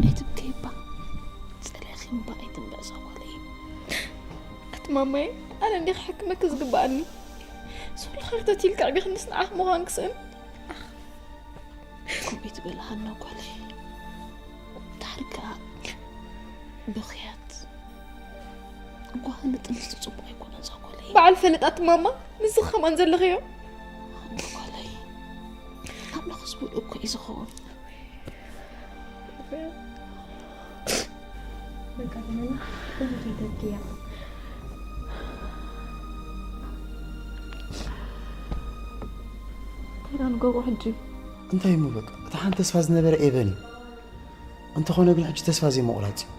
ኣይትብከይባ፣ ጸሊእኺ እምባ ኣይትንበዕ እዛ ጓለይ። ኣቲ ማማይ፣ ኣነ እንዲየ ክሕክመኪ ዝግበኣኒ። ሶሎ ኸርተት ኢልካ ኣዕቢኽንስ ንዓኺ ምዃን ክስእን። ከምኡ ትበል ሃና ጓለይ። ድሓር ከኣ ብኽያት ጓህ ንጥልቲ ጽቡቕ ኣይኮነን እዛ ጓለይ። በዓል ፈለጥ ኣቲ ማማ፣ ንስኺ ከማን ዘለኽዮ። ሃና ጓለይ፣ ኣምላኽ ዝብሎ እኮ እዩ ዝኸውን። በቃ ትመና፣ እሞ ከይተብክያ። እንታይ ኢና ንገብሮ ሕጂ? እንታይ እሞ በቃ፣ እቲ ሓንቲ ተስፋ ዝነበረ ኤቨን እዩ። እንተኾነ ግን ሕጂ ተስፋ ዘይምቑራጽ እዩ።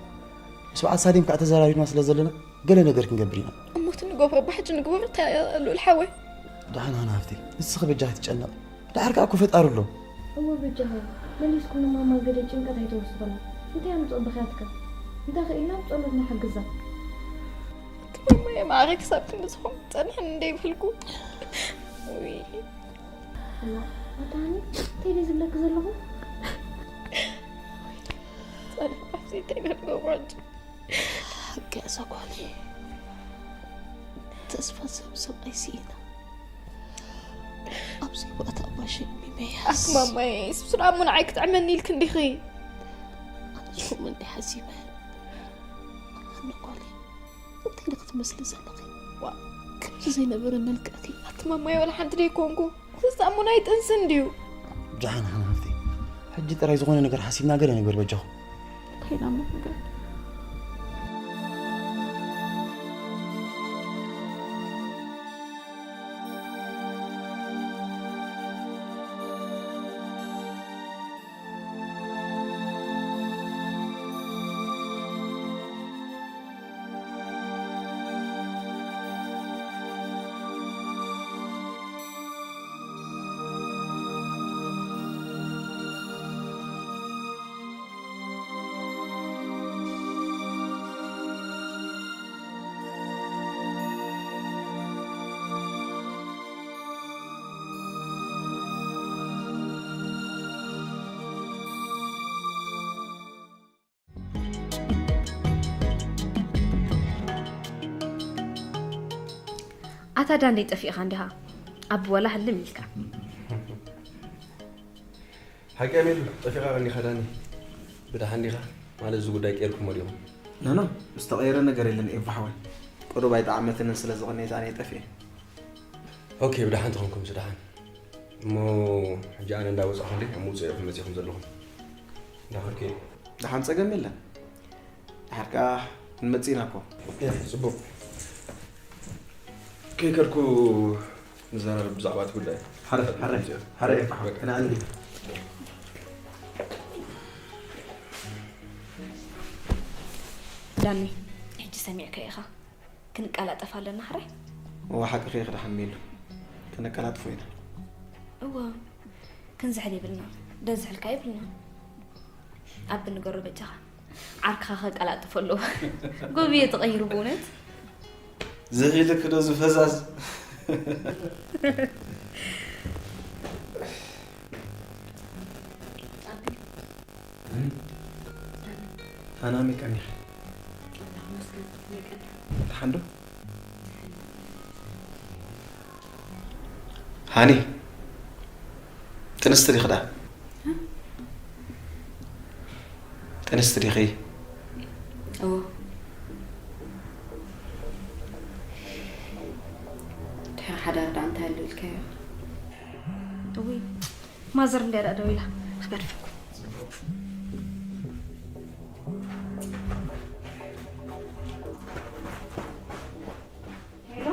ምስ በዓል ሳሌም ከኣ ተዘራሪብና ስለ ዘለና፣ ገለ ነገር ክንገብር ኢና። እሞ እቲ ንገብሮ እባ ሕጂ ንግበሮ፣ እንታይ ልኡል ሓወይ? ደሓን ሃና ሃፍተይ፣ ንስኺ በጃኺ ትጨነቒ። ደሓር ከኣ እኮ ፈጣሪ ኣሎ። እሞ በጃኹም መሊስኩም ንማማ ገለ ጭንቀት ኣይተወስኹላ። እንታይ ኣምጽኦ ብኽያትካ? እንተ ኽኢልና ብጸሎት ንሓግዛ። እቲ ማማየ ማዕረ ክሳብ ክንዲ ዝኾን ጸንሕኒ እንደ ይብልኩ። ውይ። እና ኣታ ሃኒ እንታይ ድየ ዝብለኪ ዘለኹ? ጸንሕ ባሕሲ እንታይ ኢና ንገብሮ ሕጂ? ሓቂ እዛ ጓለይ። ተስፋ ዝህብ ሰብኣይ ስኢና። ኣብዚ ባእታ ኣባሸ ሚመያስ። ኣቲ ማማየ፣ ስብስብ ኣሞ ንዓይ ክትዕመኒ ኢልክ እንዲኺ። ኣነ ከምኡ እንዲ ሓሲበ። ኣነ ጓለይ፣ እንታይ ኢኺ ክትመስሊ ዘለኺ? ዋ፣ ከምዚ ዘይነበረ መልክዕኪ። ኣቲ ማማየ፣ ወላ ሓንቲ ደይኮንኩ። እዚ ኣሞ ናይ ጥንሲ እንድዩ። ደሓን፣ ሓና ሃፍተይ። ሕጂ ጥራይ ዝኾነ ነገር ሓሲብና ገለ ንግበር በጃኹም። እንታይ ኢና እሞ ንግበር? ኣታ ዳንዴ ጠፊእኻ እንዲኻ? ኣብ ወላ ህልም ኢልካ። ሓቂ ኣሜሉ፣ ጠፊእኻ ቀኒኻ ዳኒ። ብደሓን ዲኻ? ማለት እዚ ጉዳይ ቀይርኩሞ ዲኹም? ኖ፣ ኖ፣ ዝተቐየረ ነገር የለን ኤባ ሓወይ። ቁሩብ ኣይጠዓመትንን ስለ ዝቐነየት ኣነ ጠፊኤ። ኦኬ፣ ብደሓን ተኾንኩም ደሓን። እሞ ሕጂ ኣነ እንዳወጻኹ እንዴ፣ ኣብ ምውጽእ ኢኹም መጺኹም ዘለኹም። እንዳኸድኩ እየ። ደሓን ጸገም የለን። ድሓር ከኣ ክንመጽእ ኢና እኮ። ያ፣ ጽቡቕ። ከይከድኩ ንዘራረብ ብዛዕባ እቲ ጉዳይ። ሓረ፣ ሓረ፣ ሓረ ኤፋ፣ በቃ። ክነኣኒ። ዳኒ፣ ሕጂ ሰሚዕካ ኢኻ። ክንቀላጠፍ ኣለና ሕራይ። እወ፣ ሓቅኺ ኢኺ ደሓን ሜሉ። ከነቀላጥፎ ኢና። እወ፣ ክንዝሕል የብልና። ደዝሕልካ የብልና። ኣብ ንገሮ በጃኻ። ዓርክኻ ከቀላጥፎ ኣለዎ። ጎብየ ተቐይሩ ብእውነት። ዝኺልክ ዶ ዝፈዛዝ? ሃና፣ መይ ቀኒኺ? ደሓን ዶ? ሃኒ፣ ጥንስቲ ዲኺ ደኣ? ጥንስቲ ዲኺ? እወ። ድሕሪ ሓዳር ደኣ እንታይ ኣሎ ኢልካዮ? እውይ፣ ማዘር እንድያ ደኣ ደዊላ። ክገድፈኩም። ሄሎ።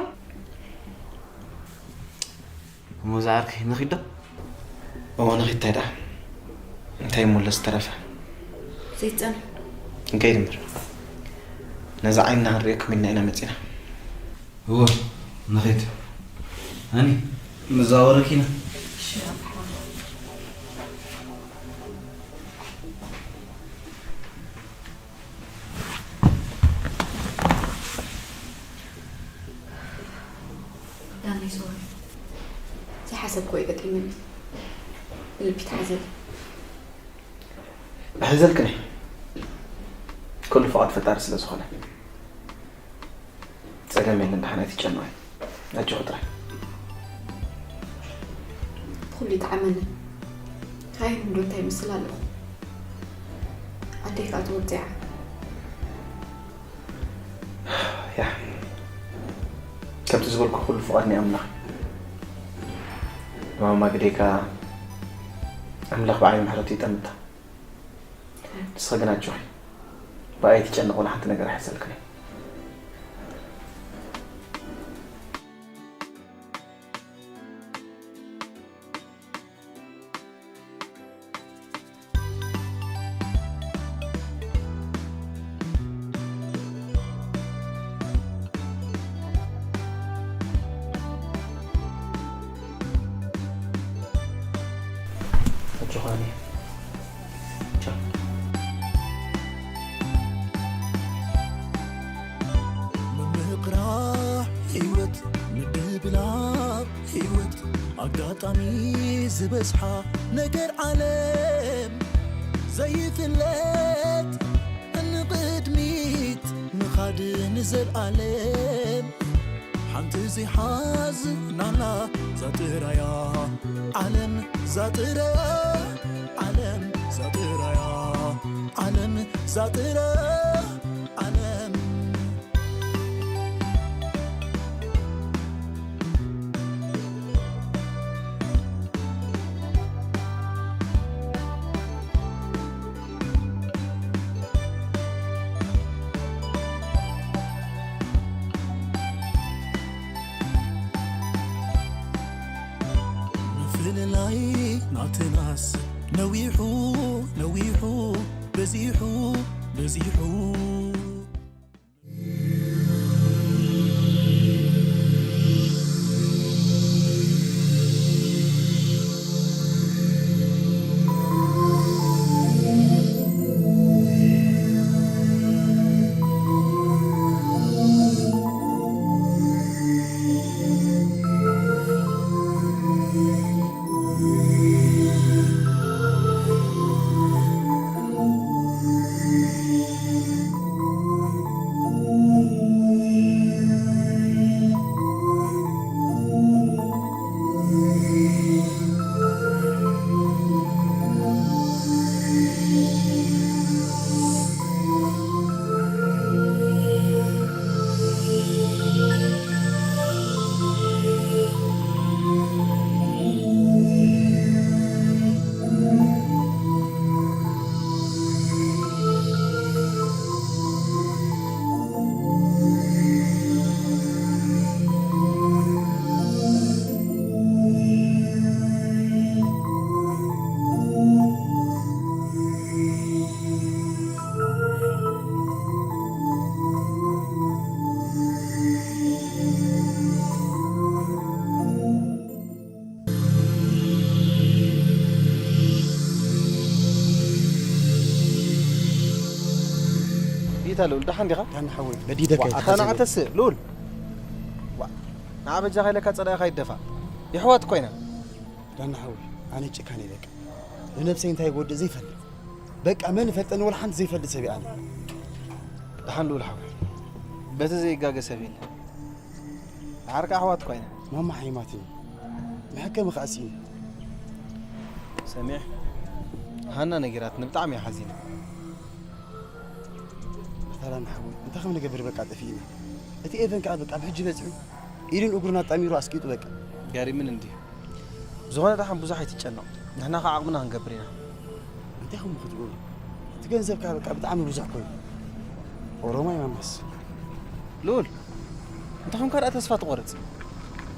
እሞ ዝዓርከይ ንኺድ ዶ? እሞ ንኺድ እንታይ ደኣ? እንታይ እሞ ኣሎ ዝተረፈ? ዘይትጸንሑ። ንከይድ እምበር። ነዛ ዓይንና ክንርእየኩም ኢልና ኢና መጺና። እወ፣ ንኺድ። ሃኒ፣ ንዘዋወረኪ ኢና። ዳኒ፣ ሶሪ። ዘይሓሰብክዎ እዩ ገጢሙኒ። ልቢ ተሓዘለይ። ኣይሕዘልክን እየ። ኩሉ ፍቓድ ፈጣሪ ስለ ዝኾነ። ጸገም የለን፣ ደሓን ኣይትጨነቒ። ኣጆኺ ጥራይ። ኩሉ ይጥዓመኒ። እንታይ እንዶ እንታይ ይመስል ኣለኹ። ኣደይ ከኣ ተወጺዓ። ያ፣ ከምቲ ዝበልኩ ኩሉ ፍቓድ ናይ ኣምላኽ እዩ። ንማማ ግደይካ ኣምላኽ ብዓቢ ምሕረቱ ይጠምታ። ንስኺ ግን ኣጆኺ። ብኣይ ትጨነቕ ወላ ሓንቲ ነገር ኣይሕዘልክን እየ። ኣጆኻ እኔ። ቻው። ምምቕራሕ ህይወት፣ ምድብላቕ ህይወት፣ ኣጋጣሚ ዝበዝሓ ነገር ዓለም ዘይፍለጥ፣ ንቕድሚት ምኻድ ንዘልኣለም። ሓንቲ ትዚሓዝ ናና ዛጥራያ ዓለም ዛጥራያ ዓለም ዛጥራያ ዓለም ዛጥራያ ዓለም ምፍልላይ ናትናስ ነዊሑ ነዊሑ በዚሑ በዚሑ ይታ ልኡል፣ ደሓን ዲኻ? ዳና ሓወይ፣ በዲደካ ዋእ፣ እየ፣ ኣታ ንዓ ተሓዘለይ። ተስእ፣ ልኡል። ዋእ፣ ንዓ በጃኻ ኢለካ ጸላኢኻ ይደፋእ። የሕዋት እኮ ኢና። ዳና ሓወይ፣ ኣነ ጭካነ እየ በቃ። ንነብሰይ እንታይ ይጎድእ ዘይፈልጥ። በቃ መን ይፈልጠኒ ወላ ሓንቲ ዘይፈልጥ ሰብ እየ ኣነ። ደሓን ልኡል ሓወይ። በቲ ዘይጋገ ሰብ የለን። ደሓር ከኣ ኣሕዋት እኳ ኢና። ማማ ሓይማትኒ። መሐከሚ ከኣ ስኢኑ። ሰሚዕ፣ ሃና ነጊራትኒ፣ ብጣዕሚ እየ ሓዚነ። ኣታ ዳና ሓወይ፣ እንታይ ከም ንገብር በቃ ጠፊእና። እቲ ኤቨን ከኣ በቃ ኣብ ሕጂ በጺሑ ኢዱን እግሩን ኣጣሚሩ ኣስቂጡ በቃ። ገሪምን እንድዩ። ብዝኾነ ደሓን ብዙሕ ኣይትጨነቕ። ንሕና ከኣ ዓቕምና ክንገብር ኢና። እንታይ ከም ክትገብሩ? እቲ ገንዘብ ከኣ በቃ ብጣዕሚ ብዙሕ ኮይኑ። ኦሮማይ ማማስ። ልኡል፣ እንታይ ኮንካ ደኣ ተስፋ ትቖርጽ?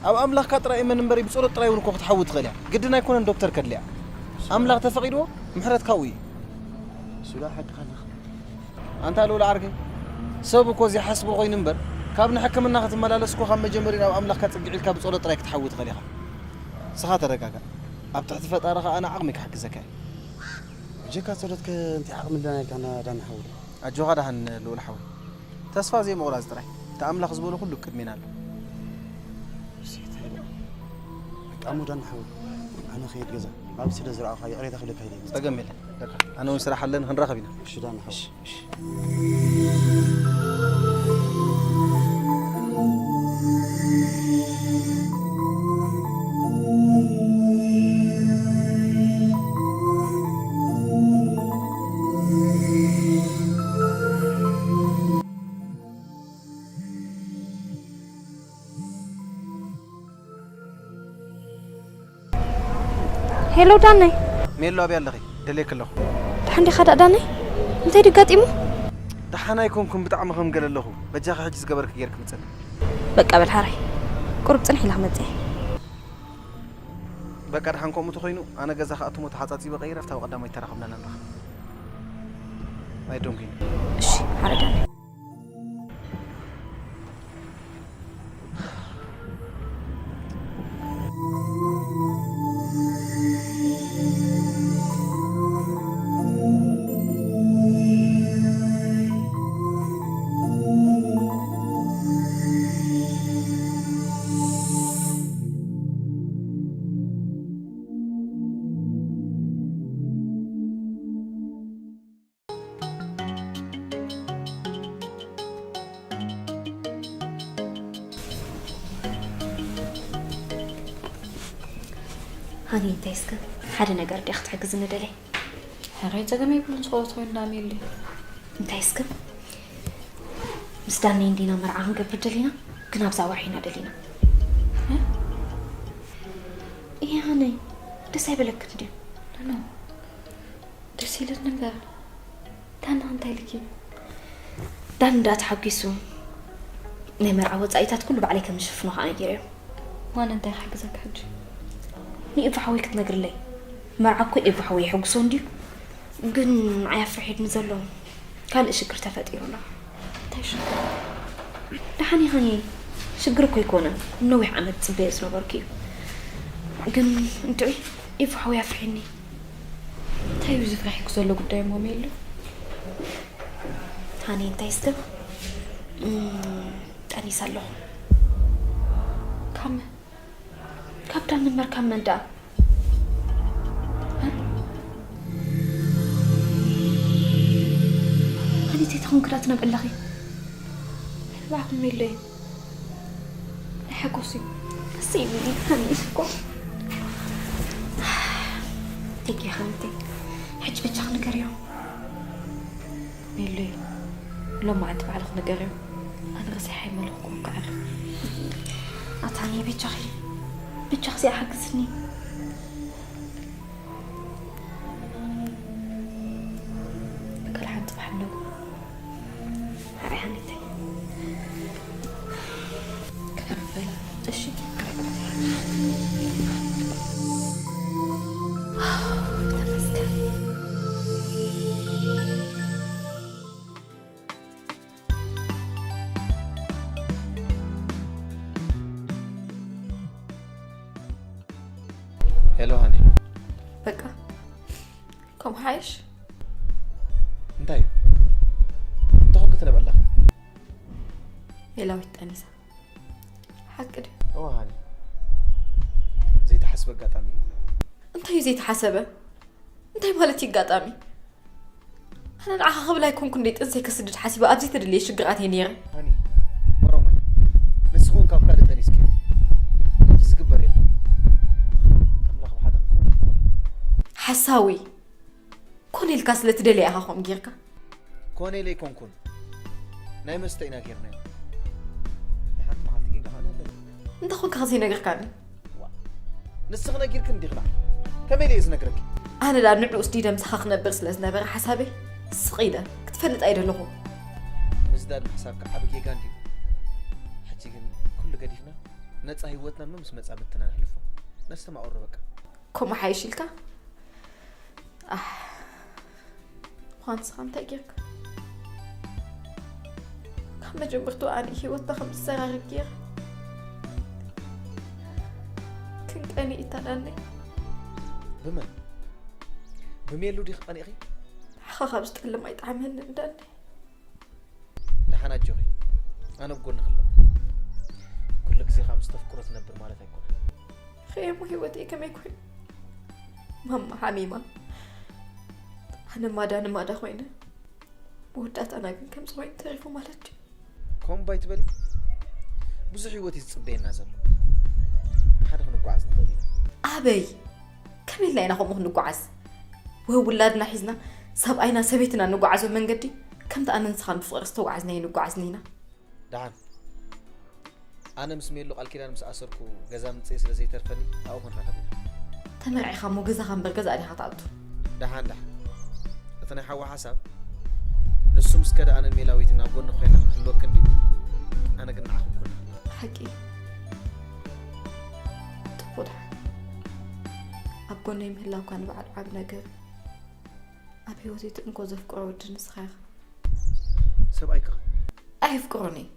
ኣብ ኣምላኽካ ጥራይ እመን እምበሪ፣ ብጸሎት ጥራይ እውን እኮ ክትሓዊ ትኽእል እያ። ግድን ኣይኮነን ዶክተር ከድልያ። ኣምላኽ ተፈቒድዎ፣ ምሕረት ካብኡ እዩ። እሱ ደኣ ሓቅኻ ኣለኻ። ኣንታ ልኡል ዓርከይ፣ ሰብ እኮ ዘይሓስቦ ኮይኑ እምበር፣ ካብ ንሕክምና ክትመላለስ እኮ ካብ መጀመርያ ናብ ኣምላኽካ ጽግዕ ኢልካ ብጸሎት ጥራይ ክትሓዊ ትኽእል ኢኻ። ንስኻ ተረጋጋእ። ኣብ ትሕቲ ፈጣሪ ኸኣ ኣነ ዓቕሚ ክሕግዘካ እየ። ብጀካ ጸሎትከ እንታይ ዓቕሚ ኣለና ኢልካ ዳና ሓወይ? ኣጆኻ ደሓን ልኡል ሓወይ። ተስፋ ዘይምቑራጽ ጥራይ። እቲ ኣምላኽ ዝበሎ ኩሉ ቅድሜና ኣሎ። እሺ፣ እንታይ ኢለ? በቃ እሞ ዳና ሓወይ፣ ኣነ ኸይድ ገዛ። ናብ ስለ ዝረኣኹኻ ይቕሬታ ክብለካ ኢለ። ጸገም የለን። በቃ፣ ኣነ እውን ስራሕ ኣለኒ፣ ክንራኸብ ኢና። እሺ ዳና ሓወይ። እሺ፣ እሺ። ሄሎ ዳነይ። ሜሎ፣ ኣበይ ኣለኺ? ደልየኪ ኣለኹ። ደሓን ዲኻ ደኣ ዳነይ? እንታይ ድዩ ኣጋጢሙ? ደሓን ኣይኮንኩን፣ ብጣዕሚ ከም ገለ ኣለኹ። በጃኺ ሕጂ ዝገበርኪ ጌርኪ ምጽኒ። በቃ በል ሓራይ። ቁሩብ ጽንሕ ኢለ ክመጽእ እየ። በቃ ደሓን ከምኡ ተኾይኑ፣ ኣነ ገዛ ክኣቱ እሞ ተሓጻጺበ ቀይረ፣ ኣብታ ቀዳማይ ተራኸብና ንራኸብ። ናይ ዶንኪ። እሺ፣ ሓራይ ዳነይ። ኣነ እንታይ እስከ ሓደ ነገር ድያ ክትሕግዝኒ ደለይ? ሕራይ ጸገም የብሉን። ዝኸወት ኮይንና ሜሊ። እንታይ እስከ ምስ ዳነይ እንዲና መርዓ ክንገብር ደሊና፣ ግን ኣብዛ ወርሒ ኢና ደሊና። እ? እየ ሃነይ፣ ደስ ኣይበለክን ድዩ? ኖ፣ ደስ ኢለት ነገር። ዳና እንታይ ልኪ? ዳን እንዳ ተሓጒሱ ናይ መርዓ ወጻኢታት ኩሉ ባዕለይ ከም ዝሽፍኖ ከኣ ነጊረዮ። ዋን እንታይ ክሕግዘካ ሕጂ? ንኤፉ ሓወይ ክትነግርለይ። መርዓ እኮ ኤፉ ሓወይ የሐጉሶ እንድዩ። ግን ንዓይ ኣፍርሒድኒ ዘሎ ካልእ ሽግር ተፈጢሩ ኣሎ። እንታይ ሽግር? ደሓን ኢኻኒ? ሽግር እኮ ኣይኮነን። ነዊሕ ዓመት ጽበዮ ዝነበርኩ እዩ። ግን እንድዒ ኤፉ ሓወይ ኣፍርሒኒ። እንታይ እዩ ዝፍራሕኩ ዘሎ ጉዳይ እሞ ሜሉ? ሃኒ እንታይ እስከ? እም፣ ጠኒሰ ኣለኹ። ካብ መን? ካብ ዳን እምበር ካብ መን ደኣ? ሃኒ እንታይ ተኾንኪ ደኣ ትነብዒ ኣለኺ? ባዕኹም ሜሉ እየ። ናይ ሓጎስ እዩ። እሰይ፣ ምን ይኸንስ እኮ። ተጌ ከምቲ ሕጂ በጃኺ ንገርዮ። ሜሉ እዩ። ሎም መዓልቲ ባዕልኺ ንገርዮ። ኣነ ረሲሐ ኣይመለኽኩ እኮ ዕረ። ኣታኒ በጃኺ፣ በጃኺ እዚኣ ሓግዝኒ። እከል ሓንቲ ባሕሎ። ኣይ ሓኒተይ። ክዕበላ። እሺ። ተመስገን። ሄሎ ሃኒ። በቃ ከምኡ ሓይሽ። እንታይ እዩ? እንታይ ኮንኪ ትነብዒ ኣለኺ? ሜላዊት ጠኒሳ። ሓቂ ድዩ? እወ ሃኒ። ዘይተሓስበ ኣጋጣሚ እዩ። እንታይ እዩ ዘይተሓሰበ? እንታይ ማለት እዩ ኣጋጣሚ? ኣነ ንዓኻ ክብል ኣይኮንኩ እንዴ ጥንሰይ ከስድድ ሓሲበ ኣብ ዘይተደለየ ሽግር ኣትየ ነይረ። ሃኒ፣ መሮማይ፣ ንስኺ እውን ካብ ካልእ ጠኒስኪ። ሕጂ ዝግበር የለን። ኣምላኽ ብሓደ ክንከውን ይፍቐዶ። ሓሳዊ። ኮነ ኢልካ ስለ ትደልያ ኢኻ ከምኡ ጌርካ። ኮነ ኢለ ኣይኮንኩን። ናይ መስተ ኢና ጌርናዮ። ናይ ሓንቲ መዓልቲ ጌጋ ኸኣ ኣለና። እንተ ኾንካ ከዘይነገርካኒ። ዋ፣ ንስኺ ነጊርክን ዲኺ ደኣ? ከመይ ኢለ እየ ዝነግረኪ? ኣነ ደኣ ንዕኡ ስዲደ ምሳኻ ክነብር ስለ ዝነበረ ሓሳበይ ስቕ ኢለ ክትፈልጥ ኣይደለኹ። ምስዳድ ምሕሳብካ ዓቢ ጌጋ እንድዩ። ሕጂ ግን ኩሉ ገዲፍና ነጻ ህይወትና እሞ ምስ መጻምድትና ነሕልፎ። ነስተማቕሮ በቃ። ከምኡ ሓይሽ ኢልካ? ኣሕ፣ እኳ ንስኻ እንታይ ጌርካ? ካብ መጀመርትኡ ኣነ ህይወትና ከም ዝሰራርግ ጌረ። ክንቀኒ ኢታዳኒ። ብመን? ብሜሉ ዲኺ ቀኒእኺ? ንዓኻ ካብ ዝጠልም ኣይጠዓመንን ዳኒ። ደሓን ኣጆኺ፣ ኣነ ኣብ ጎንኺ ኣለኹ። ኩሉ ግዜ ከኣ ምስ ተፍቅሮ ትነብር ማለት ኣይኮነን። ኸየሞ ህይወተይ ከመይ ኮይኑ? ማማ ሓሚማ፣ ኣነ ማዳ ንማዳ ኮይነ፣ መወዳእታና ግን ከምዚ ኮይኑ ተሪፉ ማለት ድዩ? ከምኡ ባይ ትበሊ? ብዙሕ ህይወት እዩ ዝጽበየና ዘሎ። ብሓደ ክንጓዓዝ ንኽእል ኢና። ኣበይ? ከመይ ኢልና ኢና ከምኡ ክንጓዓዝ? ወይ ውላድና ሒዝና ሰብኣይና ሰበይትና እንጓዓዞ መንገዲ ከምቲ ኣነ ንስኻን ብፍቕሪ ዝተጓዓዝናዮ ንጓዓዝ ኢና። ደሓን። ኣነ ምስ ሜሉ ቃል ኪዳን ምስ ኣሰርኩ ገዛ ምጽእ ስለ ዘይተርፈኒ ኣብኡ ክንራኸብ ኢና። ተመርዒኻ እሞ ገዛኻ እምበር ገዛኣ ዲኻ ትኣቱ? ደሓን፣ ደሓን። እቲ ናይ ሓዋ ሓሳብ ንሱ ምስ ከደ ኣነን ሜላዊትን ኣብ ጎንኺ ኮይና ክንህልወኪ እንድዩ። ኣነ ግን ንዓኺ ኣብ ጎንኺ ኣለኹ። ብሓቂ ጽቡቕ ደሓን። ኣብ ጎነይ ምህላውካ ንባዕሉ ዓቢ ነገር እዩ። ኣብ ህይወተይ እቲ እንኮ ዘፍቅሮ ወዲ ንስኻ ኢኻ። ሰብኣይካ? ኣየፍቅሮን እየ።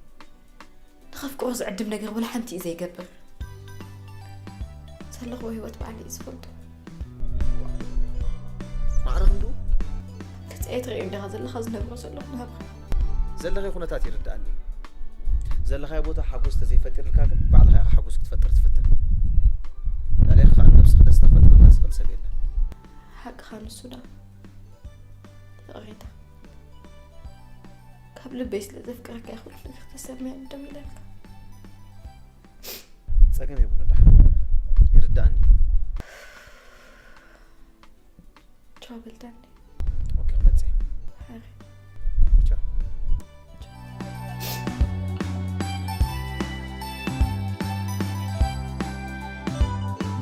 ንኸፍቅሮ ዝዕድም ነገር ወላ ሓንቲ እዩ ዘይገብር። ዘለኽዎ ህይወት ባዕሉ እዩ ዝፈልጦ። ማዕረ ክንድኡ? ገጸይ ኣይትርእዮን ዲኻ ዘለኻ ዝነብሮ ዘለኹ ናብራ? ዘለኻዮ ኩነታት ይርድኣኒ እዩ። ዘለኻዮ ቦታ ሓጎስ ተዘይፈጢርልካ ግን ባዕልኻ ኢኻ ሓጎስ ክትፈጥር ትፍትን። ልዕሌኻ ከኣ ንነብስኻ ደስታ ክፈጥረላ ዝኽእል ሰብ የለን። ሓቅኻ ንሱ ደኣ። ይቕሬታ። ካብ ልበይ ስለ ዘፍቅረካ እየ ኩሉ ነገር ተሰሚዑኒ ደው ኢለልካ። ጸገም የብሉን ደሓን። ይርድኣኒ እዩ። በልታ እንዴ? ኦኬ፣ መጽእ። ሐረ። ቻው።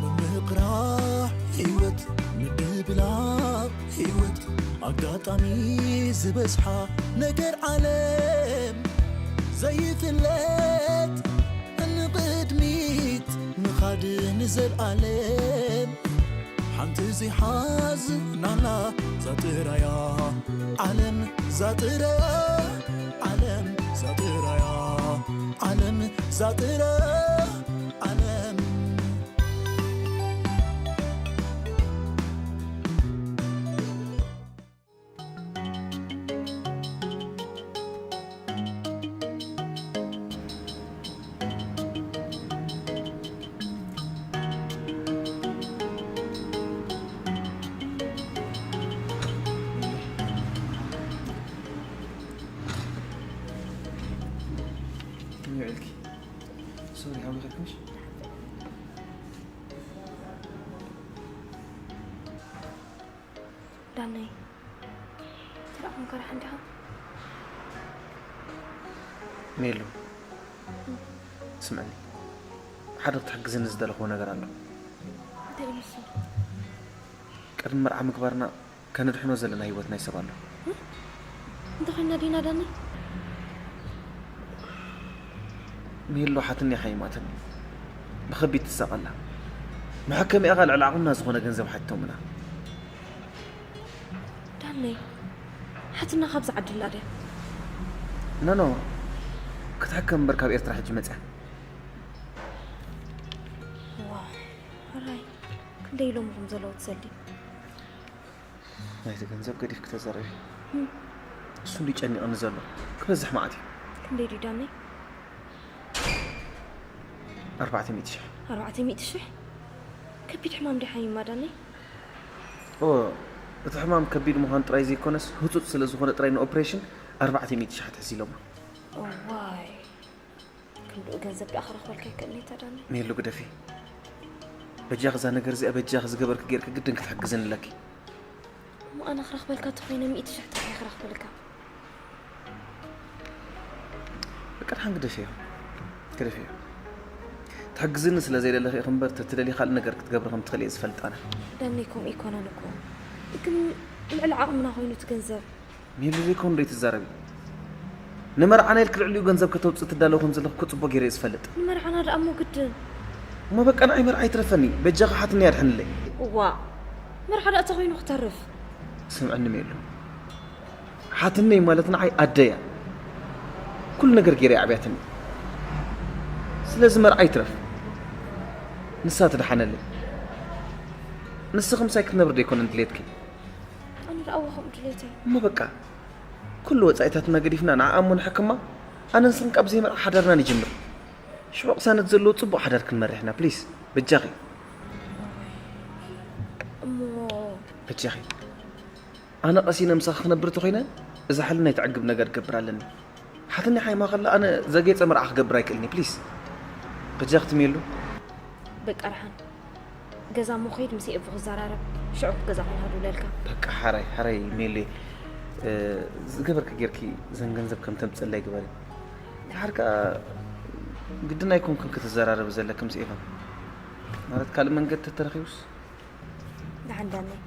ምምቕራሕ ህይወት፣ ምድብላቕ ህይወት፣ ኣጋጣሚ ዝበዝሓ ነገር ዓለም ዘይፍለጥ፣ ንቕድሚት ምኻድ ንዘልኣለም። ሓንቲ ዘይሓዝናላ ዛጥራያ ዓለም፣ ዛጥራያ ዓለም፣ ዛጥራያ ዓለም፣ ዛጥራያ ዓለም። ከመይ ውዒልኪ? ሶሪ፣ ሓሚኺ ዲኺ? ዳነይ፣ ትረኣኹም ከረሓ እንዲኻ? ሜሉ፣ ስምዕኒ፣ ሓደ ክትሕግዝኒ ዝደለኽዎ ነገር ኣሎ። እንታይ እዩ ንሱ? ቅድሚ መርዓ ምግባርና ከነድሕኖ ዘለና ህይወት ናይ ሰብ ኣሎ። እንታይ ኮይና ዲና ዳኒ? ሜሎ ሓትኒ ሓይማትኒ ብኸቢድ ትሳቐላ። መሐከሚኣኻ ልዕሊ ዓቕምና ዝኾነ ገንዘብ ሓቲቶምና። ዳኒ፣ ሓትና ካብዚ ዓዲ ኣላ ድያ? ኖ፣ ኖ፣ ክትሕከም እምበር ካብ ኤርትራ ሕጂ መጽያ። ዋው፣ ሕራይ፣ ክንደይ ኢሎም ከም ዘለዉ ትሰሊ። ናይቲ ገንዘብ ገዲፍኪ ተዛረቢ። እም። እሱ እንዲ ጨኒቕኒ ዘሎ። ክበዝሕ መዓት እዩ። ክንደይ ድዩ ዳነይ? ኣርባዕተ ሚእቲ ሽሕ። ኣርባዕተ ሚእቲ ሽሕ? ከቢድ ሕማም ድዩ ሓይማ ዳነይ? ኦ፣ እቲ ሕማም ከቢድ ምዃኑ ጥራይ ዘይኮነስ፣ ህጹጽ ስለ ዝኾነ ጥራይ ንኦፕሬሽን ኣርባዕተ ሚእቲ ሽሕ ትሕዚ ኢሎማ። እዋይ። ክንድኡ ገንዘብ ደኣ ክረኽበልካ ይክእል ነይታ ዳኒ። ሜሉ ግደፊ። በጃኺ እዛ ነገር እዚኣ በጃኺ ዝገበርኪ ጌርኪ ግድን ክትሕግዝኒ ኣለኪ። እሞ ኣነ ክረኽበልካ ተኾይነ ሚእቲ ሽሕ ጥራሕ እየ ክረኽበልካ። በቃ ደሓን ግደፍዮ። ግደፍዮ። ትሕግዝኒ ስለ ዘይደለኺ ኢኺ እምበር ተትደልዪ ካልእ ነገር ክትገብሪ ከም ትኽእሊ እየ ዝፈልጥ ኣነ። ዳኒ ከምኡ ኣይኮነን እኮ። ግን ልዕሊ ዓቕምና ኮይኑ እቲ ገንዘብ። ሜሉ ዘይኮን ዶ ትዛረቢ? ንመርዓና ኢልኪ ልዕሊኡ ገንዘብ ከተውፅእ ትዳለዊ ከም ዘለኹ እኮ ፅቡቅ ገይረ እየ ዝፈልጥ። ንመርዓና ደኣ እሞ ግድን። እሞ በቃ ንዓይ መርዓ ይትረፈኒ፣ በጃኺ ሓትኒ ኣድሕንለይ። እዋ፣ መርዓ ደኣ ተኾይኑ ክተርፍ። ስምዕኒ ሜሉ፣ ሓትነይ ማለት ንዓይ ኣደያ። ኩሉ ነገር ገይረ እያ ዓብያትኒ። ስለዚ መርዓ ይትረፍ፣ ንሳ ትድሓነለይ። ንስኺ ምሳይ ክትነብሪ ዶ ኣይኮነን ድሌትኪ? ኣነ ደኣ እወ ከምኡ ድሌተይ። እሞ በቃ፣ ኩሉ ወጻኢታትና ገዲፍና ንዓኣ እሞ ንሕክማ፣ ኣነን ንስኽን ካብ ዘይመርዓ ሓዳርና ንጅምር። ሽዑ ቅሳነት ዘለዎ ጽቡቕ ሓዳር ክንመርሕ ኢና፣ ፕሊስ፣ በጃኺ። እሞ በጃኺ። ኣነ ቀሲነ ምሳኺ ክነብር እንተኾይነ፣ እዛ ሕልና ኣይትዕግብ ነገር ክገብር ኣለኒ። ሓትኒ ሓይማ ከላ ኣነ ዘጌጸ መርዓ ክገብር ኣይክእልኒ፣ ፕሊስ። በጃኺ ትሜሉ። በቃ ደሓን። ገዛ እሞ ኸይድ ምስ ኤቡ ክዘራረብ፣ ሽዑ ገዛ ክንሃዱ እብለልካ። በቃ ሓራይ፣ ሓራይ ሜሌ፣ እ፣ ዝገበርኪ ጌርኪ ዘን ገንዘብ ከም ተምጽእለይ ግበሪ። ድሓር ከኣ ግድን ኣይኮንክን ክትዘራረቢ ዘለኪ ምስ ኤፋ። ማለት ካልእ መንገዲ ተተረኺቡስ? ደሓን ዳነይ።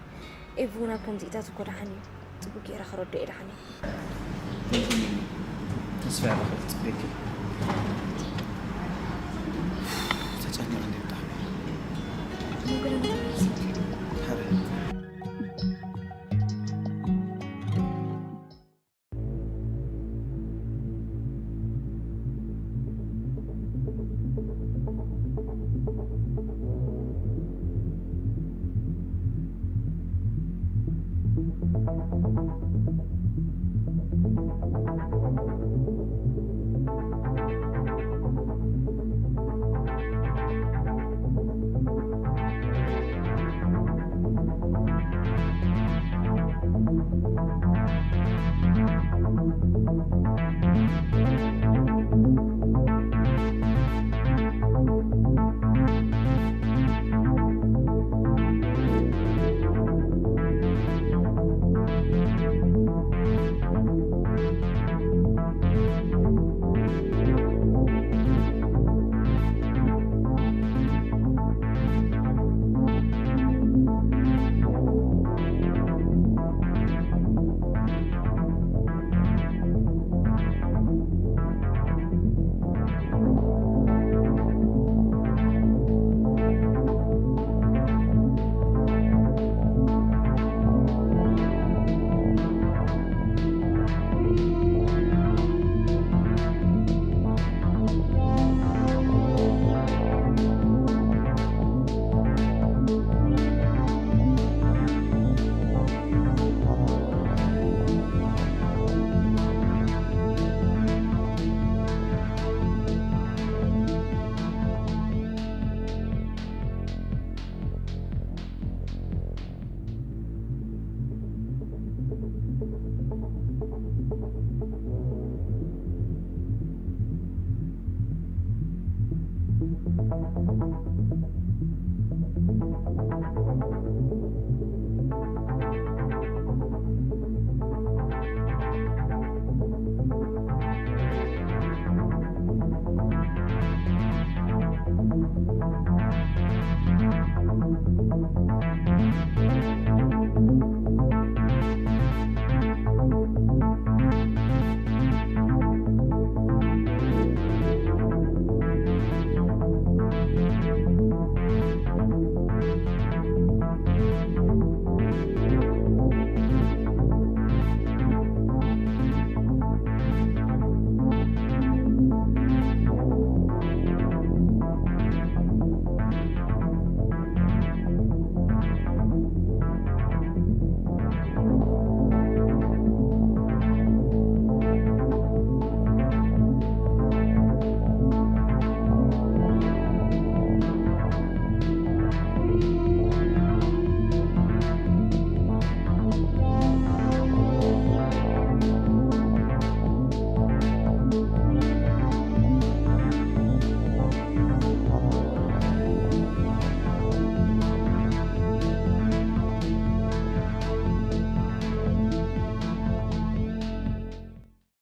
ኤቡ እውን ኣብ ከምዚኢታት እኮ ደሓን እዩ። ጽቡቅ ገይረ ክረድኦ እየ ደሓን እዩ። ተስፋ ያደረግኩት ጽቤኪ ተጨነቀ እንደ ብጣዕሚ። ሞገለ ሞገለ። ሐረ።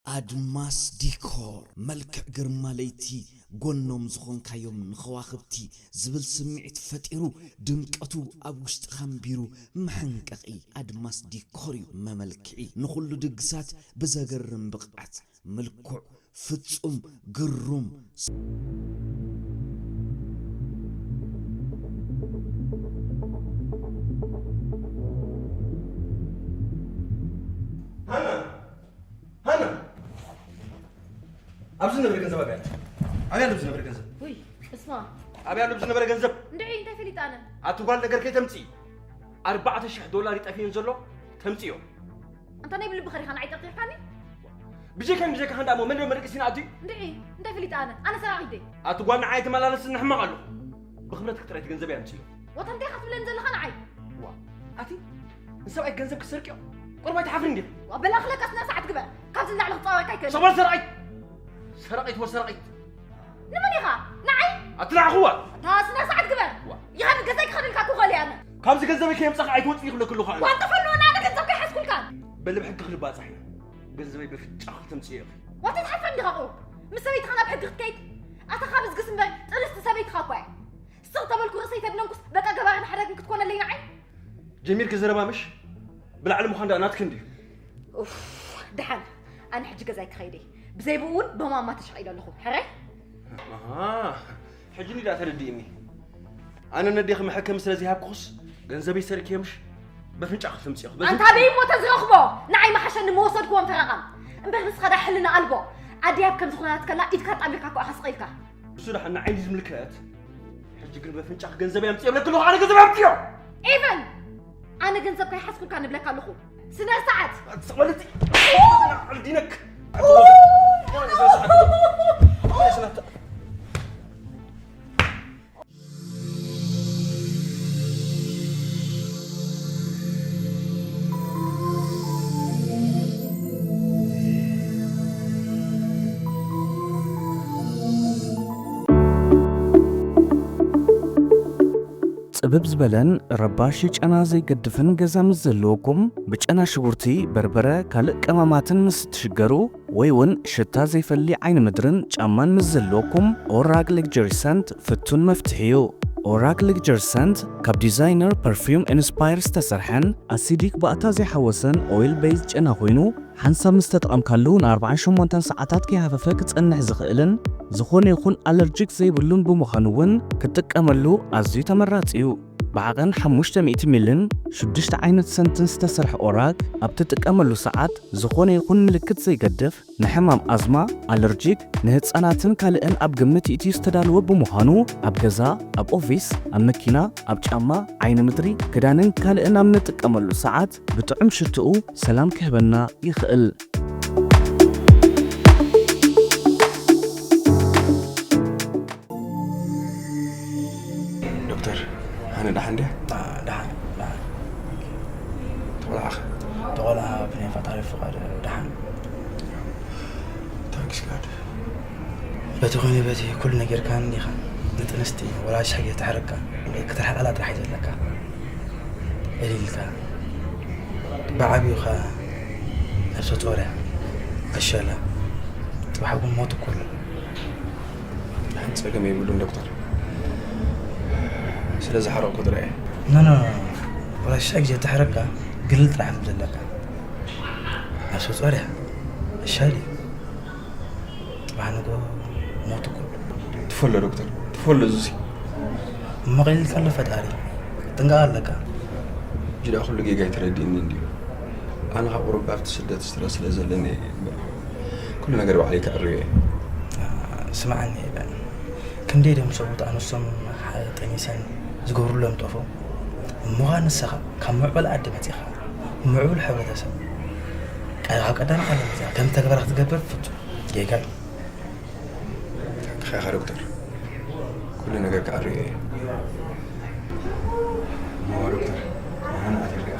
ኣድማስ ዲኮር፣ መልክዕ ግርማ ለይቲ፣ ጎኖም ዝኾንካዮም ንኸዋኽብቲ ዝብል ስምዒት ፈጢሩ፣ ድምቀቱ ኣብ ውሽጥኻ ኣንቢሩ፣ መሐንቀቒ ኣድማስ ዲኮር እዩ መመልክዒ። ንኹሉ ድግሳት ብዘገርም ብቕዓት፣ ምልኩዕ፣ ፍጹም፣ ግሩም። ሃና! ሃና! ኣብዚ ዝነበረ ገንዘብ ኣበይ ኣቲ? ኣበይ ኣሎ ዝነበረ ገንዘብ? ውይ፣ እስማ። ኣበይ ኣሎ ዝነበረ ገንዘብ? እንድዒ፣ እንታይ ፈሊጠ ኣነ? ኣቲ ጓል ነገር ከይተምጽኢ። ኣርባዕተ ሽሕ ዶላር ይጠፍእን ዘሎ፣ ተምጽዮ። ኣንታ ናይ ብልብኻ ዲኻ ንዓይ ጠርጢርካኒ? ብጀካን ብጀካኻን ደኣ እሞ መን ዶ መደቀሲና ኣትዩ? እንድዒ፣ እንታይ ፈሊጠ ኣነ? ኣነ ሰራቒት ድየ? ኣቲ ጓል ንዓይ ትመላለስኒ ሕማቕ ኣለኹ። ብኽብረትኪ ጥራይ እቲ ገንዘብ ኣምጽዮ። ዋታ እንታይ ኢኻ ትብለኒ ዘለኻ ንዓይ? ዋ፣ ኣቲ ንሰብኣይ ገንዘብ ክትሰርቅዮ? ቁሩብ ኣይትሓፍሪ እንዲኺ? ዋ፣ በል ኣኽለካ ስነ ስርዓት ግበር። ካብዚ ንላዕሊ ክጻወረካ ኣይክእልን። ሰባል ሰራቒት! ሰራቒት ወር ሰራቒት! ንመን ኢኻ? ንዓይ? ኣቲ ንዓኹ ዋ! ኣታ ስነ ስርዓት ግበር። ዋ። ይሃኒ ገዛይ ክኸደልካ ክኾል እየ ኣነ። ካብዚ ገንዘበይ ከየምጻኻ ኣይትወጽኢ ክብለኪ ኣለኹ ኣነ። ዋንተ ፈሎ ኣነ ገንዘብ ከይሓዝኩልካ። በል ብሕጊ ክንባጻሕ ኢና። ገንዘበይ በፍንጫ ክትምጽዮ ኢኺ። ዋታ ትሓፍር እንዲኻ ቁሩብ። ምስ ሰበይትኻ ናብ ሕጊ ክትከይድ? ኣታ ካብ እዝግስ እምበር ጥንስቲ ሰበይትኻ እኳ እያ። ስቕ ተበልኩ ርእሰይ ተድነንኩስ በቃ ገባርን ሓዳግን ክትኮነለይ ንዓይ? ጀሚርኪ ዘረባ ምሽ? ብላዕሊ ምዃን ደኣ ናትኪ እንድዩ። ኡፍ፣ ደሓን። ኣነ ሕጂ ገዛይ ክኸይድ እየ። ብዘይ ብኡ እውን ብማማ ተሸቒለ ኣለኹ። ሕራይ? ኣሃ፣ ሕጂ እንድዩ ደኣ ተረዲእኒ። ኣነ ነዴኺ መሐከሚ ስለ ዘይሃብኩኽስ ገንዘበይ ሰሪቅክዮ ምሽ? በፍንጫ ክትምጽዮ። በዚ ኣንታ ኣበይ እሞ ተዝረኽቦ? ንዓይ ምሓሸኒ ምወሰድክዎም ፈረቓም። እምበር ንስኻ ደኣ ሕልና ኣልቦ። ኣደይ ኣብ ከምዚ ኩነታት ከላ ኢድካ ኣጣሚርካ እኮ ኢኻ ስቕ ኢልካ። እሱ ደሓን ንዓይ እንድዩ ዝምልከት። ሕጂ ግን በፍንጫኺ ገንዘብ ኣምጽእ እብለኪ ኣለኹ፣ ኣነ ገንዘብ ኣምጽዮ። ኤቨን፣ ኣነ ገንዘብ ከይሓዝኩልካ ንብለካ ኣለኹ። ስነ ስርዓት። ኣትስቕ በልቲ። ኣልዲነክ። ጽብብ ዝበለን ረባሺ ጨና ዘይገድፍን ገዛ ምስ ዘለወኩም፣ ብጨና ሽጉርቲ፣ በርበረ፣ ካልእ ቀመማትን ምስ እትሽገሩ፣ ወይ እውን ሽታ ዘይፈሊ ዓይኒ ምድርን ጫማን ምስ ዘለወኩም፣ ኦራግ ሌክጀሪ ሰንት ፍቱን መፍትሒ እዩ። ኦራግ ሌክጀሪ ሰንት ካብ ዲዛይነር ፐርፊውም ኢንስፓየር ዝተሰርሐን ኣሲዲክ ባእታ ዘይሓወሰን ኦይል ቤዝ ጨና ኮይኑ፣ ሓንሳብ ምስ ተጠቐምካሉ ንኣርብዓን ሸሞንተን ሰዓታት ከይሃፈፈ ክጸንሕ ዝኽእልን ዝኾነ ይኹን ኣለርጂክ ዘይብሉን ብምዃኑ እውን ክትጥቀመሉ ኣዝዩ ተመራጺ እዩ። ብዓቐን ሓሙሽተ ሚእቲ ሚልን ሽዱሽተ ዓይነት ሰንትን ዝተሰርሐ ኦራግ ኣብ ትጥቀመሉ ሰዓት ዝኾነ ይኹን ምልክት ዘይገድፍ ንሕማም ኣዝማ፣ ኣለርጂክ፣ ንህጻናትን ካልእን ኣብ ግምት ይእትዩ ዝተዳለወ ብምዃኑ ኣብ ገዛ፣ ኣብ ኦፊስ፣ ኣብ መኪና፣ ኣብ ጫማ፣ ዓይኒ ምድሪ፣ ክዳንን ካልእን ኣብ ንጥቀመሉ ሰዓት ብጥዑም ሽትኡ ሰላም ክህበና ይኽእል። ዶክተር፣ ኣነ ደሓን ድያ? ዳ-፣ ደሓን፣ ደሓን። ተቆልዓኸ? ተቆልዓ ብናይ ፈጣሪ ፍቓድ ደሓን። ታንክስ ጋድ። በቲ ኾይነ በቲ ኩሉ ነገርካ እንዲኻ። ንጥንስቲ ወላ ሻይ ተሕረካ ክትርሕቀላ ጥራሕ እዩ ዘለካ። እልልካ ብዓብዩኻ ነብሰ ጾር እያ። ቀሸላ ጽባሕ እውን ሞት እኮ ኣሎ። ሓንቲ ጸገም የብሉን ዶክተር። ስለዚ ሓረቕኩ ጥራይ እየ። ኖ ኖ ኖ። ወላ ሻይ ግዜ ተሕረካ ግልል ጥራሕ ዘለካ። ነብሰ ጾር እያ። እሻሊ ጽባሕ ንጎ ሞት እኮ። ትፈሎ ዶክተር፣ ትፈሎ እዙ። እሞ ቀሊልካ ኣሎ ፈጣሪ። ጥንቃቕ ኣለካ። ጅዳ ኩሉ ጌጋ ይተረድእኒ እንድዩ። ኣነ ካብ ቁሩብ ኣብቲ ስደት ስትረስ ስለ ዘለኒ እየ እምበር፣ ኩሉ ነገር ባዕለይ ክዕርዮ እየ። ስምዓኒ ኤበን፣ ክንደይ ደም ሰብኡት ኣንስቶም ጠኒሰን ዝገብሩሎም ጠፎ። እሞኻ ንስኻ ካብ ምዕቡል ዓዲ መጺኻ፣ ምዕቡል ሕብረተሰብ፣ ካብ ቀዳማይ ዓለም መጺኻ ከም ተግባር ክትገብር ፍጹም ጌጋ እዩ። ሓቅኻ ኢኻ ዶክተር፣ ኩሉ ነገር ክኣርዮ እየ። እሞ ዶክተር፣ ንሓና ኣትሪያ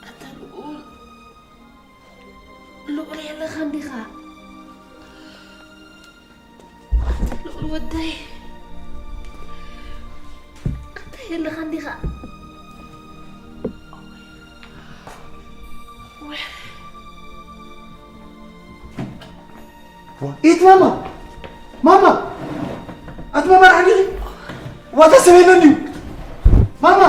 ኣታ ልኡል፣ ልኡል የለኻን ዲኻ? ኣታ ልኡል ወደይ፣ ኣታ የለኻን ዲኻ? ኢት ማማ፣ ማማ፣ ኣቲ ማማ ርሓን ዲኺ? ዋታ ሰብ የለን ድዩ? ማማ!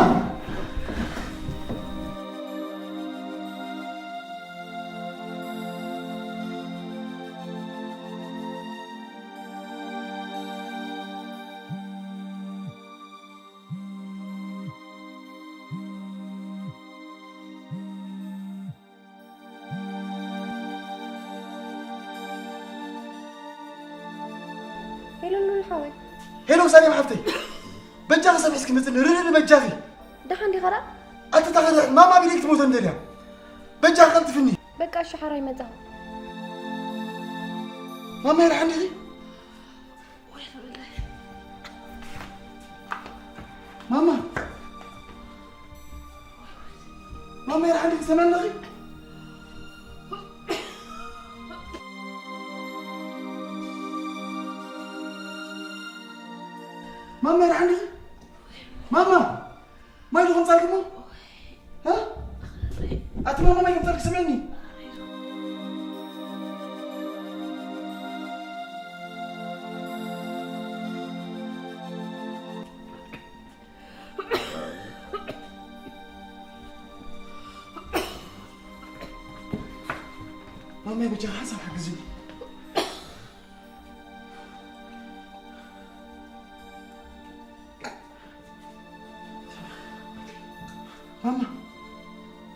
ሄሎ ሉል ሓወይ። ሄሎ ሳሌም ሓፍተይ፣ በጃኺ ሰሚዕስ ክምፅኒ ርድእኒ በጃኺ። ደሓን ዲኻ ደኣ? ኣተታኸተ ማማ ቢለይ ክትሞተ እንደልያ። በጃኺ ቀልጥፍኒ። በቃ እሺ ሓራይ መፃኹ። ማማ ይርሓን ዲኺ? ማማ! ማማ ይርሓን ዲኺ ትሰምዕኒ ኣለኺ? ማማ ይርሓን ዲኺ? ማማ! ማይ ዶ ከምጻልክሞ? እ? ኣቲ ማማ ማይ ከምጻልክ ስምዕኒ። ማማይ በጃኻ ሓንሳብ ሓግዝኒ። ማማ፣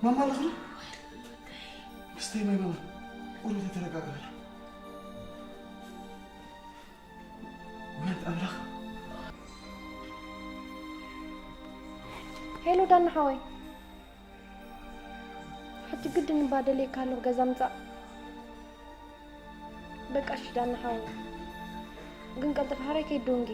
ማማ ኣለኽዶ? ምስተይ ማይ ማማ፣ ቁሩብ ተረጋጋ በላ። ወልድ ኣምላኽ። ሄሎ ዳና ሓወይ፣ ሕጂ ግድን እባ ደልየካ ኣለኹ ገዛ ምጻእ። በቃ እሺ ዳና ሓወይ፣ ግን ቀልጥፍ ሓራይ ከይደንጊ።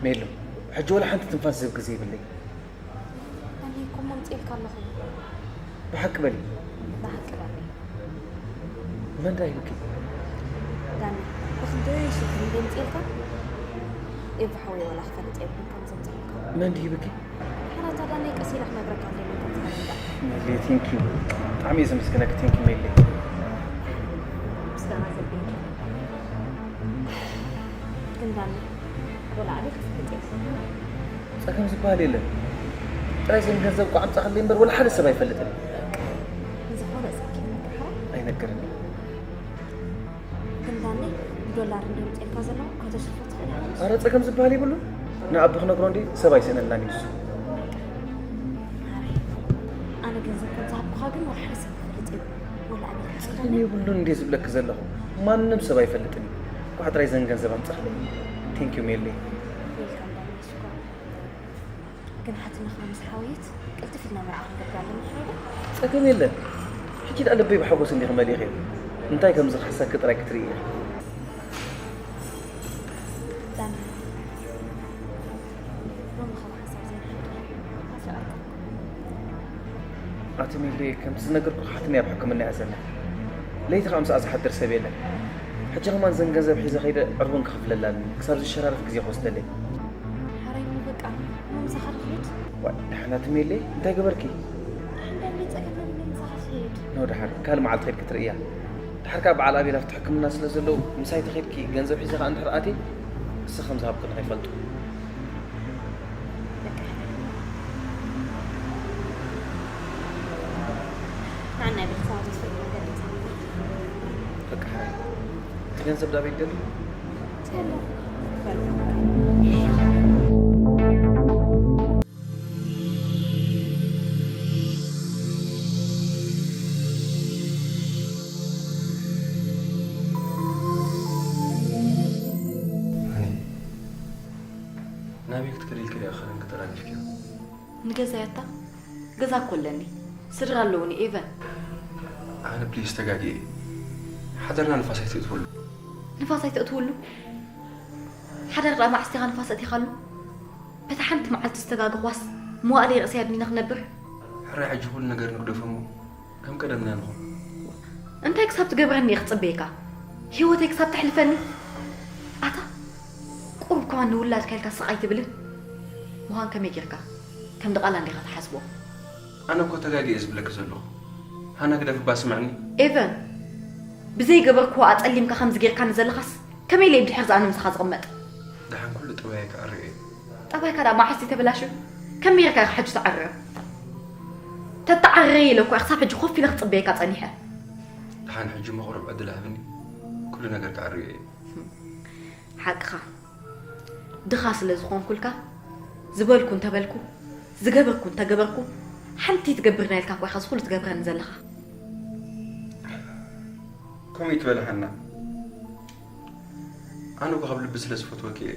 ሜሉ፣ ሕጂ ወላ ሓንቲ ትንፋስ ዝህብ ግዜ የብለይ። ኢልካ ኣለኹ። ብሓቂ በሊ። ብሓቂ ዳኒ። መን ዳ ይብልኪ? ዳኒ፣ ብክንደይ ሽግር ደምፂ ኢልካ? ኤቡ ሓወይ ዋላ ክፈልጥ የብሉን ከም ዘምፅኹልካ። መን ዲ ይብልኪ? ሓራታ ዳኒ ቀስ ኢለ ክነግረካ ኣለኒ ከም ዝፈልጣ። ሜሌ፣ ቴንኪዩ። ብጣዕሚ እየ ዘመስግነኪ። ቴንኪዩ ሜሌ። ምስጋና ዘብየካ። ግን ዳኒ፣ ወላ ኣበይ ክትፈልጥ የብሉን። ጸገም ዝበሃል የለን። ጥራይ ዘን ገንዘብ እኮ ኣምጻኽለይ እምበር ወላ ሓደ ሰብ ኣይፈልጥን። ንዝኾነ እስኪ ከይትነግር ሓራ። ኣይነግርን። ግን ዳኒ ብዶላር እንድዮም ጸልካ ዘለዉ ከተሽርፎ ትኽእል ኢኻ። ኣረ ጸገም ዝበሃል የብሉን። ንኣቢ ክነግሮ እንዲ ሰብ ኣይስእነልናን እዩ እሱ። ማረይ፣ ኣነ ገንዘብ ከም ዝሃብኩኻ ግን ወላ ሓደ ሰብ ክፈልጥ የብሉን። ወላ ኣበይ ጸገም የብሉን እንዴ ዝብለኪ ዘለኹ። ማንም ሰብ ኣይፈልጥን እዩ። እንኳዕ ጥራይ ዘን ገንዘብ ኣምጻኽለይ። ቴንኪዩ ሜሌ። ዌልካም ዳኒ፣ ሽኮር። ግን ሓትነኻ ምስ ሓወየት ቅልጥፍ ኢልና መርዓ ክንገብር ኣለና ሓይደ። ጸገም የለን። ሕጂ ደኣ ልበይ ብሓጎስ እንዲኺ መሊእኽዮ። እንታይ ከም ዝኽሕሰኪ ጥራይ ክትርኢ ኢኺ። ዳኒ፣ ሎሚ ካብ ሓሳብ ዘይንሓድር ኣስረኣካ። ኣቲ ሜሌ፣ ከምቲ ዝነገርኩ ሓትኒ ኣብ ሕክምና እያ ዘላ። ለይቲ ከዓ ምስኣ ዝሓድር ሰብ የለን። ሕጂ ከማን ዘን ገንዘብ ሒዘ ከይደ ዕርቡን ክኸፍለላ ኣለኒ። ክሳብ ዝሸራረፍ ግዜ ክወስደለይ። ሓራይ እሞ በቃ፣ ሎሚ ምሳኻ ዶ ክኸይድ? ዋይ፣ ደሓን ኣቲ ሜሌ፣ እንታይ ገበርኪ? ደሓን ዳኒ፣ ጸገም የብሉን፣ ምሳኻ ክኸይድ። ኖ፣ ደሓን ካልእ መዓልቲ ከይድኪ ትርእያ። ድሓር ከዓ በዓል ኣቤል ኣብቲ ሕክምና ስለ ዘለዉ ምሳይ ተኸይድኪ ገንዘብ ሒዘ ከዓ እንድሕር ኣትየ ንስኺ ከም ዝሃብኩ ንኸይፈልጡ። በቃ። ንዓና ቤተሰብ ተስፈ ነገር በቃ ሓራይ። እቲ ገንዘብ ዳበይ ደሊ? ናበይ ክትከዲ ኢልኪ ዲኣ ክዳንኪ ጠራጊፍኪዮ? ንገዛይ ኣታ? ገዛ እኮ ኣለኒ፣ ስድራ ኣለውኒ። ኤቨን። ኣነ ፕሊስ ተጋጊየ። ሓዳርና ንፋስ ኣይትእትውሉ። ንፋስ ኣይተእትውሉ? ሓዳር ደኣ መዓስ ኢኻ ንፋስ ኣእቲኻሉ? በታ ሓንቲ መዓልቲ ዝተጋገኽዋስ መዋእለይ ርእሰይ ኣድኒነ ክነብር? ሕራይ ሕጂ ኩሉ ነገር ንግደፎ እሞ ከም ቀደምና ንኹን። እንታይ ክሳብ ትገብረኒ እየ ክጽበየካ? ህይወተይ ክሳብ ተሕልፈኒ? ኣታ ቁሩብ ከማን ንውላድካ ኢልካ ስቕ ኣይትብልን? ምዃን ከመይ ጌርካ? ከም ድቓላ እንዲኻ ትሓስቦ? ኣነ እኮ ተጋጊ እየ ዝብለኪ ዘለኹ። ሃና ግደፍባ ስምዕኒ። ኤቨን፣ ብዘይገበርክዎ ኣጸሊምካ ከምዚ ጌርካኒ ዘለኻስ ከመይ ኢለ ብድሕር ዝኣነ ምሳኻ ዝቕመጥ? ደሓን ኩሉ ጠባይ ክዕርዮ እየ። ጠባይካ ደኣ መዓስ ተበላሹ? ከመይ ጌርካ ኢኻ ሕጂ ትዓርዮ? ተተዓረየ ኢለ እኮ ክሳብ ሕጂ ኮፍ ኢለ ክጽበየካ ጸኒሐ። ደሓን ሕጂ መቕረብ ዕድል ሃብኒ። ኩሉ ነገር ክዕርዮ እየ። ሓቅኻ። ድኻ ስለ ዝኾንኩልካ ዝበልኩ እንተበልኩ ዝገበርኩ እንተገበርኩ ሓንቲ ትገብርና ኢልካ እኮ ኢኻ ዝኹሉ ትገብረኒ ዘለኻ። ከምኡ ይትበል ሃና። ኣነ እኮ ካብ ልቢ ስለ ዝፈትወኪ እየ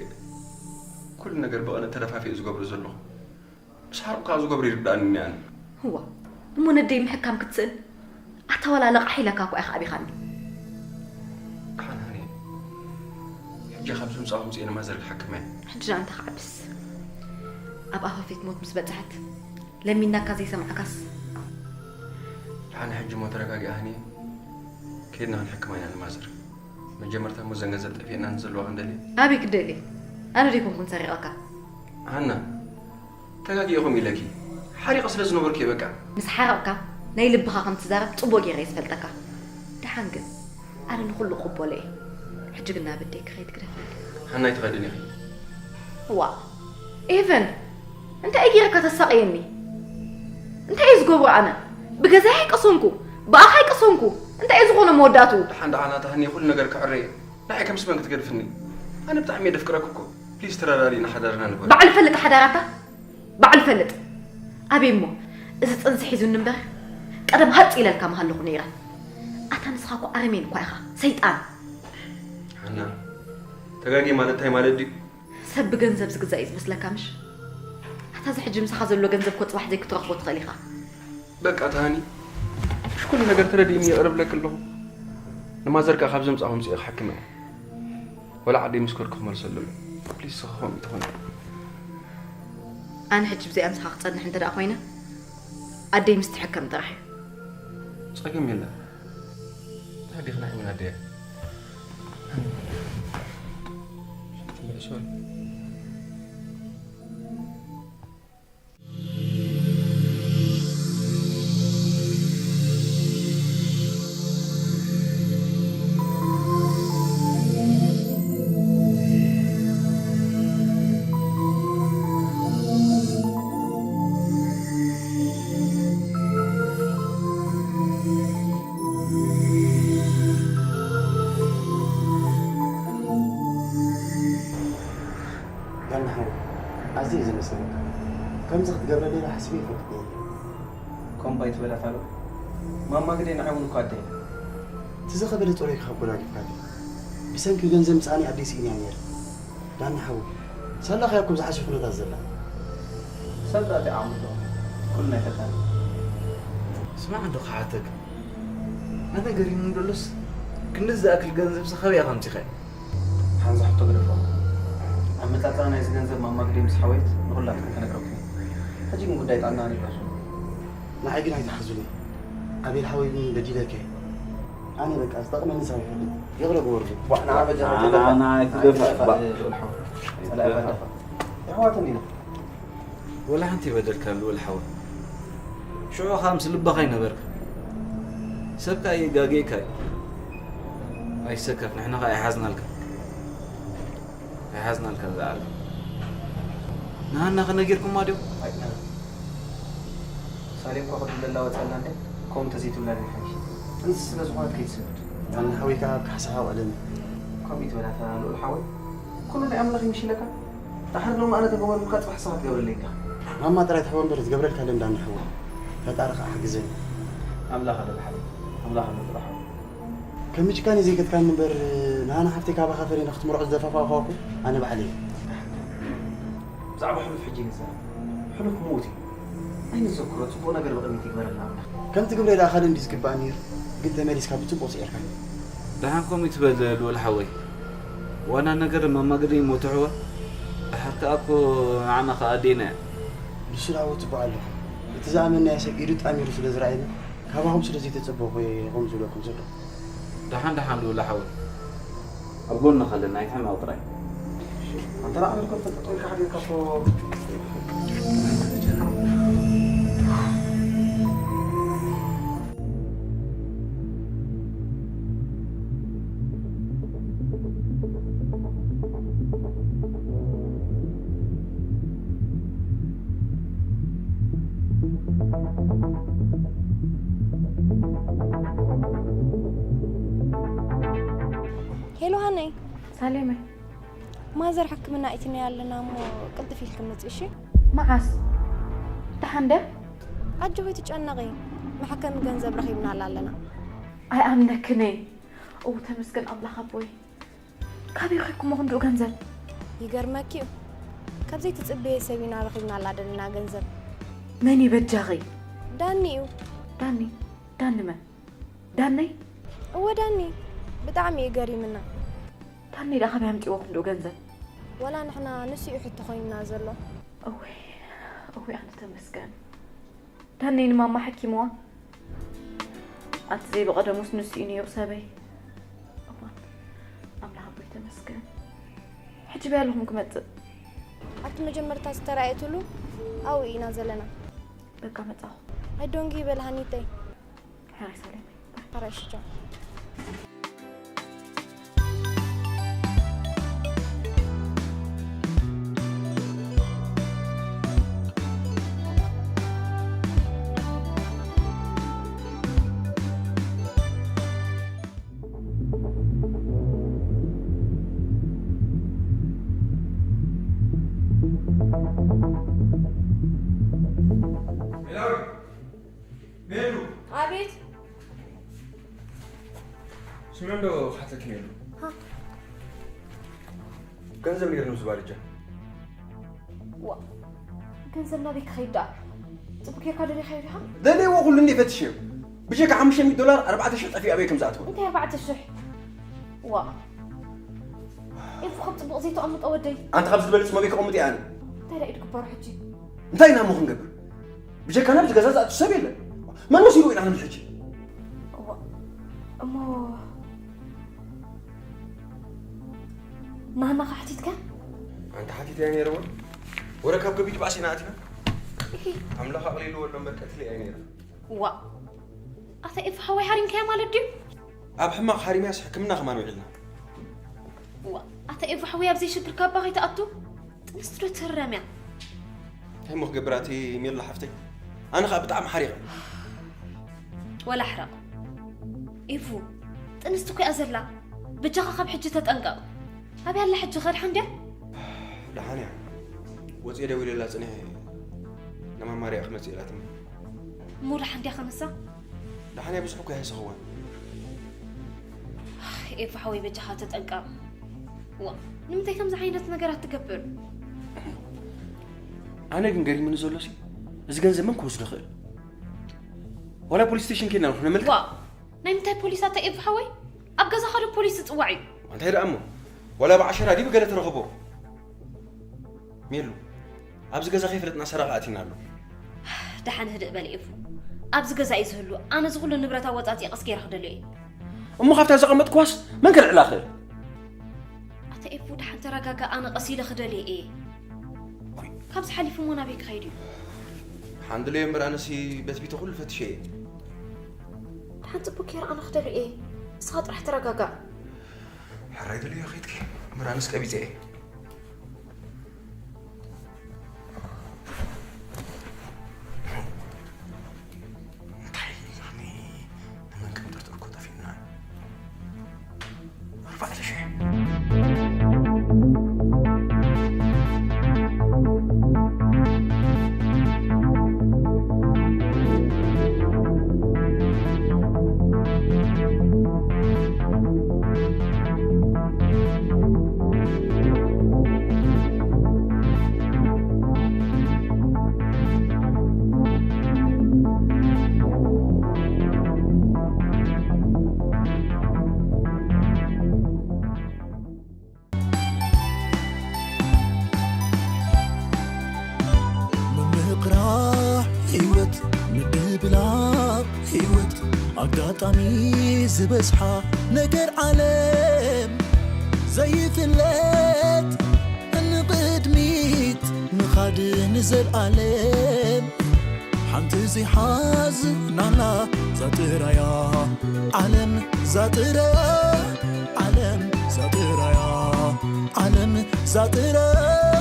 ኩሉ ነገር ብቕንእ ተደፋፊኤ ዝገብሮ ዘለኹ። ምስ ሓርቕ ከዓ ዝገብሮ ይርድኣኒ እኒኣኒ። እዋ እሞ ነደይ ምሕካም ክትስእን ኣታ ዋላ ለቓሕ ኢለካ እኮ ኢኻ ኣቢኻኒ። ደሓን ሃኒ፣ ሕጂ ካብ ዝምጻኹም ጽኤ ንማዘር ክሓክም እየ። ሕጂ ደኣ እንታይ ክዓብስ? ኣብ ኣፋፌት ሞት ምስ በጽሐት ለሚናካ ዘይሰማዕካስ? ደሓን ሕጂ እሞ ተረጋጊ ሃኒ፣ ከይድና ክንሕክማ ኢና ንማዘር። መጀመርታ እሞ እዘን ገንዘብ ጠፊአና ንዘለዋ ክንደሊ። ኣበይ ክደሊ? ኣነ ዶ ኣይኮንኩን ሰሪቐካ? ሃና፣ ተጋጊእኹም ኢለኪ ሓሪቐ ስለ ዝነበርኩ እየ በቃ። ምስ ሓረቕካ ናይ ልብኻ ከም ትዛረብ ጽቡቕ ገይረ እየ ዝፈልጠካ። ደሓን ግን ኣነ ንኹሉ እቕበሎ እየ። ሕጂ ግን ናብ ኣደይ ክኸይድ ግደፈለይ። ሃናይ ትኸድን ኢኺ። ዋ ኤቨን፣ እንታይ እዩ ገይረካ ተሳቕየኒ? እንታይ እየ ዝገብሮ ኣነ? ብገዛይ ኣይቀሰንኩ፣ ብኣኻ ኣይቀሰንኩ። እንታይ እዩ ዝኾነ መወዳእትኡ? ደሓን ደሓን ኣታ ሃኒ፣ ኩሉ ነገር ክዕረ እየ። ንዓይ ከም ስመን ክትገድፍኒ? ኣነ ብጣዕሚ እየ ደፍቅረኪ እኮ። ፕሊዝ ተረዳድኢና ሓዳርና ንበል። ባዕሉ ፈልጥ ሓዳራታ ባዕሉ ፈልጥ። ኣበይ እሞ እዚ ጥንሲ ሒዙኒ እምበር ቀደም ሃጽ ኢለልካ ምሃለኹ ነይረ። ኣታ ንስኻ እኮ ኣረሜን እኳ ኢኻ፣ ሰይጣን። ሃና፣ ተጋጊ ማለት እንታይ ማለት ድዩ? ሰብ ብገንዘብ ዝግዛእ እዩ ዝመስለካ ምሽ? ኣታ እዚ ሕጂ ምሳኻ ዘሎ ገንዘብ እኮ ጽባሕ ዘይክትረኽቦ ትኽእል ኢኻ። በቃ ተሃኒ፣ ምሽ ኩሉ ነገር ተረዲእኒ ይቕረ ብለኪ ኣለኹ። ንማዘር ከኣ ካብ ዘምጻኹም ጽኤ ክሓክማ እየ። ወላ ዓደይ ምስ ከድኩ ክመልሰሎም እየ። ፕሊስ፣ ስኺ ከምኡ ትኾኒ። ኣነ ሕጂ ብዚኣ ምሳኻ ክጸንሕ እንተ ደኣ ኮይነ ኣደይ ምስ ትሕከም ጥራሕ እዩ። ጸገም የለን። እንታይ ዲኽና ሕሙን ኣደያ? ትምልሶን። ዳና ሓወይ፣ ኣዝየ እየ ዘመስግነካ። ከምዚ ክትገብረለይ ኢለ ሓሲበ ኣይፈልጥን እየ። ከምኡ ኣይትበል ኣታ ሉል። ማማ ግደይ ንዓይ እውን እኮ ኣደይ እያ። እቲ ዝኸበደ ጸሎይካ ካብ ጎና ገዲፍካለይ። ብሰንኪ ገንዘብ ምጽኣኒ ኣደይ ስኢነያ ነይረ። ዳና ሓወይ፣ ሳላኻ እያ እኮ ኣብዚ ሓሲ ኩነታት ዘላ። ሰብ ዳኣ እንታይ ዓቕሚ ኣለዎ? ኩሉ ናይ ፈጣሪ። ስማዕ እንዶ ክሓተካ። ኣነ ገሪሙኒ ደሎስ፣ ክንድዚ ዝኣክል ገንዘብሲ ካበይ ኢኻ ኣምጺኻዮ? ሓንዛ ሕቶ ግደፎ። ኣመጻጽኣ ናይዚ ገንዘብ ማማ ግደይ ምስ ሓወየት ንኹላትኩም ከነግረኩም እየ። ሕጂ ግን ጉዳይ ጥዕና ኣነ ይግበሱ። ንዓይ ግን ኣይትሓዙኒ። ኣቤል ሓወይ እውን በዲለካ እየ። ኣነ በቃ ዝጠቕመኒ ሰብ ኣይፈልጥን። ይቕረ ግበሩለይ። ቧዕ፣ ንዓ በጃኻ ኣና ኣይትደፋእ። ኣና ኣይትደፋእ። ኣይትደፋእ፣ ቧዕ። ልኡል ሓወይ። ጸላኢ ኣይትደፋእ። ኣይትደፋእ። ኣሕዋት እንዲና። ወላ ሓንቲ ይበደልካ ልኡል ሓወይ። ሽዑ ኸኣ ምስ ልብኻ ኣይነበርካ። ሰብ ከኣ የጋግየካ እዩ። ኣይሰከፍ፣ ንሕና ኸኣ ኣይሓዝናልካ። ኣይሓዝናልካ ንዝኣለ። ንሃና ኸ ነጊርኩማ ድዮም? ኣይትነግር። ሳሌም እኮ ክትብለላ ወጸላ እንደ፣ ከምኡ እንተዘይትብለኒ ይሓይሽ። ጥንሲ ስለ ዝኾነት ከይትሰምድ። ኣነ ሓወይ ከኣ ኣብ ካሕሳኻ ውዕለኒ። ከምኡ ይትበላታ ልኡል ሓወይ። ኩሉ ናይ ኣምላኽ ይምሽለካ። ደሓር ሎሚ ኣነ ተገበርኩልካ፣ ጽባሕ ንስኻ ትገብረለይ ኢኻ። ማማ ጥራይ ትሕቦ እምበር ዝገብረልካ የለን ዳኒ ሓወይ። ፈጣሪ ከኣ ሓግዘኒ። ኣምላኽ ኣሎ ዝሓለይ። ኣምላኽ ኣሎ ጥራሕ። ከም ምጭካን እዩ ዘይገጥካኒ እምበር፣ ንሃና ሓፍተይ ካባኻ ፈሪና ክትምርዖ ዝደፋፋእኳ እኮ ኣነ ባዕለይ እየ። ብዛዕባ ሕሉፍ ሕጂ ንዛረብ። ሕሉፍ ምዉት እዩ። ኣይንዘክሮ፣ ጽቡቕ ነገር ብቕድሚት ይግበረልና ኣምላኽ። ከምቲ ግብረይ ደኣ ካልእ እንድዩ ዝግባእ ነይሩ፣ ግን ተመሊስካ ብጽቡቕ ስዒርካኒ። ደሓን ከምኡ ይትበል ልኡል ሓወይ። ዋና ነገር ማማ ግደይ እሞ ትሕወ። ደሓር ከኣ እኮ ንዓና ከኣ ኣዴና እያ። ንሱ ደኣ ወትቦ ኣለኹ። እቲ ዝኣመንናዮ ሰብ ኢዱ ጣሚሩ ስለ ዝረኣየና፣ ካባኹም ስለ ዘይተጸበኹ እየ ከምኡ ዝብለኩም ዘለኹ። ደሓን ደሓን ልኡል ሓወይ። ኣብ ጎንኻ ኣለና፣ ኣይትሕመቕ ጥራይ። ኣንታ ደኣ ኣመልከት ተጠጠው ኢልካ ሓዲርካ እኮ። ሄሎ ሃነይ። ሳሌመ። ማዘር ሕክምና ኣእቲናያ ኣለና እሞ ቅልጥፍ ኢልኪ ምጺ እሺ? መዓስ? ደሓን ደ? ኣጆኺ ኣይትጨነቒ፣ መሐከሚ ገንዘብ ረኺብናላ ኣለና። ኣይኣምነክን እየ። እው ተመስገን ኣምላኽ ኣቦይ። ካበይ ረኺብኩሞ ክንድኡ ገንዘብ? ይገርመኪ እዩ፣ ካብ ዘይትጽበዮ ሰብ ኢና ረኺብናላ ዘለና ገንዘብ። መን እዩ በጃኺ? ዳኒ እዩ። ዳኒ? ዳኒ መን? ዳነይ? እወ ዳኒ፣ ብጣዕሚ እዩ ገሪምና። ዳነይ ደኣ ካበይ ኣምጺእዎ ክንድኡ ገንዘብ? ወላ ንሕና ንሱ እዩ ሕቶ ኮይኑና ዘሎ። እወይ፣ እወይ ኣነ ተመስገን። ዳነይ ንማማ ሓኪምዋ። ኣቲ ዘይብቐደሙስ ንሱ እዩ ነይሩ ሰበይ። እዋን፣ ኣምላኽ ኣቦይ ተመስገን። ሕጂ በይ ኣለኹም ክመጽእ። ኣብቲ መጀመርታ ዝተራእየትሉ ኣብኡ ኢና ዘለና። በቃ መጻኹ። ኣይዶንጊ በል ሃኒተይ። ሕራይ ሰላም። ሕራይ ሽጃ። ሜሉ! ኣቤት! ስምዑ እንዶ ክሓተኪ ሜሉ። ሃ? ገንዘብ ነይሩ ምስ ባልጃ። ዋ፣ ገንዘብ ናበይ ክኸይድ ደኣ? ጽቡቕ ጌርካ ደሊኻዮ ዲኻ? ደልየዎ ኩሉ እንዴ ፈትሸዮ። ብጀካ ሓሙሽተ ሚእቲ ዶላር ኣርባዕተ ሽሕ ጠፊኡ ኣበይ ከም ዝኣተወ። እንታይ ኣርባዕተ ሽሕ? ዋ፣ ኤፉ ከም ጽቡቕ ዘይተቐምጦ ወደይ። ኣንታ ካብዚ ዝበልጽ መበይ ከቐምጥ እየ ኣነ? እንታይ ደኣ ኢድ ግበሮ ሕጂ? እንታይ ኢና እሞ ክንገብር? ብጀካና ኣብዚ ገዛ ዝኣቱ ሰብ የለን። መን ወሲድዎ ኢልካ ንሕጂ? እሞ ናህና ሓቲትካ? ኣንተ ሓቲት እያ ነይረ እውን ወረ ካብ ከቢድ ባእሲ ኢና ኣቲና። ኣምላኽ ኣቕሊልዎ ኣሎ እምበር ቀትሊ እያ ነይረ። ዋ ኣታ ኤፍ ሓወይ ሓሪምካያ ማለት ድዩ? ኣብ ሕማቕ ሓሪምያስ ሕክምና ከማን ውዒልና። ዋ ኣታ ኤፍ ሓወይ ኣብ ዘይሽግር ካባ ከይትኣቱ ጥንስቲ ዶ ትህረም እያ? እንታይ እሞ ክገብር ኣቲ ሜላ ሓፍተይ? ኣነ ኸኣ ብጣዕሚ ሓሪቐ። ወላ ሕረቕ ኤፉ ጥንስቲ እኮ እያ ዘላ። በጃኻ ካብ ሕጂ ተጠንቀቕ። ኣበይ ኣላ ሕጂ ኸድሓ እንድያ? ደሓን እያ። ወፂኤ ደዊለላ ፅኒሐ ንማማርያ ክመፅእ ኢላትኒ። እሞ ደሓን ድያ ከነሳ? ደሓን እያ ብዙሕ እኮ ኣይሃሰኽዋን። ኤፉ ሓወይ በጃኻ ተጠንቀቕ። ዋ ንምንታይ ከምዚ ዓይነት ነገራት ትገብር? ኣነ ግን ገሪሙኒ ዘሎ ሲ እዚ ገንዘብ መን ክወስዶ ይኽእል? ዋላ ፖሊስ ስቴሽን ኬድና ንሕነመልክ ዋ ናይ ምንታይ ፖሊስ ኣታ ኤፉ ሓወይ? ኣብ ገዛኻ ዶ ፖሊስ ዝፅዋዕ እዩ? እንታይ ደኣ እሞ ዋላ ብዓሸራ ድዩ ብገለ ትረኽቦ? ሜሉ ኣብዚ ገዛ ከይፈለጥና ሰራቒ ኣቲና ኣሎ። ደሓን ህድእ በል ኤፉ። ኣብዚ ገዛ እዩ ዝህሉ። ኣነ እዚ ኩሉ ንብረት ኣወፃፂ ቀስ ገይረ ክደልዮ እየ። እሞ ካብታ ዘቐመጥክዋስ መን ከልዕላ ክእል? ኣታ ኤፉ ደሓን ተረጋጋ፣ ኣነ ቀስ ኢለ ክደልየ እየ። ካብዚ ሓሊፉ እሞ ናበይ ክኸይድ እዩ? ሓንድለዮ እምበር ኣነሲ በትቢተ ኩሉ ፈትሸ እየ። ደሓን ፅቡቅ ገይረ ኣነ ክደልዮ እየ። እስኻ ጥራሕ ተረጋጋእ። ሕራይ ደልዮ ከይድኪ እምበር ኣነስ ቀቢፀ እየ። እንታይ ኢልኒ ንመን ከም ጥርጥር እኮ ጠፊእና። ኣርባዕተ ሽሕ። ምምቕራሕ ህይወት ምድብላቕ ህይወት ኣጋጣሚ ዝበዝሓ ነገር ዓለም ዘይፍለጥ ንቕድሚት ምኻድ ንዘልኣለም ሓንቲ ዘይሓዝናላ ዛጥራያ ዓለም ዛጥራያ ዓለም ዛጥራያ ዓለም ዛጥራያ